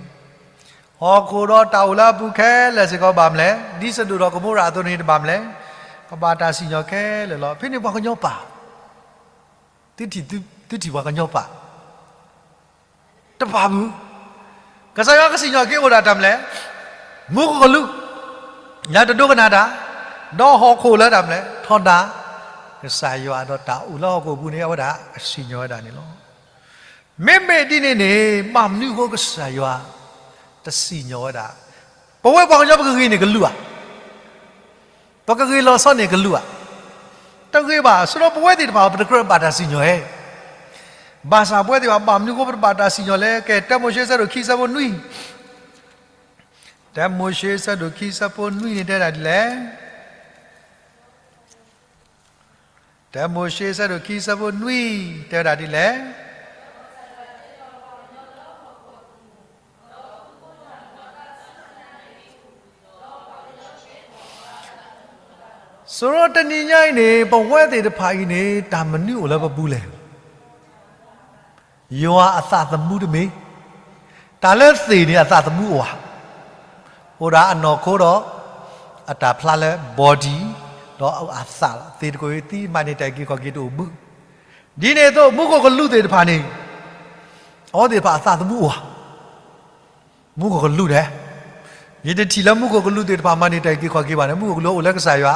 ဟီၣ်ခိၣ်ဒီးတၢ်အိၣ်လၢအပူၤခဲလၢာ်စ့ၢ်ကီးဘၣ်မနုၤလဲၣ်, ဒ်စဒိၣ်ဒီးကမိရၤအသိးန့ၣ်တဘၣ်မနုၤလဲၣ်, ကဘၣ်တၢ်စံၣ်ညီၣ်ခဲလၢာ်လီၤ. ဖဲန့ၣ်ပှၤကညီပာ် သုထံၣ်ပှၤကညီပာ်, တပာ်မုာ်, ကစၢ်ယွၤကစံၣ်ညီၣ်က့ၤအိၣ်ဒၣ်တၢ်မနုၤလဲၣ်, မူခိၣ်ကလူး, လၢတဒိကနၣ်တၢ်, ဒီးဟီၣ်ခိၣ်လၢတၢ်မနုၤလဲၣ်, ထီဒါကစၢ်ယွၤဒီးတၢ်အိၣ်လၢဟီၣ်ခိၣ်ပူၤန့ၣ် အဝဲဒၣ်ကစံၣ်ညီၣ်ဝဲဒၣ်န့ၣ်လီၤ. မ့မ့ၢ်ဒ်န့ၣ်န့ၣ် ဘၣ်မနုၤအဃိကစၢ်ယွၤတစံၣ်ညီၣ်ဝဲဒၣ်, ပဝဲပှၤကညီပကဂ့ၤန့ၢ်ကလူးဧါ, ပကဂ့ၤလီၤဆီန့ၢ်ကလူးဧါ, တဂ့ၤဘၣ်. ဆိုတော့ ပဝဲသ့ၣ်တဖၣ် ပတကြၢးဘၣ်တၢ်စံၣ်ညီၣ်ဧါ, ဘၣ်ဆၣ်ပဝဲသ့ၣ်တဖၣ် ဘၣ်မနုၤအဃိပတဘၣ်တၢ်စံၣ်ညီၣ်လဲၣ်. ကဲ တၢမိၤၡ့ အဆၢဒိၣ်ခံ အဆၢဖိနွံ, တၢမိၤၡ့ အဆၢဒိၣ်ခံ အဆၢဖိနွံန့ၣ်တဲဒၣ်ဒ်လဲၣ်. တၢမိၤၡ့ အဆၢဒိၣ်ခံ အဆၢဖိနွံ တဲဝဲဒၣ်ဒ်လဲၣ်. ဆိုတော့ တနံၤညါအံၤန့ၣ် ပဝဲသ့ၣ်တဖၣ်အံၤန့ၣ် တၢ်မနုၤအိၣ်လၢပပူၤလဲၣ်. ယွၤအသးသမူတမ့ၢ်, တၢ်လၢသ့ၣ်န့ၣ် အသးသမူအိၣ်ဧါ, အိၣ်ဒၣ်အနီၢ်ခိဒီး အတၢ်ဖျါလၢ body ဒီးအသးလီၤ. သ့ၣ်တကိးအံၤသံ မၤန့ၢ်တၢ်အုၣ်က့ၤခီၣ်က့ၤတအိၣ်ဘၣ်. ဒ်န့ၣ်အသိး မူခိၣ်ကလူးသ့ၣ်တဖၣ်န့ၣ် အဝဲသ့ၣ်တဖၣ်အသးသမူအိၣ်ဧါ, မူခိၣ်ကလူးန့ၣ်, ယတထံၣ်လၢမူခိၣ်ကလူးသ့ၣ်တဖၣ်မၤန့ၢ်တၢ်အုၣ်က့ၤခီၣ်က့ၤဘၣ်န့ၣ်, မူခိၣ်ကလူးအိၣ်လၢကစၢ်ယွၤ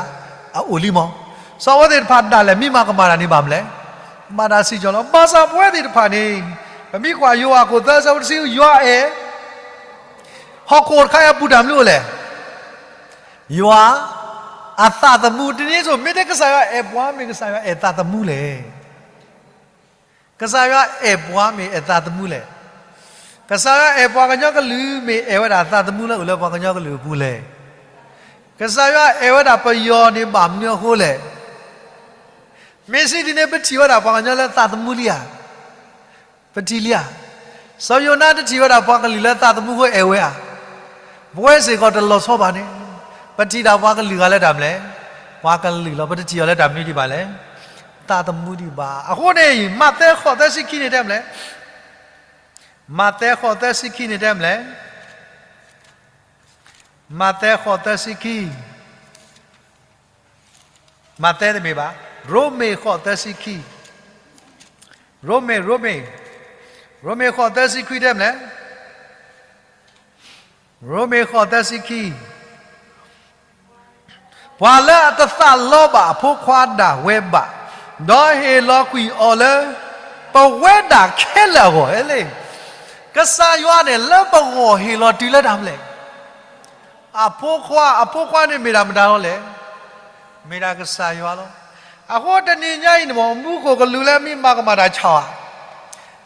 အအိၣ်လံမး. စီၤဝဲသ့ၣ်တဖၣ်ဒၣ်လဲာ် မ့ၢ်မၤကမၣ်တၢ်န့ၣ်ဘၣ်မနုၤလဲၣ်, မၤတၢ်စံၣ်ညီၣ်လီၤ. ဘၣ်ဆၣ်ပဝဲသ့ၣ်တဖၣ်န့ၣ်, ပမ့ၢ်ကွၢ်ယိၤဟၣ်ခိၣ်သၢ အဆၢဖိတဆံဃု, ယွၤအဲၣ် ဟီၣ်ခိၣ်တခါအံၤအပူၤတၢ်မနုၤအိၣ်လဲၣ်. ယွၤအသးသမူ, တနံၤအံၤ မ့ၢ်တဲကစၢ်ယွၤအဲၣ်ပှၤ မ့ၢ်ကစၢ်ယွၤအဲၣ်သးသမူလဲၣ်. ကစၢ်ယွၤအဲၣ်ပှၤ မ့ၢ်အဲၣ်သးသမူလဲၣ်. ကစၢ်ယွၤအဲၣ်ပှၤကညီကလုာ် မ့ၢ်အဲၣ်ဝဲဒၣ်သးသမူလၢအိၣ်လၢပှၤကညီကလုာ်အပူၤလဲၣ်. ကစၢ်ယွၤအဲၣ်ဝဲဒၣ်ပယီၤန့ၣ် ဘၣ်မနုၤအဃိလဲၣ်. မ့ၢ်စံးဒ်န့ၣ် ပထံၣ်ဝဲဒၣ်ပှၤကညီလၢသးသမူလံဧါ. ပထံၣ်လံဧါ. စီၤယိၤနါတထံၣ်ဝဲဒၣ်ပှၤကလုာ်လၢသးသမူအဃိအဲၣ်ဝဲဧါ. ပဝဲစ့ၢ်ကီးတလီၤဆီဘၣ်န့ၣ်, ပထံၣ်ဒၣ်ပှၤကလုာ်ဂၤလၢတၢ်မနုၤလဲၣ်, ပှၤကလုာ်လီၤ. ပတထံၣ်အီၤလၢတၢ်မနုၤဒံးဘၣ်လဲၣ်, သးသမူဒံးဘၣ်. အဃိန့ၣ် မးသဲဃိးသၢဆံခံန့ၣ်တဲမနုၤလဲၣ်, မးသဲဃိးသၢဆံခံန့ၣ်တဲမနုၤလဲၣ်, မးသဲဃိးသၢဆံခံ, မးသဲတမ့ၢ်ဘၣ်, ရိမ့ၤဃိးသၢဆံခံ, ရိမ့ၤ, ရိမ့ၤ, ရိမ့ၤဃိးသၢဆံခံတဲမနုၤလဲၣ်, ရိမ့ၤဃိးသၢဆံခံ, ပှၤလၢအတသးလီဘၣ်အဖိခွါဒၣ်ဝဲဘၣ်, ဒီးဟ့ၣ်လီၤကွံာ်အီၤလၢ ပဝဲဒၣ်ခဲလၢာ်အဂီၢ်လီၤ. ကစၢ်ယွၤန့ၣ် လၢပဂီၢ်ဟ့ၣ်လီၤတုၤလၢတၢ်မနုၤလဲၣ်, အဖိခွါ, အဖိခွါန့ၣ်မ့ၢ်ဒၣ်မတၤလီၤလဲၣ်, မ့ၢ်ဒၣ်ကစၢ်ယွၤလီၤ. အဃိတနံၤညါအံၤန့ၣ်မ့ၢ် မူခိၣ်ကလူးလၢမ့ၢ်မၤကမၣ်တၢ်ဆါဧါ,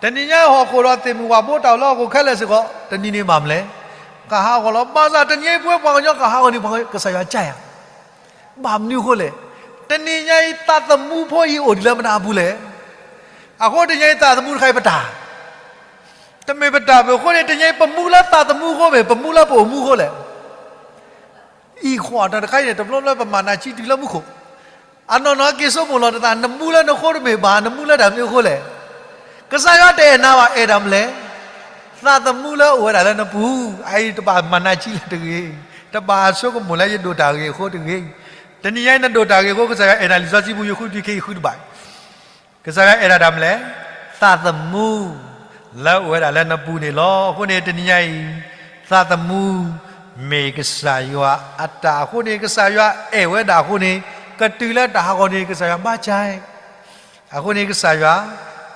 တနံၤညါအံၤဟီၣ်ခိၣ်ဒီးသ့ၣ်မုၢ်ဝၣ်ဘိတၢ်အိၣ်လၢဟီၣ်ခိၣ်ခဲလၢာ်စ့ၢ်ကီး တနံၤန့ၣ်ဘၣ်မနုၤလဲၣ်, ကဟးဂီၤလီၤ. ဘၣ်ဆၣ်တနံၤအံၤပဝဲပှၤကညီ ကဟးဂီၤန့ၣ် ကစၢ်ယွၤကၢ်ယၤ, ဘၣ်မနုၤအဃိလဲၣ်, တနံၤညါအံၤသးသမူဖိအံၤအိၣ်ဒံးလၢပနၢ်ပူၤလဲၣ်. အဃိတနံၤညါအံၤသးသမူတခါအံၤပတၢ် တမ့ၢ်ပတၢ်ဘၣ်. အဃိန့ၣ် တနံၤအံၤပမူလၢသးသမူအဃိ မ့ၢ်ပမူလၢပအိၣ်မူအဃိလဲၣ်. အံၤဃီတၢ်တခါအံၤန့ၣ် တဘျီဘျီပမၤနးကံတုၤလၢမူခိၣ်, အနီၢ်နီၢ်က့ၤဆိကမိၣ်လီၤတသး နမူလၢနဃိတမ့ၢ်ဘၣ်, နမူလၢတၢ်မနုၤအဃိလဲၣ်. ကစၢ်ယွၤတအဲၣ်နၤဘၣ်, အဲၣ်တၢ်မနုၤလဲၣ်, သးသမူလၢအိၣ်ဝဲဒၣ်လၢနပူၤ, အအံၤတဘၣ်မၤနးကံလၢၤတဂ့ၤ, တဘၣ်ဆိကမိၣ်လၢယဒိၣ်တၢ်ဂ့ၤအဃိတဂ့ၤ. တနံၤညါအံၤနဒိၣ်တၢ်ဂ့ၤအဃိ ကစၢ်ယွၤအဲၣ်နၤလံာ်စီဆှံပူၤ ယဃုထံၣ်ခဲအံၤဃုတဘၣ် ကစၢ်ယွၤအဲၣ်ဒၣ်တၢ်မနုၤလဲၣ်, သးသမူ လၢအိၣ်ဝဲဒၣ်လၢနပူၤန့ၣ်လီၤ. အဃိန့ၣ် တနံၤညါအံၤ သးသမူ မ့ၢ်ကစၢ်ယွၤအတၢ်အဃိန့ၣ် ကစၢ်ယွၤအဲၣ်ဝဲဒၣ်အဃိန့ၣ် ကတုၤလၢတၢ်ဟးဂီၤန့ၣ် ကစၢ်ယွၤဘၣ်ကၢ်. အဃိန့ၣ် ကစၢ်ယွၤ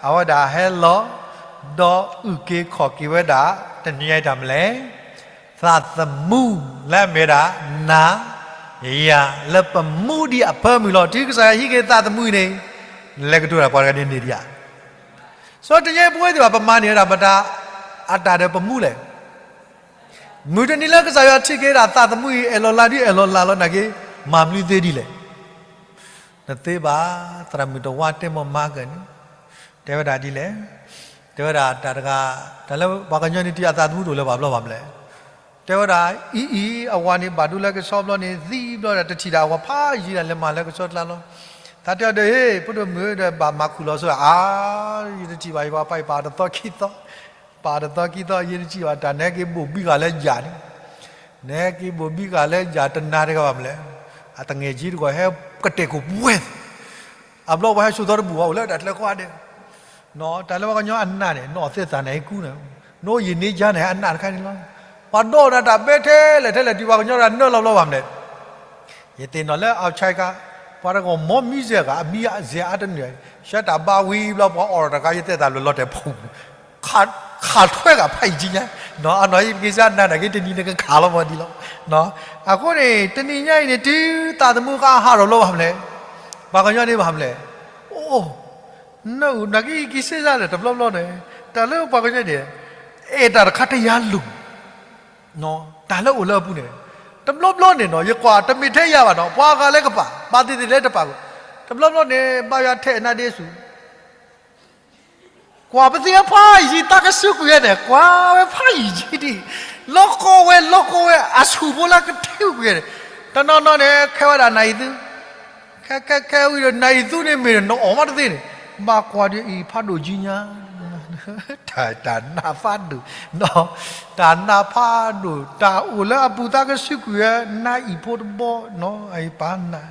အဝဲဒၣ်ဟဲလီၤ ဒီးအုၣ်က့ၤခီၣ်က့ၤဝဲဒၣ် တနံၤညါအံၤတၢ်မနုၤလဲၣ် သးသမူလၢအမ့ၢ်ဝဲဒၣ် နၤယၤ လၢပမူဒံးအဖၢမုၢ်လီၤ. တုၤကစၢ်ယွၤဟံးက့ၤသးသမူအံၤန့ၣ် လဲၤကတိၤတၢ်ပှၤတဂၤန့ၣ်န့ၢ်ဒံးဧါ. စီၤတနံၤညါအံၤပဝဲသ့ၣ်ဘၣ် ပမၤန့ၢ်ဝဲဒၣ်ပတၢ် အတၢ်ဒီးပမူလဲၣ်. မုၢ်တနံၤလၢကစၢ်ယွၤထံၣ်က့ၤဒၣ်သးသမူအံၤ အဲၣ်လီၤလၤဒ်အဲၣ်လီၤလၤလီၤနာ်က့ မၤမနုၤသ့ဒ်လဲၣ်. နသ့ဘၣ် သရၣ်မုၣ်တဝါတဲမီၢ်မၤကၢၢ်န့ၣ် တဲဝဲဒၣ်ဒ်လဲၣ်. တဲဝဲဒၣ်တၢ်တဂၤ တၢ်လၢပှၤကညီန့ၣ် တုၤအသးသမူတအိၣ်လၢၤဘၣ်ဘျီဘၣ်မနုၤလဲၣ်. တဲဝဲဒၣ် အံၤအံၤ အဝၤန့ၣ်ဘၣ်ဒိလၢကဆီဘျီန့ၣ် သံဘျီဒီး တထံၣ်ဒၣ်အဝၤဖးယံၤဒၣ်လဲၤမၤလၢကဆီကျါလီၤ. သးတဲအီၤဒီး ဟ့ၣ် ဖိဒိၣ်မုၣ်ဒီး ဘၣ်မၤခူၣ်လီၤဆိ အါ ယတထံၣ်ဘၣ် ယပှၤဖးယံၤပာ်တသီခံသီ ပာ်တသီခံသီ ယတထံၣ်ဘၣ် တၢ်နဟဲက့ၤဘိၣ်ဘံဃာ်လၢယၤန့ၣ် နဟဲက့ၤဘိၣ်ဘံဃာ်လၢယၤတနၤတဂၤဘၣ်မနုၤလဲၣ်. အတငဲၢ်ကၠံတဂီၢ်ဟဲကတဲာ်ခိၣ်ပှဲၤ အဘျီပှၤဟဲစိာ်သီတဘူၣ်ဘၣ် အိၣ်လၢတၢ်ချၢဃီဒီး တၢ်လၢပှၤကညီအနၢ်န့ၣ် နီၢ်သဲသးန့ၣ်ဟဲကူန့ၣ် နအိၣ်ယံာ်န့ၢ်ယၤန့ၣ် အနၢ်တခါန့ၣ်လီၤ. ပှၤဒီးနၤတၢ်ဘဲထဲလဲၣ်ထဲလဲၣ် တုၤပှၤကညီတဂၤနၢလီၤဘျီဘၣ်မနုၤလဲၣ်. ယသ့ၣ်နီၣ်လၢ outside ကါ ပှၤတဂီၢ်မီမံစဲးဂၤ အမံစဲးအါတနုာ် ရှဲတၢ်ဘါဝံၤဘျီ ပှၤအိးထီၣ်တၢ်ကါ ယသဲသးလၢလီၤတဲာ်ဖူ ခးထွဲဂၤဖးယံၤကၠံညါ အနီၢ်အံၤ ပက့ၤစၢ်နၤနာ်က့ တနံၤနကခးလီၤမီၤဒံးလီၤ. အဃိန့ၣ် တနံၤညါအံၤန့ၣ် တုၤသးသမူဃါဟးထီၣ်လီၤဘၣ်မနုၤလဲၣ်. ပှၤကညီန့ၣ်ဘၣ်မနုၤလဲၣ်. အိၣ် နနာ်က့ ယက့ၤစ့ၢ်စၢ်လၢတဘျီဘျီန့ၣ် တၢ်လၢပှၤကညီန့ၣ် အဲၣ်တၢ်တခါတယၤလိၤ တၢ်လၢအိၣ်လၢအပူၤန့ၣ် တဘျီဘျီန့ၣ်နီၤ ယကွၢ်တမ့ၢ်ထဲယၤဘၣ်နီၤ ပှၤဂၤလၢကပာ် ပာ်သ့ၣ်သ့ၣ်လၢတပာ် တဘျီဘျီန့ၣ် ဘၣ်ယွၤထဲးနါဒ့ဆူၣ် ကွၢ်ပသ့ၣ်ဖးယံၤ သးကစူးကွံာ်ဝဲန့ၣ် ကွၢ်ဝဲဖးယံၤကၠံဒံး လီၤကီဝဲ လီၤကီဝဲ အဆူၣ်ဖိလၢကထံကွံာ်ဝဲန့ၣ် တနီၤနီၤန့ၣ် ခဲဝဲဒၣ်နၢ်အံၤသု ခဲ ခဲ ခဲဝံၤဒီး နၢ်အံၤသုန့ၣ်မ့ၢ် နအီၣ်မးတသ့န့ၣ် ဘၣ်ကွၢ်ဒီးအံၤဖးဒိၣ်ကၠံညါ တၢ် တၢ်နါဖးဒိၣ် တၢ်နါဖးဒိၣ် တၢ်အိၣ်လၢအပူၤသးကစူးကွံာ်ဝဲ နၢ်အံၤဖိတဘီနီၤ အံၤပၢ်နၢ်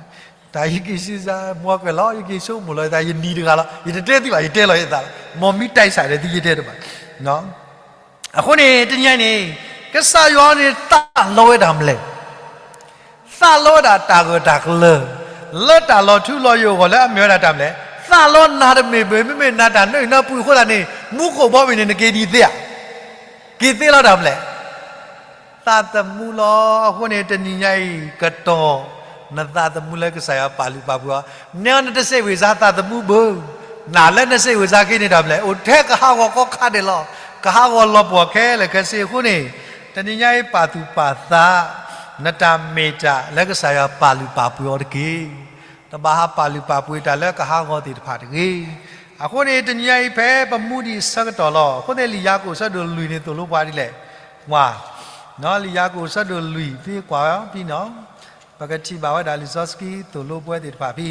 တၢ်ယက့ၤစံးစါ မွၤကွဲးလီၤ ယက့ၤဆိကမိၣ်လီၤယသး ယနံၤတဂၤလီၤ ယတတဲသုဘၣ် ယတဲလီၤယသးလီၤ မ့ၢ်မံတဲစးဒီးသုယတဲတဘၣ် အဃိန့ၣ် တနံၤအံၤန့ၣ် ကစၢ်ယွၤန့ၣ် သးလီဝဲဒၣ်မနုၤလဲၣ် သးလီဝဲဒၣ်တၢ်ဂၢၢ်တၢ်ကျၢၤ လၢတၢ်လီၤထူလီၤယိာ်အဂီၢ်လၢအမ့ၢ်ဝဲဒၣ်တၢ်မနုၤလဲၣ် သးလီနၤတမ့ၢ်ဘၣ် မ့မ့ၢ်နၤတၢ်နၢအံၤနၢပူၤအဃိသတးန့ၣ် မူခိၣ်ဘီမုၢ်န့ၣ် နက့ၤဒ်သ့ဧါ က့ၤသ့လီၤတၢ်မနုၤလဲၣ် သးသမူလီၤ. အဃိန့ၣ် တနံၤညါအံၤ ကတီၤ နသးသမူလၢကစၢ်ယွၤပာ်လုၢ်ပာ်ပှ့ၤအီၤ နဲနတစဲးဝ့ၤစါသးသမူဘၣ် နလၢနစဲးဝ့ၤစါက့ၤန့ၣ်တၢ်မနုၤလဲၣ် အိၣ်ထဲကဟးဂီၤကိးခါဒဲးလီၤ ကဟးဂီၤလီၤပှီၢ်ခဲလၢာ်ခဲဆ့အဃိန့ၣ် တနံၤညါအံၤပာ်သူၣ်ပာ်သး နတၢ်မ့ၢ်တၢ်လၢကစၢ်ယွၤပာ်လုၢ်ပာ်ပှ့ၤအီၤတက့ၢ်. တဘၣ်ဟးပာ်လုၢ်ပာ်ပှ့ၤတၢ်လၢကဟးဂီၤသ့ၣ်တဖၣ်တဂ့ၤ. အဃိန့ၣ် တနံၤညါအံၤဖဲပမူဒံးအဆၢကတီၢ်လီၤ. အဃိန့ၣ် လံာ်ယၤကိာ်အဆၢဒိၣ်လွံၢ်န့ၣ်သိၣ်လိပှၤဒ်လဲၣ်. ဝါ လံာ်ယၤကိာ်အဆၢဒိၣ်လွံၢ် သ့ကွၢ်ဝဲဖဲနီၤ ပကထံၣ်ဘၣ်ဝဲဒၣ်လံာ်စီဆှံသိၣ်လိပဝဲသ့ၣ်တဖၣ်ဖဲ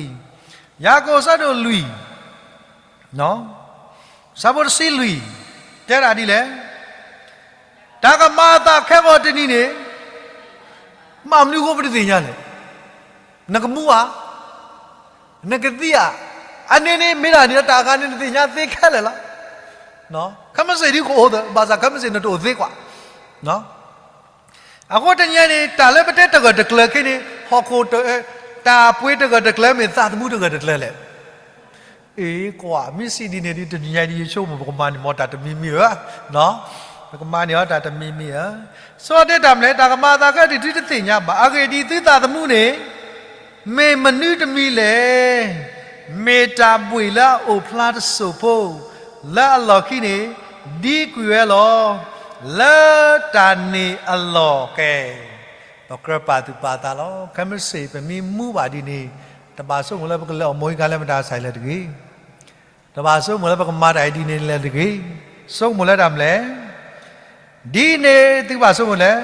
ယၤကိာ်အဆၢဒိၣ်လွံၢ် ဆၢဖိတဆံလွံၢ် တဲဒၣ်ဒ်လဲၣ်, တၢ်ကမၤအသးခဲဂီၤတနံၤန့ၣ် မ့ၢ်မနုၤအဃိပတသ့ၣ်ညါလဲၣ်. နကမူဧါ, နကသံဧါ, အန့ၣ်န့ၣ်မ့ၢ်ဒၣ်န့ၣ် တၢ်အဂၤန့ၣ် နသ့ၣ်ညါသ့ခဲလၢာ်လီၤ. ခဲမုၢ်ဆ့ၣ်ဒ်ကအိၣ် ဘၣ်ဆၣ်ခဲမုၢ်ဆ့ၣ်နတအိၣ်သ့ကွၢ် အဃိတနံၤအံၤန့ၣ် တၢ်လၢပတဲတဂၢၢ်တကျၢၤခဲအံၤန့ၣ် ဟီၣ်ခိၣ် တၢ်ပှ့ၤတဂၢၢ်တကျၢၤမ့ၢ်သးသမူတဂၢၢ်တကျၢၤလဲၣ်. အ့ ကွၢ် မ့ၢ်စံးဒ်န့ၣ်ဒီး တနံၤညါအံၤဒ်ယဆိကမိၣ် ပကမၤန့ၢ်မ့ၢ်တၢ်တမံၤမံၤဧါ, ပကမၤန့ၢ်အီၤတၢ်တမံၤမံၤဧါ. စီၤတဲတၢ်မနုၤလဲၣ်, တၢ်ကမၤအသးခဲအံၤဒ်သုတသ့ၣ်ညါဘၣ်. အဂ့ၢ်ဒ်အံၤ, သုသးသမူန့ၣ် မ့ၢ်မနုၤတမံၤလဲၣ်. မ့ၢ်တၢ်ဘှံးလၢအအိၣ်ဖျါတစိၢ်ဖိ လၢအလီၢ်ခံန့ၣ် ဒံကွံာ်ဝဲလီၤ. လၢတၢ်န့ၣ်အလီၢ်ကဲ ပကြၢးပာ်သူၣ်ပာ်သးလီၤ. ခဲမုၢ်ဆ့ၣ်ပမ့ၢ်မူဘၣ်ဒ်န့ၣ် တဘၣ်ဆိကမိၣ်လၢပကလဲၤအီၣ်မိၢ်အံၤကါလၢမတၤဆၣ်လဲၣ်တဂ့ၤ. တဘၣ်ဆိကမိၣ်လၢပကမၤတၢ်အံၤဒ်န့ၣ်လဲၣ်တဂ့ၤ. ဆိကမိၣ်လၢတၢ်မနုၤလဲၣ်. ဒ်န့ၣ်သုကဘၣ်ဆိကမိၣ်လဲၣ်.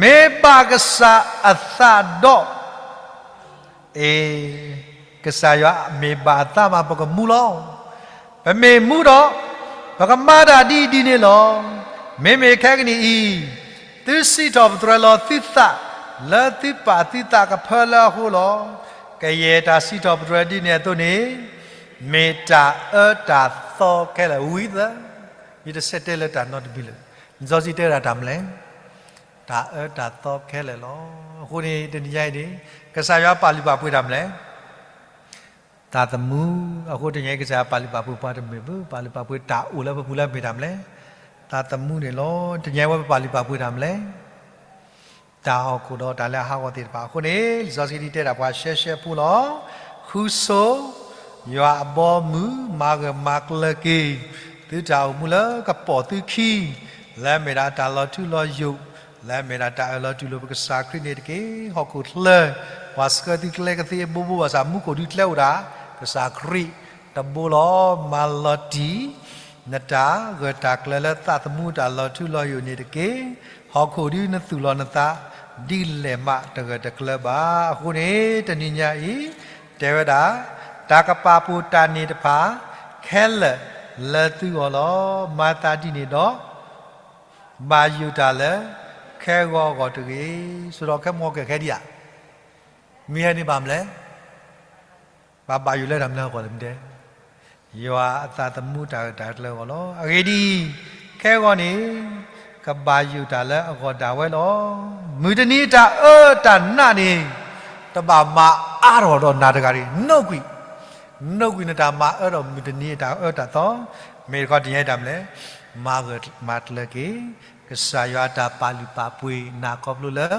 မ့ၢ်ဘၣ်ကစၢ်အသးဒီး အ့ ကစၢ်ယွၤမ့ၢ်ဘၣ်အသးမး ပကမူလီၤ. ပမ့ၢ်မူဒီး ပကမၤတၢ်ဒ်အံၤဒ်န့ၣ်လီၤ. မ့မ့ၢ်ခဲကနံၣ်အံၤ သုစံးထီၣ်ပတြၢၤလီၤသုသး လၢသုပာ်သုသးကဖၢလၢအဃိလီၤ. ကယဲၢ်တၢ်စံးထီၣ်ပတြၢၤဒ်န့ၣ်အသိးန့ၣ် မ့ၢ်တၢ်အၢတၢ်သီခဲလၢာ်ဝံၤသၢ. ယတဆဲးတဲလၢတၢ်နီတမံၤလၢာ်. လံာ်စီဆှံတဲဝဲဒၣ်တၢ်မနုၤလဲၣ်. တၢ်အၢတၢ်သီခဲလၢာ်လီၤ. အဃိန့ၣ် တနံၤညါအံၤန့ၣ် ကစၢ်ယွၤပာ်လုၢ်ပာ်ပှ့ၤတၢ်မနုၤလဲၣ်. သးသမူ. အဃိတနံၤညါအံၤ ကစၢ်ယွၤပာ်လုၢ်ပာ်ပှ့ၤပှၤတမ့ၢ်ဘၣ်, ပာ်လုၢ်ပာ်ပှ့ၤတၢ်အိၣ်လၢပပူၤလၢအမ့ၢ်တၢ်မနုၤလဲၣ်. သးသမူန့ၣ်လီၤ. တနံၤညါအံၤဝဲပပာ်လုၢ်ပာ်ပှ့ၤတၢ်မနုၤလဲၣ်. တၢ်ဟီၣ်ခိၣ်ဒီးတၢ်လၢအဟးဂီၤသ့ၣ်တဖၣ်အဃိန့ၣ် လံာ်စီဆှံဒ်တဲဒၣ်ပှၤရှဲရှဲဖိလီၤ. ဃုဆိယွၤအဘီအမုၢ်, မၤဂၢၢ်မၤကျၢၤက့ၤ သုတၢ်အိၣ်မူလၢကပိာ်သုခံ, လၢအမ့ၢ်ဒၣ်တၢ်လီၤထူလီၤယိာ်, လၢအမ့ၢ်ဒၣ်တၢ်အၢၣ်လီၤတူၢ်လိာ်ပကစၢ်ခရံာ်န့ၣ်တက့ၢ်. ဟီၣ်ခိၣ်ချၢ ပှၤဆှၢသုကျဲကသ့အဘိဘိဘၣ်ဆၣ် မူခိၣ်ဒုးကျဲအိၣ်ဒၣ် ကစၢ်ခရံာ်တဘိလီၤ. မၤလီၤတံၢ် နတၢ်ဂၢၢ်တၢ်ကျၢၤလၢသးသမူတၢ်လီၤထူလီၤယိာ်န့ၣ်တက့ၢ်. ဟီၣ်ခိၣ်ဒုးနသူၣ်လီၤနသး ဒ်လဲၣ်မးတဂၢၢ်တကျၢၤဘၣ်. အဃိန့ၣ် တနံၤညါအံၤ တဲဝဲဒၣ် တၢ်ကပာ်ဖှိၣ်တၢ်န့ၣ်တဖၣ် ခဲလၢာ်လၢသုဂီၢ်လီၤ. မၤသးဒ်န့ၣ်ဒီး ဘၣ်ယိၣ်တၢ်လၢ ခဲဂီၤအဂီၢ်တဂ့ၤ. ဆိဒီးခဲမုၢ်ကဲခဲဒံးဧါ. မ့ၢ်ဟဲန့ၣ်ဘၣ်မနုၤလဲၣ်. ဘၣ်ဘၣ်ယိၣ်လၢတၢ်မနုၤအဂီၢ်လဲၣ်မ့ၢ်တဲ ယွၤအသးသမူတၢ်ဂၢၢ်တၢ်ကျၢၤအဂီၢ်လီၤ. အဂ့ၢ်ဒ်အံၤ, ခဲဂီၤန့ၣ် ကဘၣ်ယိၣ်တၢ်လၢအဂီၢ်ဒၣ်ဝဲလီၤ. မုၢ်တနံၤတၢ်အၢတၢ်နးန့ၣ် တဘၣ်မၤအါထီၣ်ဒီးနၤတဂၤတဂ့ၤ. နိးကွံာ်, နိးကွံာ်နတၢ်မၤအၢဒီးမုၢ်တနံၤတၢ်အၢတၢ်သီ, မ့ၢ်တခီတနံၤညါအံၤတၢ်မနုၤလဲၣ်. မၤဂၢၢ်မၤကျၢၤက့ၤ ကစၢ်ယွၤအတၢ်ပာ်လုၢ်ပာ်ပှ့ၤနၤခီဖျိလၢ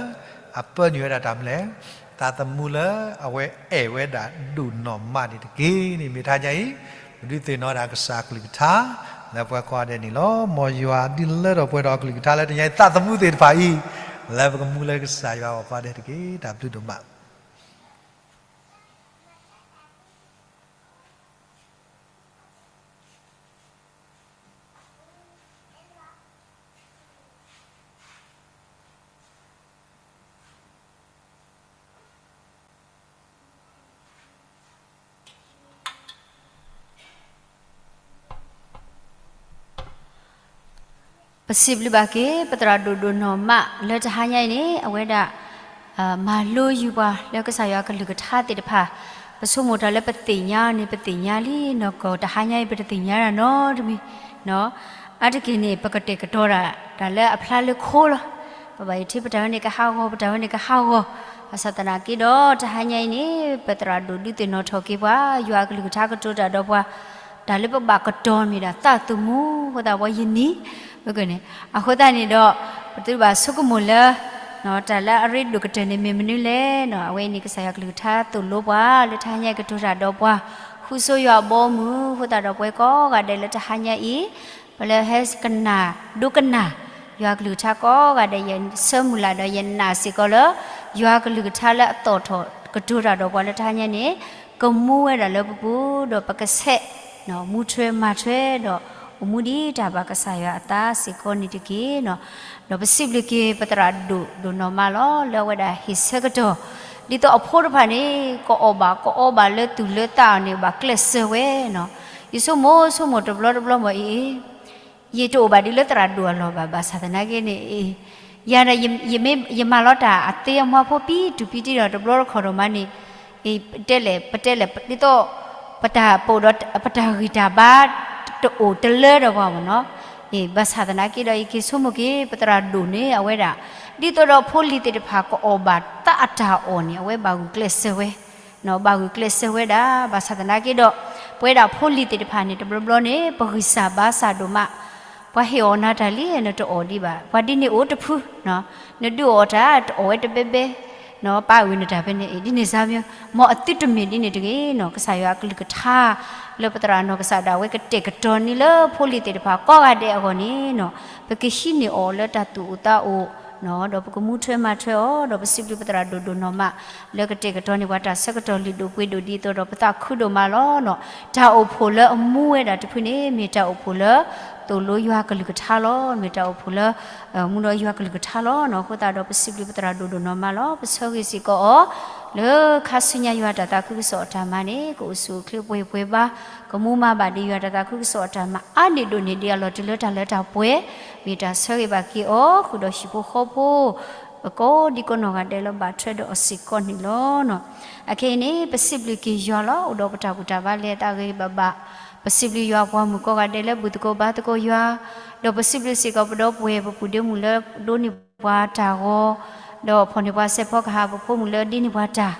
အပၢနုာ်ဝဲဒၣ်တၢ်မနုၤလဲၣ်. သးသမူလၢအဝဲအဲၣ်ဝဲဒၣ်ဒိၣ်နီၢ်မးန့ၣ်တက့ၢ်န့ၣ် မ့ၢ်တဟါညါအံၤ ပဒုးသ့ၣ်နီၣ်ဝဲဒၣ်ကစၢ်အကလုၢ်ကထါ လၢပှၤကိးဂၤဒဲးန့ၣ်လီၤ. မ်ယွၤဒုးလၢထီၣ်ပှဲၤဒီးအကလုၢ်ကထါလၢတနံၤညါအံၤ သးသမူသ့ၣ်တဖၣ်အံၤ လၢပကမူလၢကစၢ်ယွၤအဂီၢ်ကိးဂၤဒဲးတက့ၢ်. တၢ်ဘျုးဒိၣ်မး. ပစံးဘျုးဘၣ်က့ၤ ပသရၣ်ဒိၣ်ဒိၣ်နီၢ်မး လၢတဟါညါအံၤန့ၣ် အဝဲဒၣ် မၤလိယုာ်ပှၤလၢကစၢ်ယွၤကလုၢ်ကထါသ့ၣ်တဖၣ်, ပဆိကမိၣ်တၢ်လၢပသ့ၣ်ညါန့ၣ် ပသ့ၣ်ညါလံနီၢ်ကီၢ် တဟါညါအံၤ ပတသ့ၣ်ညါတၢ်နီတမံၤ, အါတက့ၢ်န့ၣ် ပကတဲာ်ကတီၤတၢ် တၢ်လၢအဖျါလၢခိလီၤ. ပဘၣ်ယိၣ်ထံ ပတၢ်ဝဲန့ၣ်ကဟးဂီၤ ပတၢ်ဝဲန့ၣ်ကဟးဂီၤ, ဘၣ်ဆၣ်သနာ်က့ဒီး တဟါညါအံၤန့ၣ် ပသရၣ်ဒိၣ်ဒုးသ့ၣ်နီၣ်ထီၣ်က့ၤပှၤ ယွၤအကလုၢ်ကထါကတိၤတၢ်ဒီးပှၤ တၢ်လၢပဘၣ်ကတီၤမ့ၢ်ဒၣ်သးသမူ အဃိသတးပှၤယနံၤ အဃိသတးန့ၣ်ဒီး ပသုတဘၣ်ဆိကမိၣ်လၢ တၢ်လၢအရ့ဒိၣ်ကတၢၢ်န့ၣ်မ့ၢ်မနုၤလဲၣ်. အဝဲအံၤန့ၣ် ကစၢ်ယွၤကလုၢ်ကထါသိၣ်လိပှၤ လၢတဟါညါအံၤကတိၤတၢ်ဒီးပှၤ ဃုဆိယွၤအဘီအမုၢ် အဃိသတးဒီးပဝဲကိးဂၤဒဲးလၢတဟါညါအံၤ ပလၢဟဲကနၣ် ဒိကနၣ် ယွၤကလုၢ်ကထါကိးဂၤဒဲး ယဆၢမုၢ်လၢ်ဒီးယနာ်စ့ၢ်ကီးလၢ ယွၤကလုၢ်ကထါလၢအသိၣ်ထီၣ်ကတိၤတၢ်ဒီးပှၤလၢတဟါညါန့ၣ် ကမူဝဲဒၣ်လၢပပူၤ ဒီးပကဆဲး မူထွဲမၤထွဲဒီး အိၣ်မူဒံးတၢ်ဘၣ်ကစၢ်ယွၤအသးစ့ၢ်ကီးန့ၣ်တက့ၢ်နီၤ. ဒီးပစံးဘျုးက့ၤပသရၣ်ဒိၣ်ဒိၣ်နီၢ်မးလီၤ လၢအဝဲဒၣ်ဟ့ၣ်ဆၢကတီၢ် ဒ်သိးအဖိတဖၣ်န့ၣ် ကအီၣ်ဘၣ်ကအီဘၣ်လၢသူၣ်လၢသးအီၤန့ၣ် ဘၣ်ကျဲးစၢးဝဲနီၤ. ယဆိကမိၣ်ဆိကမိၣ်တဘျီတဘျီမ့ၢ်အံၤ ယတအိၣ်ဘၣ်ဒ်လၢသရၣ်ဒိၣ်အလီၢ်ဘၣ် ဘၣ်ဆၣ်သနာ်က့န့ၣ် ယၤဒီး ယမၤလီၤတၢ်အသ့အမွှာ်ဖိပံတူၢ်ပံတံဒီး တဘျီတခီၣ်ဒိၣ်မးန့ၣ် ပတဲလဲၣ် ပတဲလဲၣ် ဒ်သိး ပတၢ်ပအိၣ်ဒီး ပတၢ်ဂံၢ်တၢ်ဘါ တအိၣ်တလၢဒီးပှၤမ့ၢ်နီၤ. ဘၣ်ဆၣ်သနာ်က့ဒီး ယက့ၤဆိကမိၣ်က့ၤ ပသရၣ်ဒိၣ်န့ၣ် အဝဲဒၣ် ဒ်သိးဒီးဖိလံၤသ့ၣ်တဖၣ် ကအီၣ်ဘၣ်သးအတၢ်အီၣ်န့ၣ် အဝဲဘၣ်ဂုာ်ကျဲးစၢးဝဲ ဘၣ်ဂုာ်ကျဲးစၢးဝဲဒၣ် ဘၣ်ဆၣ်သနာ်က့ဒီး ပဝဲဒၣ်ဖိလံၤသ့ၣ်တဖၣ်န့ၣ် တဘျီဘျီန့ၣ် ပဂံၢ်စၢ်ဘါစၢ်ဒိၣ်မး ပှၤဟ့ၣ်အီၣ်နၤတၢ်လံ နတအီၣ်ဒံးဘၣ် ပှၤဒ်န့ၣ်အိၣ်တဖု နဒုးအီၣ်တၢ် တအီၣ်ဝဲတဘဲဘဲ ပၢ်အုၣ်နတၢ်ဖဲန့ၣ် ဒ်န့ၣ်စါမ့ၢ် မ်အသုတမ့ၢ်ဒ်န့ၣ်တဂ့ၤနီၤ. ကစၢ်ယွၤအကလုၢ်ကထါ လၢပသရၣ်နီၢ်ကစၢ်ဒၣ်ဝဲကတဲာ်ကတီၤန့ၢ်လၢဖိလံၤသ့ၣ်တဖၣ်ကိးဂၤဒဲးအဂီၢ်န့ၣ်နီၤ ပကဟံးန့ၢ်အီၤလၢတၢ်သူၣ်အိၣ်သးအိၣ် ဒီးပကမူထွဲမၤထွဲအီၤ ဒီးပစံးဘျုးပသရၣ်ဒိၣ်ဒိၣ်နီၢ်မး လၢကတဲာ်ကတီၤန့ၢ်ပှၤတၢ်ဆၢကတီၢ်လုၢ်ဒိၣ်ပှ့ၤဒိၣ်ဒ်သိးဒီးပသးခုဒိၣ်မးလီၤနီၤ. တၢ်အိၣ်ဖှိၣ်လၢအမူဝဲဒၣ်တဖုန့ၣ် မ့ၢ်တၢ်အိၣ်ဖှိၣ်လၢ သိၣ်လိယွၤကလုၢ်ကထါလီၤ. မ့ၢ်တၢ်အိၣ်ဖှိၣ်လၢ မူဒီးယွၤကလုၢ်ကထါလီၤနီၤ. အဃိသတးဒီးပစံးဘျုးပသရၣ်ဒိၣ်ဒိၣ်နီၢ်မးလီၤ. ပဆၢဂ့ၤစ့ၢ်ကီးအီၤ လၢခါဆူညါယွၤတၢ်သးခုကစီၣ်အတၢ်မၤန့ၣ် ကအိၣ်ဆူၣ်အိၣ်ချ့ပှဲၤပှဲၤဘါ ကမူမၤဘၣ်ဒံးယွၤတၢ်သးခုကစီၣ်အတၢ်မၤအါန့ၢ်ဒိၣ်န့ၢ်ဒံးအလီၢ်တုၤလၢတၢ်လၢတၢ်ပှဲၤ မ့ၢ်တၢ်ဆၢဂ့ၤဘၣ်က့ၤအီၤ ဃုာ်ဒီးဟံၣ်ဖိဃီဖိ ကိးဒံကိးနီၢ်ဂၤဒဲးလၢဘၣ်ထွဲဒီးအီၤစ့ၢ်ကီးန့ၣ်လီၤ. အခဲအံၤန့ၣ် ပစံးဘျုးက့ၤယွၤလီၤ. အိၣ်ဒီးပတၢ်ဘူၣ်တၢ်ဘါလဲၤအသးဂ့ၤဂ့ၤဘၣ်ဘၣ် ပစံးဘျုးယွၤပှၤမုၣ်ကိးဂၤဒဲးလၢဘူၣ်သကိးဘါသကိးယွၤ ဒီးပစံးဘျုးစ့ၢ်ကီးပဒီပုၢ်ဝဲၢ်ပပုၢ်ဒ့မုၣ်လၢ ဒိးန့ၢ်ပှၤတၢ်ဂီၤ ဒီးဖီၣ်န့ၢ်ပှၤစဲးဖီကဟၣ် ပဖိမုၣ်လၢဒ်န့ၢ်ပှၤတၢ်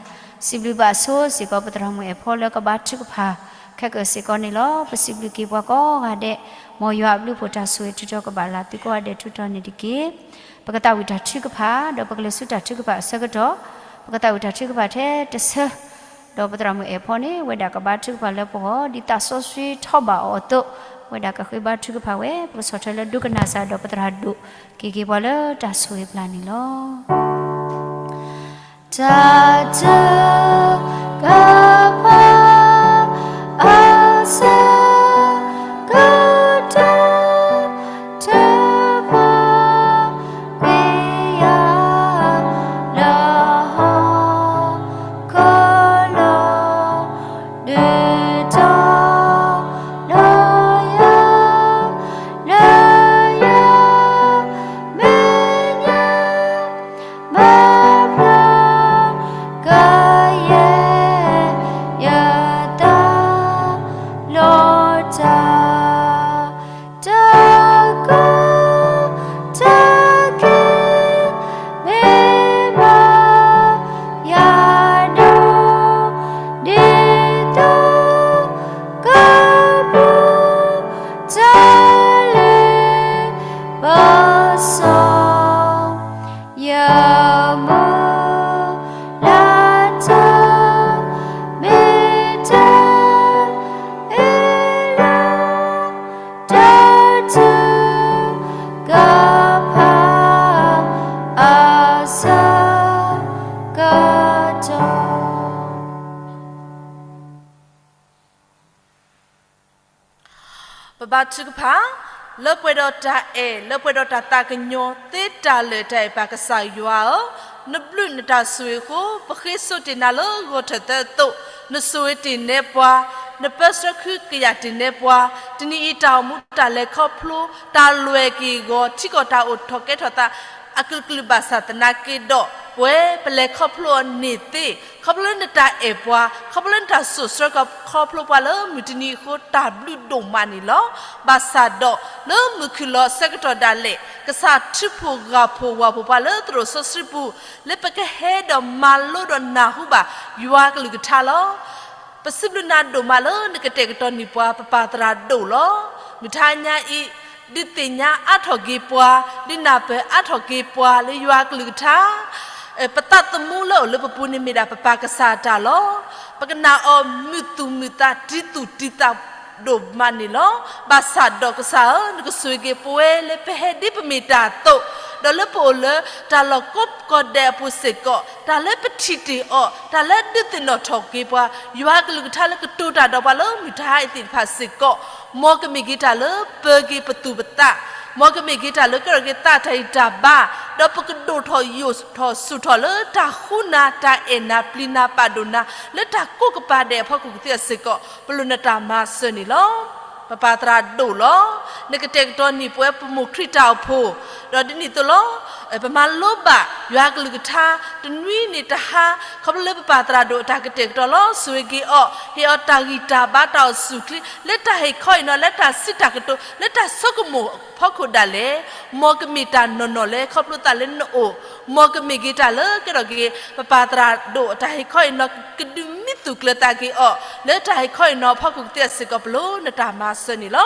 စံးဘျုးဘၣ်ဆိစ့ၢ်ကီးပသရၣ်မုၣ်အဲၣ်ဖီလၢကဘါထုကဖၣ် ခဲကၢၢ်စ့ၢ်ကီးန့ၣ်လီၤ. ပစံးဘျုးက့ၤပှၤကိးဂၤဒဲး မ်ယွၤအဘျုးအဖှိၣ်တၢ်ဆိၣ်ဂ့ၤထုးထီၣ်ကဘၣ်လၢသုကိးဂၤဒဲးထုးထီၣ်န့ၣ်တက့ၢ်. ပကသးဝံၣ်တၢ်ထုကဖၣ် ဒီးပကလဲၤဆူတၢ်ထုကဖၣ်အဆၢကတီၢ် ပကသးဝံၣ်တၢ်ထုကဖၣ်ထဲတဆၢ ဒီးပသရၣ်မုၣ်အဲၣ်ဖီန့ၣ် ဝဲဒၣ်ကဘါထုကဖၣ်လၢပဂီၢ် ဒ်သးစီဆှံထီၣ်ဘၣ်အီၤအသိး ဝဲဒၣ်ကဃ့ဘါထုကဖၣ်ဝဲ ပကဆီၣ်ထွဲလၢဒိကနၣ်စၢ်ဒီးပသရၣ်ဒိၣ် က့ၤက့ၤပှၤလၢတၢ်ဆိၣ်ဂ့ၤပျၢ်န့ၣ်လီၤ. တၢ်ထုကဖၣ် အဆၢကတီၢ် ထုကဖၣ် ကွံာ်ယၤ လၢဟီၣ်ခိၣ်လီၤ ဒုးတီၤဒီးယၤ လၢယမဲာ်ညါ ဘၣ်ဖျါကယဲၢ် ယသးလီၤတၢ် တၢ်ကီတၢ်ခဲ မ့ၢ်ဘၣ်ယၤဒီး ဒ်သိးကပူၤ တၢ်လ့ပစီ ယမုၢ်လၢ်တၢ် မ့ၢ်တၢ်အ့ၣ်လိာ် တၢ်ထုကဖၣ် အဆၢကတီၢ် ပဘါထုကဖၣ်, လၢပှဲၤဒီးတၢ်အဲၣ် လၢပှဲၤဒီးတၢ်သးကညီၤ သ့တၢ်လၢာ်တၢ်အဲၣ်ပၢ်ကစၢ်ယွၤဧၢ, နဘျုးနတၢ်ဆိၣ်ဂ့ၤအဃိ ပဃ့စိာ်တ့ၢ်နၤလၢဂီၤထၢၣ်သၢအသိး, နဆိၣ်ဂ့ၤတ့ၢ်နဲပှၤ, နပၢဆှၢခုကယာ်တ့ၢ်နဲပှၤ, တနံၤအံၤတၢ်အိၣ်မူတၢ်လဲၤခီဖျိ တၢ်လွဲၢ်က့ၤအဂီၢ် ထံကီၢ်တၢ်အိၣ်ထီၣ်ကဲထီၣ်သး အကလုာ်ကလုာ်ဘၣ်ဆၣ်သနာ်က့ဒီး ပဝဲပလဲၤခီဖျိအီၤန့ၣ်သ့, ခီဖျိလၢနတၢ်အဲၣ်ပှၤ, ခီဖျိလၢနတၢ်စိာ်ဆှၢခီဖျိပှၤလၢမုၢ်တနံၤအဃိ တၢ်ဘျုးဒိၣ်မးန့ၣ်လီၤ. ဘၣ်ဆၣ်ဒီးလၢမုၢ်ခုၣ်လီၤအဆၢကတီၢ်ဒၣ်လဲာ် ကစၢ်ထုးဖှိၣ်ဂၢ်ဖှိၣ်ဝၢ်ဖှိၣ်ပှၤလၢသရိာ်စီဆှံပူၤ လၢပကဟဲဒီးမၤလိဒီးနၢ်ဟူဘၣ်ယွၤကလုၢ်ကထါလီၤ. ပစံးဘျုးနၤဒိၣ်မးလၢနကတဲာ်ကတီၤန့ၢ်ပှၤ ပပၢ်သရၣ်ဒိၣ်လီၤ. မုၢ်ထါညါအံၤ ဒုးသ့ၣ်ညါအါထီၣ်က့ၤပှၤ, ဒုးနၢ်ပၢၢ်အါထီၣ်က့ၤပှၤလၢယွၤကလုၢ်ကထါ, ပသးသမူလၢအအိၣ်လၢပပူၤန့ၣ်မ့ၢ်ဒၣ်ပပၢ်ကစၢ်အတၢ်လီၤ. ပကနာ်အီၤမုာ်သူၣ်မုာ်သး တံၤသူၣ်တံၤသးဒိၣ်မးန့ၣ်လီၤ. ဘၣ်ဆၣ်ဒီးကစၢ်ဧၢ, နကဆိၣ်ဂ့ၤက့ၤပဝဲလၢပဟဲဒ်ပမ့ၢ်တၢ်အသိး, ဒီးလၢပအိၣ်လၢတၢ်လီၢ်ကိးကီၢ်ဒဲးအပူၤစ့ၢ်ကီး, တၢ်လၢပထံၣ်တ့ၢ်အီၤ, တၢ်လၢဒုးသ့ၣ်နီၣ်ထီၣ်က့ၤပှၤ, ယွၤအကလုၢ်ကထါလၢကတိၤတၢ်ဒီးပှၤလၢမုၢ်တဟါအံၤသ့ၣ်တဖၣ်စ့ၢ်ကီး, မ်ကမ့ၢ်က့ၤတၢ်လၢပၢက့ၤပသူၣ်ပသး, မ်ကမ့ၢ်က့ၤတၢ်လၢကရၢက့ၤသးတၢ်ဂံၢ်တၢ်ဘါ, ဒီးပကဒိၣ်ထီၣ်ယိာ်ထီၣ်ဆူၣ်ထီၣ်လၢတၢ်ဃူနၤ တၢ်အဲၣ်နၤ ပျံၤနၤ ပာ်ဒိၣ်နၤ လၢတၢ်ကိးကပၤဒဲးအဖီခိၣ်ကသ့ၣ်စ့ၢ်ကီး ပလိၣ်နတၢ်မၤစၢၤန့ၣ်လီၤ. ပပၢ်သရၣ်ဒိၣ်လီၤ. နကတဲာ်ကတီၤန့ၢ်ပဝဲပမိၢ်ခရံာ်တၢ်အိၣ်ဖှိၣ်, ဒီးဒ်န့ၣ်အသိးလီၤ. ပမၤလိဘၣ်ယွၤကလုၢ်ကထါ တနွံန့ၣ်တဟါ, ခီဖျိလၢပပၢ်သရၣ်ဒိၣ်အတၢ်ကတဲာ်ကတီၤလီၤ. ဆိၣ်ဂ့ၤက့ၤအီၤ, ဟ့ၣ်အီၤတၢ်ဂံၢ်တၢ်ဘါတၢ်အိၣ်ဆူၣ်အိၣ်ချ့ လၢတၢ်ဟ့ၣ်ခီအံၤနီၤ လၢတၢ်စံးတၢ်ကတိၤ လၢတၢ်ဆိကမိၣ်အဖီခိၣ်ဒၣ်လဲာ်, မ်ကမ့ၢ်တၢ်နီၢ်နီၢ်လၢခီဖျိသးလၢနအိၣ်, မ်ကမ့ၢ်က့ၤတၢ်လၢကဲထီၣ်က့ၤ ပပၢ်သရၣ်ဒိၣ်အတၢ်ဟ့ၣ်ခီအံၤနီၤ ကဒုးမံသူၣ်ကျၢၤသးက့ၤအီၤ လၢတၢ်ဟ့ၣ်ခီအံၤနီၤအဖီခိၣ်ကသ့ၣ်စ့ၢ်ကီး ပလိၣ်နတၢ်မၤစၢၤန့ၣ်လီၤ.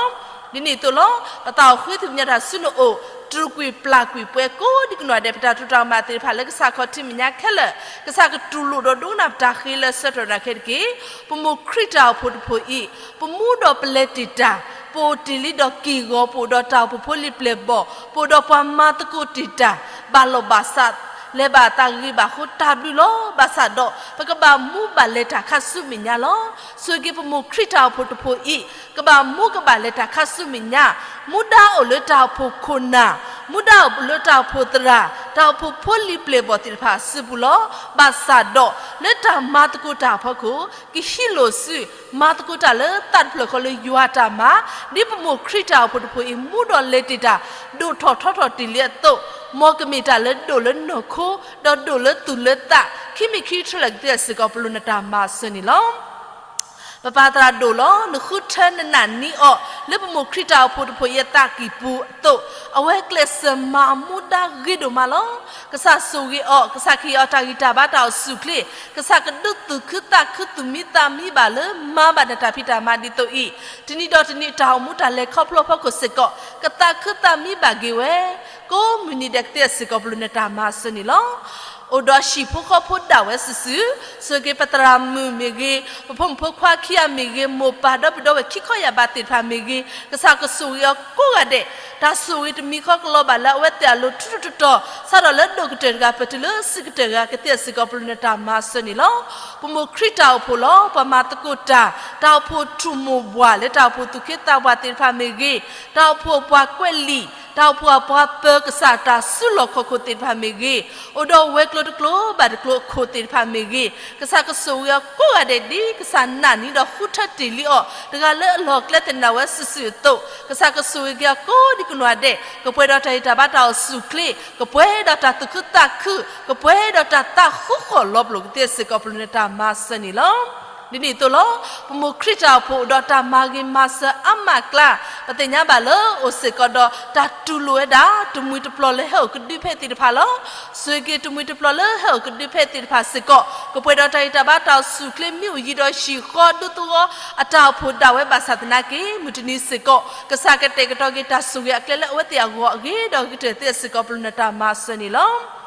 ဒ်န့ၣ်အသိးလီၤ. ပသးအိၣ်ဃ့သုးမညါတၢ်ဆူနအိၣ်, တြူာ်ကွံာ်ပျၢ်ကွံာ်ပှၤကိးဒံကနီၤဒဲး ပတၢ်ထူးတၢ်တီၤမၤသ့ၣ်တဖၣ်လၢကစၢ်ခီၣ်ထံးမဲာ်ညါခဲလၢာ်, ကစၢ်ကတူၢ်လိာ်ဒီးဒိကနၣ်ပတၢ်ဃ့လၢဆၢထၢၣ်နၤခဲတက့ၢ်. ပမိၢ်ခရံာ်တၢ်အိၣ်ဖှိၣ်တဖှိၣ်အံၤ, ပမူဒီးပလဲၤတ့ၢ်တၢ်, ပအိၣ်တ့ၢ်လံဒီးက့ၢ်ဂီၤ, ပအိၣ်ဒီးတၢ်အိၣ်ဖှိၣ်ဖိလံၤပျဲၢ်ဘီၣ်, ပအိၣ်ဒီးပှၤမၤသကိးတ့ၢ်တၢ်, ဘၣ်လီၢ်ဘၣ်စး, လဲၤဘၣ်အသးဂ့ၤဘၣ်အဃိ တၢ်ဘျုးလီၤ. ဘၣ်ဆၣ်ဒီး ပကဘၣ်မူဘၣ်လဲၤတၢ်ခါဆူမဲာ်ညါလီၤ. ဆိၣ်ဂ့ၤက့ၤပမိၢ်ခရံာ်တၢ်အိၣ်ဖှိၣ်တဖှိၣ်အံၤ, ကဘၣ်မူကဘၣ်လဲၤတၢ်ခါဆူမဲာ်ညါ, မူဒါအိၣ်လၢတၢ်အိၣ်ဖှိၣ်ခိၣ်နၢ်, မူဒါအိၣ်လၢတၢ်အိၣ်ဖှိၣ်သရၣ်, တၢ်အိၣ်ဖှိၣ်ဖိလံၤပျဲၢ်ဘီၣ်သ့ၣ်တဖၣ်အစုပူၤလီၤ. ဘၣ်ဆၣ်ဒီး လၢတၢ်မၤသကိးတၢ်အဖီခိၣ်, ကဟံးလိာ်စု မၤသကိးတၢ်လၢသးတဖျၢၣ်ဃီလၢယွၤတၢ်မၤ, ဒ်ပမိၢ်ခရံာ်တၢ်အိၣ်ဖှိၣ်တဖှိၣ်အံၤ မူဒီးလဲၤတ့ၢ်တၢ်, ဒိၣ်ထီၣ်ထီထီၣ်တ့ၢ်လံအသိး, မ်ကမ့ၢ်တၢ်လၢဒိၣ်လၢနီၢ်ခိ, ဒီးဒိၣ်လၢသူၣ်လၢသး, ခံမံၤခံဆၢလၢာ်ကသ့ၣ်စ့ၢ်ကီး ပလိၣ်နတၢ်မၤစၢၤန့ၣ်လီၤ. ပပၢ်သရၣ်ဒိၣ်လီၤ. နဃုထၢနနာ်န့ၢ်အီၤ လၢပမိၢ်ခရံာ်တၢ်အိၣ်ဖှိၣ်တဖှိၣ်အံၤအသးကံၢ်ပူၤအသိး, အဝဲကျဲးစၢးမၤအမူဒါဂ့ၤဒိၣ်မးလီၤ. ကစၢ်ဆိၣ်ဂ့ၤအီၤ, ကစၢ်ကဟ့ၣ်အီၤတၢ်ဂံၢ်တၢ်ဘါတၢ်အိၣ်ဆူၣ်အိၣ်ချ့, ကစၢ်ကဒုးသူၣ်ခုသးခုသူၣ်မံသးမံဘၣ်လၢမၤဘၣ်နတၢ်ဖံးတၢ်မၤဒ်သိးအံၤ, တနံၤဒီးတနံၤတၢ်အိၣ်မူတၢ်လဲၤခီဖျိအဖီခိၣ်စ့ၢ်ကီး ကသးခုသးမံဘၣ်က့ၤဝဲ, ကိးမုၢ်နံၤဒဲးကသ့ၣ်စ့ၢ်ကီး ပလိၣ်နတၢ်မၤစၢၤန့ၣ်လီၤ. အိၣ်ဒီးဟံၣ်ဖိဃီဖိဒၣ်ဝဲစုာ်စုာ်, ဆိၣ်ဂ့ၤပသရၣ်မုၣ်မ့ၢ်ဂ့ၤ, ပဖိမုၣ်ဖိခွါခံဂၤမ့ၢ်ဂ့ၤ, မိၢ်ပၢ်ဒီပုၢ်ဝဲၢ်ခံခီယာ်ဘးသ့ၣ်တဖၣ်မ့ၢ်ဂ့ၤ, ကစၢ်ကဆိၣ်ဂ့ၤအီၤကိးဂၤဒဲး, တၢ်ဆိၣ်ဂ့ၤတမံၤဃီကလီၤဘၣ်လၢအဝဲသ့ၣ်အလိၤထူထူတီတီ, စးထီၣ်လၢဒိၣ်ကတၢၢ်တဂၤ ပတုၤလၢစံးကတၢၢ်တဂၤကသ့ၣ်စ့ၢ်ကီး ပလိၣ်နတၢ်မၤစၢၤန့ၣ်လီၤ. ပမိၢ်ခရံာ်တၢ်အိၣ်ဖှိၣ်လီၤ. ပှၤမၤသကိးတၢ်, တၢ်အိၣ်ဖှိၣ်ထူၣ်မိၢ်ပှၢ်လၢတၢ်အိၣ်ဖှိၣ်သူၣ်က့သးပှၢ်သ့ၣ်တဖၣ်မ့ၢ်ဂ့ၤ, တၢ်အိၣ်ဖှိၣ်ပှၤကွဲးလံာ်, တၢ်အိၣ်ဖှိၣ်ပှၤပၢၤကစၢ်တၢ်စုလီၢ်ခီၣ်ခိၣ်သ့ၣ်တဖၣ်မ့ၢ်ဂ့ၤ, အိၣ်ဒီးဝဲၤကျိၤတကျိၤဘၣ်တကျိၤအခိၣ်သ့ၣ်တဖၣ်မ့ၢ်ဂ့ၤ, ကစၢ်ကဆိၣ်ဂ့ၤအီၤကိးဂၤဒဲး ဒ်ကစၢ်နာ်န့ၢ်ဒီးဃုထၢတ့ၢ်လံအီၤ တဂၤလၢအလီၢ်အကျဲသန့ၤဝဲစုာ်စုာ်အသိး, ကစၢ်ကဆိၣ်ဂ့ၤက့ၤအီၤကိးဒံကနီၤဒဲး, ကပှဲၤဒီးတၢ်ဂံၢ်တၢ်ဘါတၢ်အိၣ်ဆူၣ်အိၣ်ချ့, ကပှဲၤဒီးတၢ်သူၣ်ခုသးခု, ကပှဲၤဒီးတၢ်သးဃူဃီၣ်လီၤပလိာ်ကသ့ၣ်စ့ၢ်ကီး ပလိၣ်နတၢ်မၤစၢၤန့ၣ်လီၤ. ဒ်န့ၣ်အသိးလီၤ. ပမိၢ်ခရံာ်တၢ်အိၣ်ဖှိၣ်အိၣ်ဒီးတၢ်မၤဂ့ၤမၤစၢၤအါမးအကျါ, ပသ့ၣ်ညါဘၣ်လၢအိၣ်စ့ၢ်ကီးဒီးတၢ်တူၢ်လိာ်ဝဲဒၣ် တမှံၤတပျီၤလၢဟဲအိၣ်ကဒုဖဲသ့ၣ်တဖၣ်လီၤ. ဆိၣ်ဂ့ၤက့ၤတမှံၤတပျီၤလၢဟဲအိၣ်ကဒုဖဲသ့ၣ်တဖၣ်စ့ၢ်ကီး, ကပှဲၤဒီးတၢ်ဂံၢ်တၢ်ဘါတၢ်အိၣ်ဆူၣ်အိၣ်ချ့ မ့ၣ်အူယံၤဒီးဟံၣ်ဃီဒူသဝီအတၢ်အိၣ်ဖှိၣ်ဒၣ်ဝဲဘၣ်ဆၣ်သနာ်က့ မုၢ်တနံၤစ့ၢ်ကီး ကစၢ်ကတဲာ်ကတီၤက့ၤတၢ်ဆိၣ်ဂ့ၤအကျဲလၢအဝဲသ့ၣ်အဂီၢ်အဂ့ၤဒီးအဂ့ၤကတၢၢ်သ့ၣ်စ့ၢ်ကီး ပလိၣ်နတၢ်မၤစၢၤန့ၣ်လီၤ.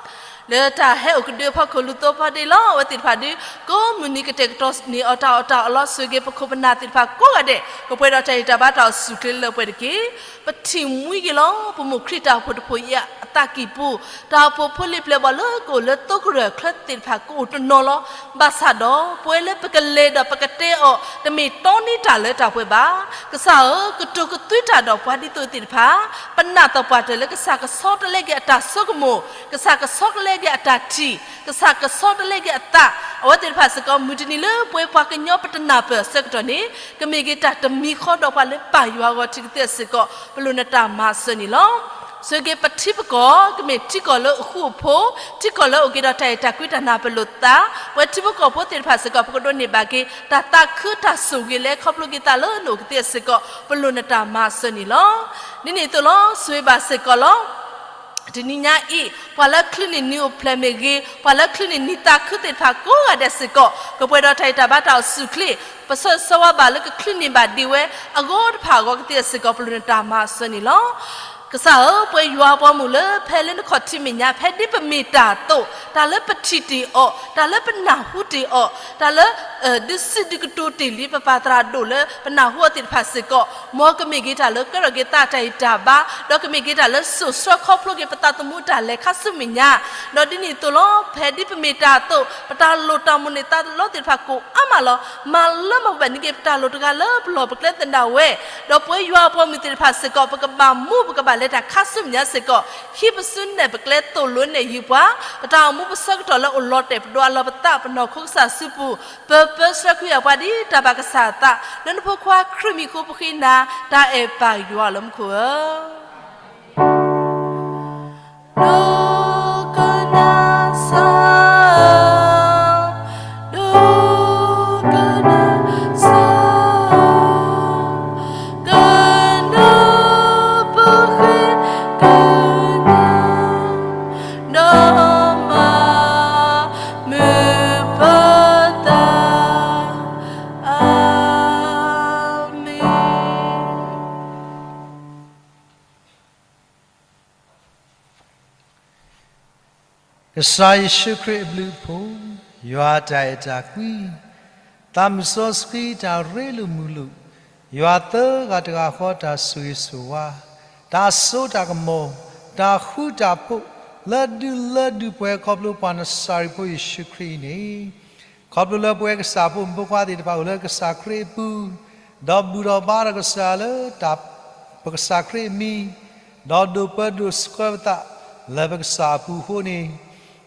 လၢတၢ်ဟဲအိၣ်ကဒုအဖီခိၣ် လူၤသိဖီဒ့လီၤ. အဝဲသ့ၣ်တဖၣ်ဒုး ကိးမုၢ်နံၤကတဲာ်ကတီၤန့ၢ်အီၤတၢ်အီၣ်တၢ်အီလီၤ. ဆိၣ်ဂ့ၤက့ၤပခိၣ်ပနၢ်သ့ၣ်တဖၣ်ကိးဂၤဒဲး, ကပှဲၤဒီးတၢ်ဂံၢ်တၢ်ဘါတၢ်အိၣ်ဆူၣ်အိၣ်ချ့လၢပှဲၤတက့ၢ်. ပထံၣ်မှံဂ့ၤလီၤ. ပမိၢ်ခရံာ်တၢ်အိၣ်ဖှိၣ်တဖှိၣ်အံၤအသးကံၢ်ပူၤ, တၢ်အိၣ်ဖှိၣ်ဖိလံၤပျဲၢ်ဘီၣ်လၢကအိၣ်လၢသိကရၢၢ်ချၢသ့ၣ်တဖၣ်ကအိၣ်တနီၤလီၤ. ဘၣ်ဆၣ်ဒီး ပဝဲလၢပကလဲၤဒီးပကတဲအီၤ တမ့ၢ်တီန့ၢ်တၢ်လၢတၢ်ပှဲၤဘၣ်. ကစၢ်ဧၢ, ကတိၤကသွံတၢ်ဒီးပှၤဒ်သိးသ့ၣ်တဖၣ်, ပနာ်သပှၢ်တၢၢ်လၢကစၢ်ကဆီတလဲက့ၤအတၢ်ဆိကမိၣ်, ကစၢ်ကဆီတလဲက့ၤအတၢ်ထံၣ်, ကစၢ်ကဆီတလဲက့ၤအသး, အဝဲသ့ၣ်တဖၣ်စ့ၢ်ကီး မုၢ်တနံၤလၢပဝဲပှၤကညီပတနၢ်ပၢၢ်အဆၢကတီၢ်န့ၣ် ကမ့ၢ်က့ၤတၢ်တမံၤဃီဒီးပှၤလၢဘၣ်ယွၤအဂီၢ်ထံးကသ့စ့ၢ်ကီး ပလိၣ်နတၢ်မၤစၢၤန့ၣ်လီၤ. ဆိၣ်ဂ့ၤက့ၤပထံပကီၢ်, ကမ့ၢ်ထံကီၢ်လၢအဃူအဖိး, ထံကီၢ်လၢအအိၣ်က့ၤဒီးတၢ်အဲၣ်တၢ်ကွံတၢ်နၢ်ပၢၢ်လိာ်သး, ပဝဲထံဖိကီၢ်ဖိသ့ၣ်တဖၣ်စ့ၢ်ကီး ပကဒိးန့ၢ်ဘၣ်က့ၤ တၢ်သးခုတၢ်ဆိၣ်ဂ့ၤလၢခီဖျိက့ၤသးလၢနအိၣ်ကသ့စ့ၢ်ကီး ပလိၣ်နတၢ်မၤစၢၤန့ၣ်လီၤ. ဒ်န့ၣ်အသိးလီၤ. ဆိၣ်ဂ့ၤဘၣ်စ့ၢ်ကီးလီၤ. တနံၤညါအံၤ ပှၤလၢချုးန့ၢ်နံၤအိၣ်ဖျဲၣ်မ့ၢ်ဂ့ၤ, ပှၤလၢချုးန့ၢ်နံၤသးခုသ့ၣ်တဖၣ်ကိးဂၤဒဲးစ့ၢ်ကီး ကပှဲၤဒီးတၢ်ဂံၢ်တၢ်ဘါတၢ်အိၣ်ဆူၣ်အိၣ်ချ့, ပဆၢဂ့ၤဆၢဝါဘၣ်လၢကချုးန့ၢ်ဘၣ်ဒံးဝဲ အဂီၢ်တဖၣ်အဂီၢ်ကသ့စ့ၢ်ကီး ပလိၣ်နတၢ်မၤစၢၤန့ၣ်လီၤ. ကစၢ်ဧၢ, ပဝဲယွၤအပှၤမုၣ်လၢဖဲလၢနခီၣ်ထံးမဲာ်ညါ ဖဲဒ်ပမ့ၢ်တၢ်အသိး, တၢ်လၢပထံၣ်တ့ၢ်အီၤ, တၢ်လၢပနၢ်ဟူတ့ၢ်အီၤ, တၢ်လၢ ဒုးစုၣ်ဒုးကတိၤတ့ၢ်လံ ပပၢ်သရၣ်ဒိၣ်လၢပနၢ်ဟူအီၤသ့ၣ်တဖၣ်စ့ၢ်ကီး, မ်ကမ့ၢ်က့ၤတၢ်လၢကဲထီၣ်က့ၤသးတၢ်ဂံၢ်တၢ်ဘါ, ဒီးကမ့ၢ်က့ၤတၢ်လၢစိာ်ဆှၢခီဖျိက့ၤပသးသမူတၢ်လဲၤခါဆူမဲာ်ညါ, ဒီးဒ်န့ၣ်အသိးလီၤ. ဖဲဒ်ပမ့ၢ်တၢ်အသိး ပတၢ်လိၣ်တၢ်မိၣ်န့ၢ်သးလီသ့ၣ်တဖၣ်ကိးအါမးလီၤ. မၤလၢမၤကဘၣ်န့ၢ်က့ၤပတၢ်လိၣ်တဂၤလၢပလီၢ်ပကျဲသဒၣ်ဝဲ, ဒီးပဝဲယွၤအပှၤမုၣ်သ့ၣ်တဖၣ်စ့ၢ်ကီး ပကဘၣ်မူပကဘၣ်လဲၤတၢ်ခါဆူမဲာ်ညါစ့ၢ်ကီး, ဟံးပစုနဲၣ်ပကျဲသိၣ်လိနဲၣ်ယုာ်ပှၤ, ပတၢ်အိၣ်မူပဆၢကတီၢ်လၢအိၣ်လီၤတဲာ်ပဒိးအလီၢ်ပသး ပနီၢ်ခိကစၢ်စုပူၤ, ပၢၤပၢဆှၢခဝ့ၢ်အပှၤဒ်တၢ်ဘၣ်ကစၢ်အသး, လၢနဖိခွါခရံာ်မံၤအဃိပဃ့နၤ, တၢ်အဲၣ်ပၢ်ယွၤလၢမူခိၣ်ဧၢ. ဒိကနၣ်စၢ်, ဒိကနၣ်စၢ်, ကနၢ်ပဃ့ကညး, ဒီးမၤမုာ်ပသး, အၤမ့ၣ်. ကစၢ်ယ့ၣ်ၡူးခရံာ်အဘျုးအဖှိၣ်, ယွၤတၢ်အဲၣ်တၢ်ကွံ, သးမုၢ်စီဆှံတၢ်ရ့လိာ်မုာ်လိာ်, ယွၤသၢဂၤတဂၤဃီတၢ်ဆိၣ်ဂ့ၤဆိၣ်ဝါ, တၢ်စိတၢ်ကမီၤ, တၢ်ဃူတၢ်ဖိး, လၢဒုးလၢဒုးပှဲၤခီဖျိပှၤနစၤရ့းဖိယ့ၣ်ၡူးခရံာ်အံၤန့ၣ်, ခီဖျိလၢပဝဲကစၢ်ဖိမုၣ်ဖိခွါသ့ၣ်တဖၣ်အိၣ်လၢကစၢ်ခရံာ်အပူၤ, ဒီးဘူၣ်ထီၣ်ဘါထီၣ်ကစၢ်လၢတၢ် ပကစၢ်ခရံာ်အမံၤ, ဒီးဒိးပၢဒိးဆှၢပသးလၢပကစၢ်အပူၤအဃိန့ၣ်,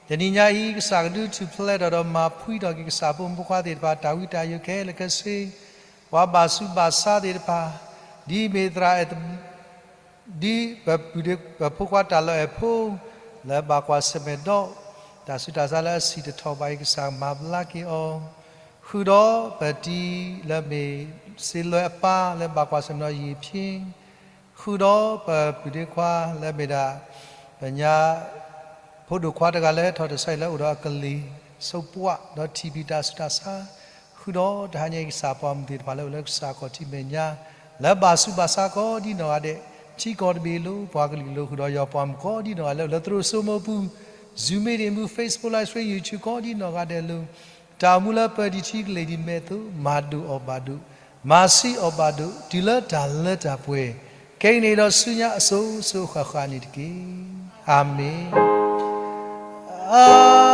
တနံၤညါအံၤ ကစၢ်ကဒုးထူၣ်ဖျဲးထီၣ်ဒီးမၤဖှံထီၣ်က့ၤကစၢ်ဖိမုၣ်ဖိခွါသ့ၣ်တဖၣ် တၢ်ဝံတၢ်ယိးခဲလၢာ်ခဲဆ့, ပှၤဘၣ်ဆူးဘၣ်ဆါသ့ၣ်တဖၣ်, ဒ်မ့ၢ်သရၣ် ဒ်ပပုၢ်ဒ့ပဖိခွါတၢ်လီၢ်အဲၣ်ဖိ, လၢဘၣ်ကွၢ်ဆၢၣ်မဲာ်ဒီး, တၢ်ဆူးတၢ်ဆါလၢအဆံၣ်တထီၣ်ဘၣ်အံၤ ကစၢ်မၤဘျါက့ၤအီၤ, ဃုာ်ဒီးပတံၤလၢမ့ၢ်စ့လွဲအပၢ်လၢဘၣ်ကွၢ်ဆၢၣ်မဲာ်ဒီးယံာ်ဖျ့, ဃုာ်ဒီးပပုၢ်ဒ့ခွါလၢမ့ၢ်ဒၣ် ပညါ ဖိဒိၣ်ခွါတဂၤလၢထီၣ်တၢ်ဆါအံၤလၢအိၣ်ဒီးအကလံၤ, ဆိပှၢ်, ဒီးထံၣ်ဘၣ်တၢ်ဆူးတၢ်ဆါ, ဃုာ်ဒီးတဟါညါအံၤကစၢ်ပှၤမုၣ်သ့ၣ်တဖၣ်လၢအိၣ်လၢကစၢ်ခီၣ်ထံးမဲာ်ညါ, လၢဘၣ်ဆူးဘၣ်ဆါကိးဒ်နီၢ်ဂၤဒဲး, ထံကီၢ်တဘ့ၣ်အလိၤ, ပှၤကလုာ်အလိၤ, ဃုာ်ဒီးယွၤပှၤမုၣ်ကိးဒ်နီၢ်ဂၤလၢအိၣ်လၢသရိာ်စိမိၤပူၤ, Zoom meeting ပူၤ, Facebook live stream, YouTube ကိးဒ်နီၢ်ဂၤဒဲးအလိၤ, တၢ်အိၣ်မူလၢပၢၤတံၢ်ထံကလ့ၢ်ဒ်မဲာ်အသိး မၤဒိၣ်အီၣ်ဘၣ်ဒိၣ်, မၤဆံးအီၣ်ဘၣ်ဒိၣ်, တုၤလၢတၢ်လၢတၢ်ပှဲၤ, ခဲအံၤန့ၣ်ဒီးဆူညါအစိၤစိၤအဃၣ်ဃၣ်န့ၣ်တက့ၢ်. အၤမ့ၣ်.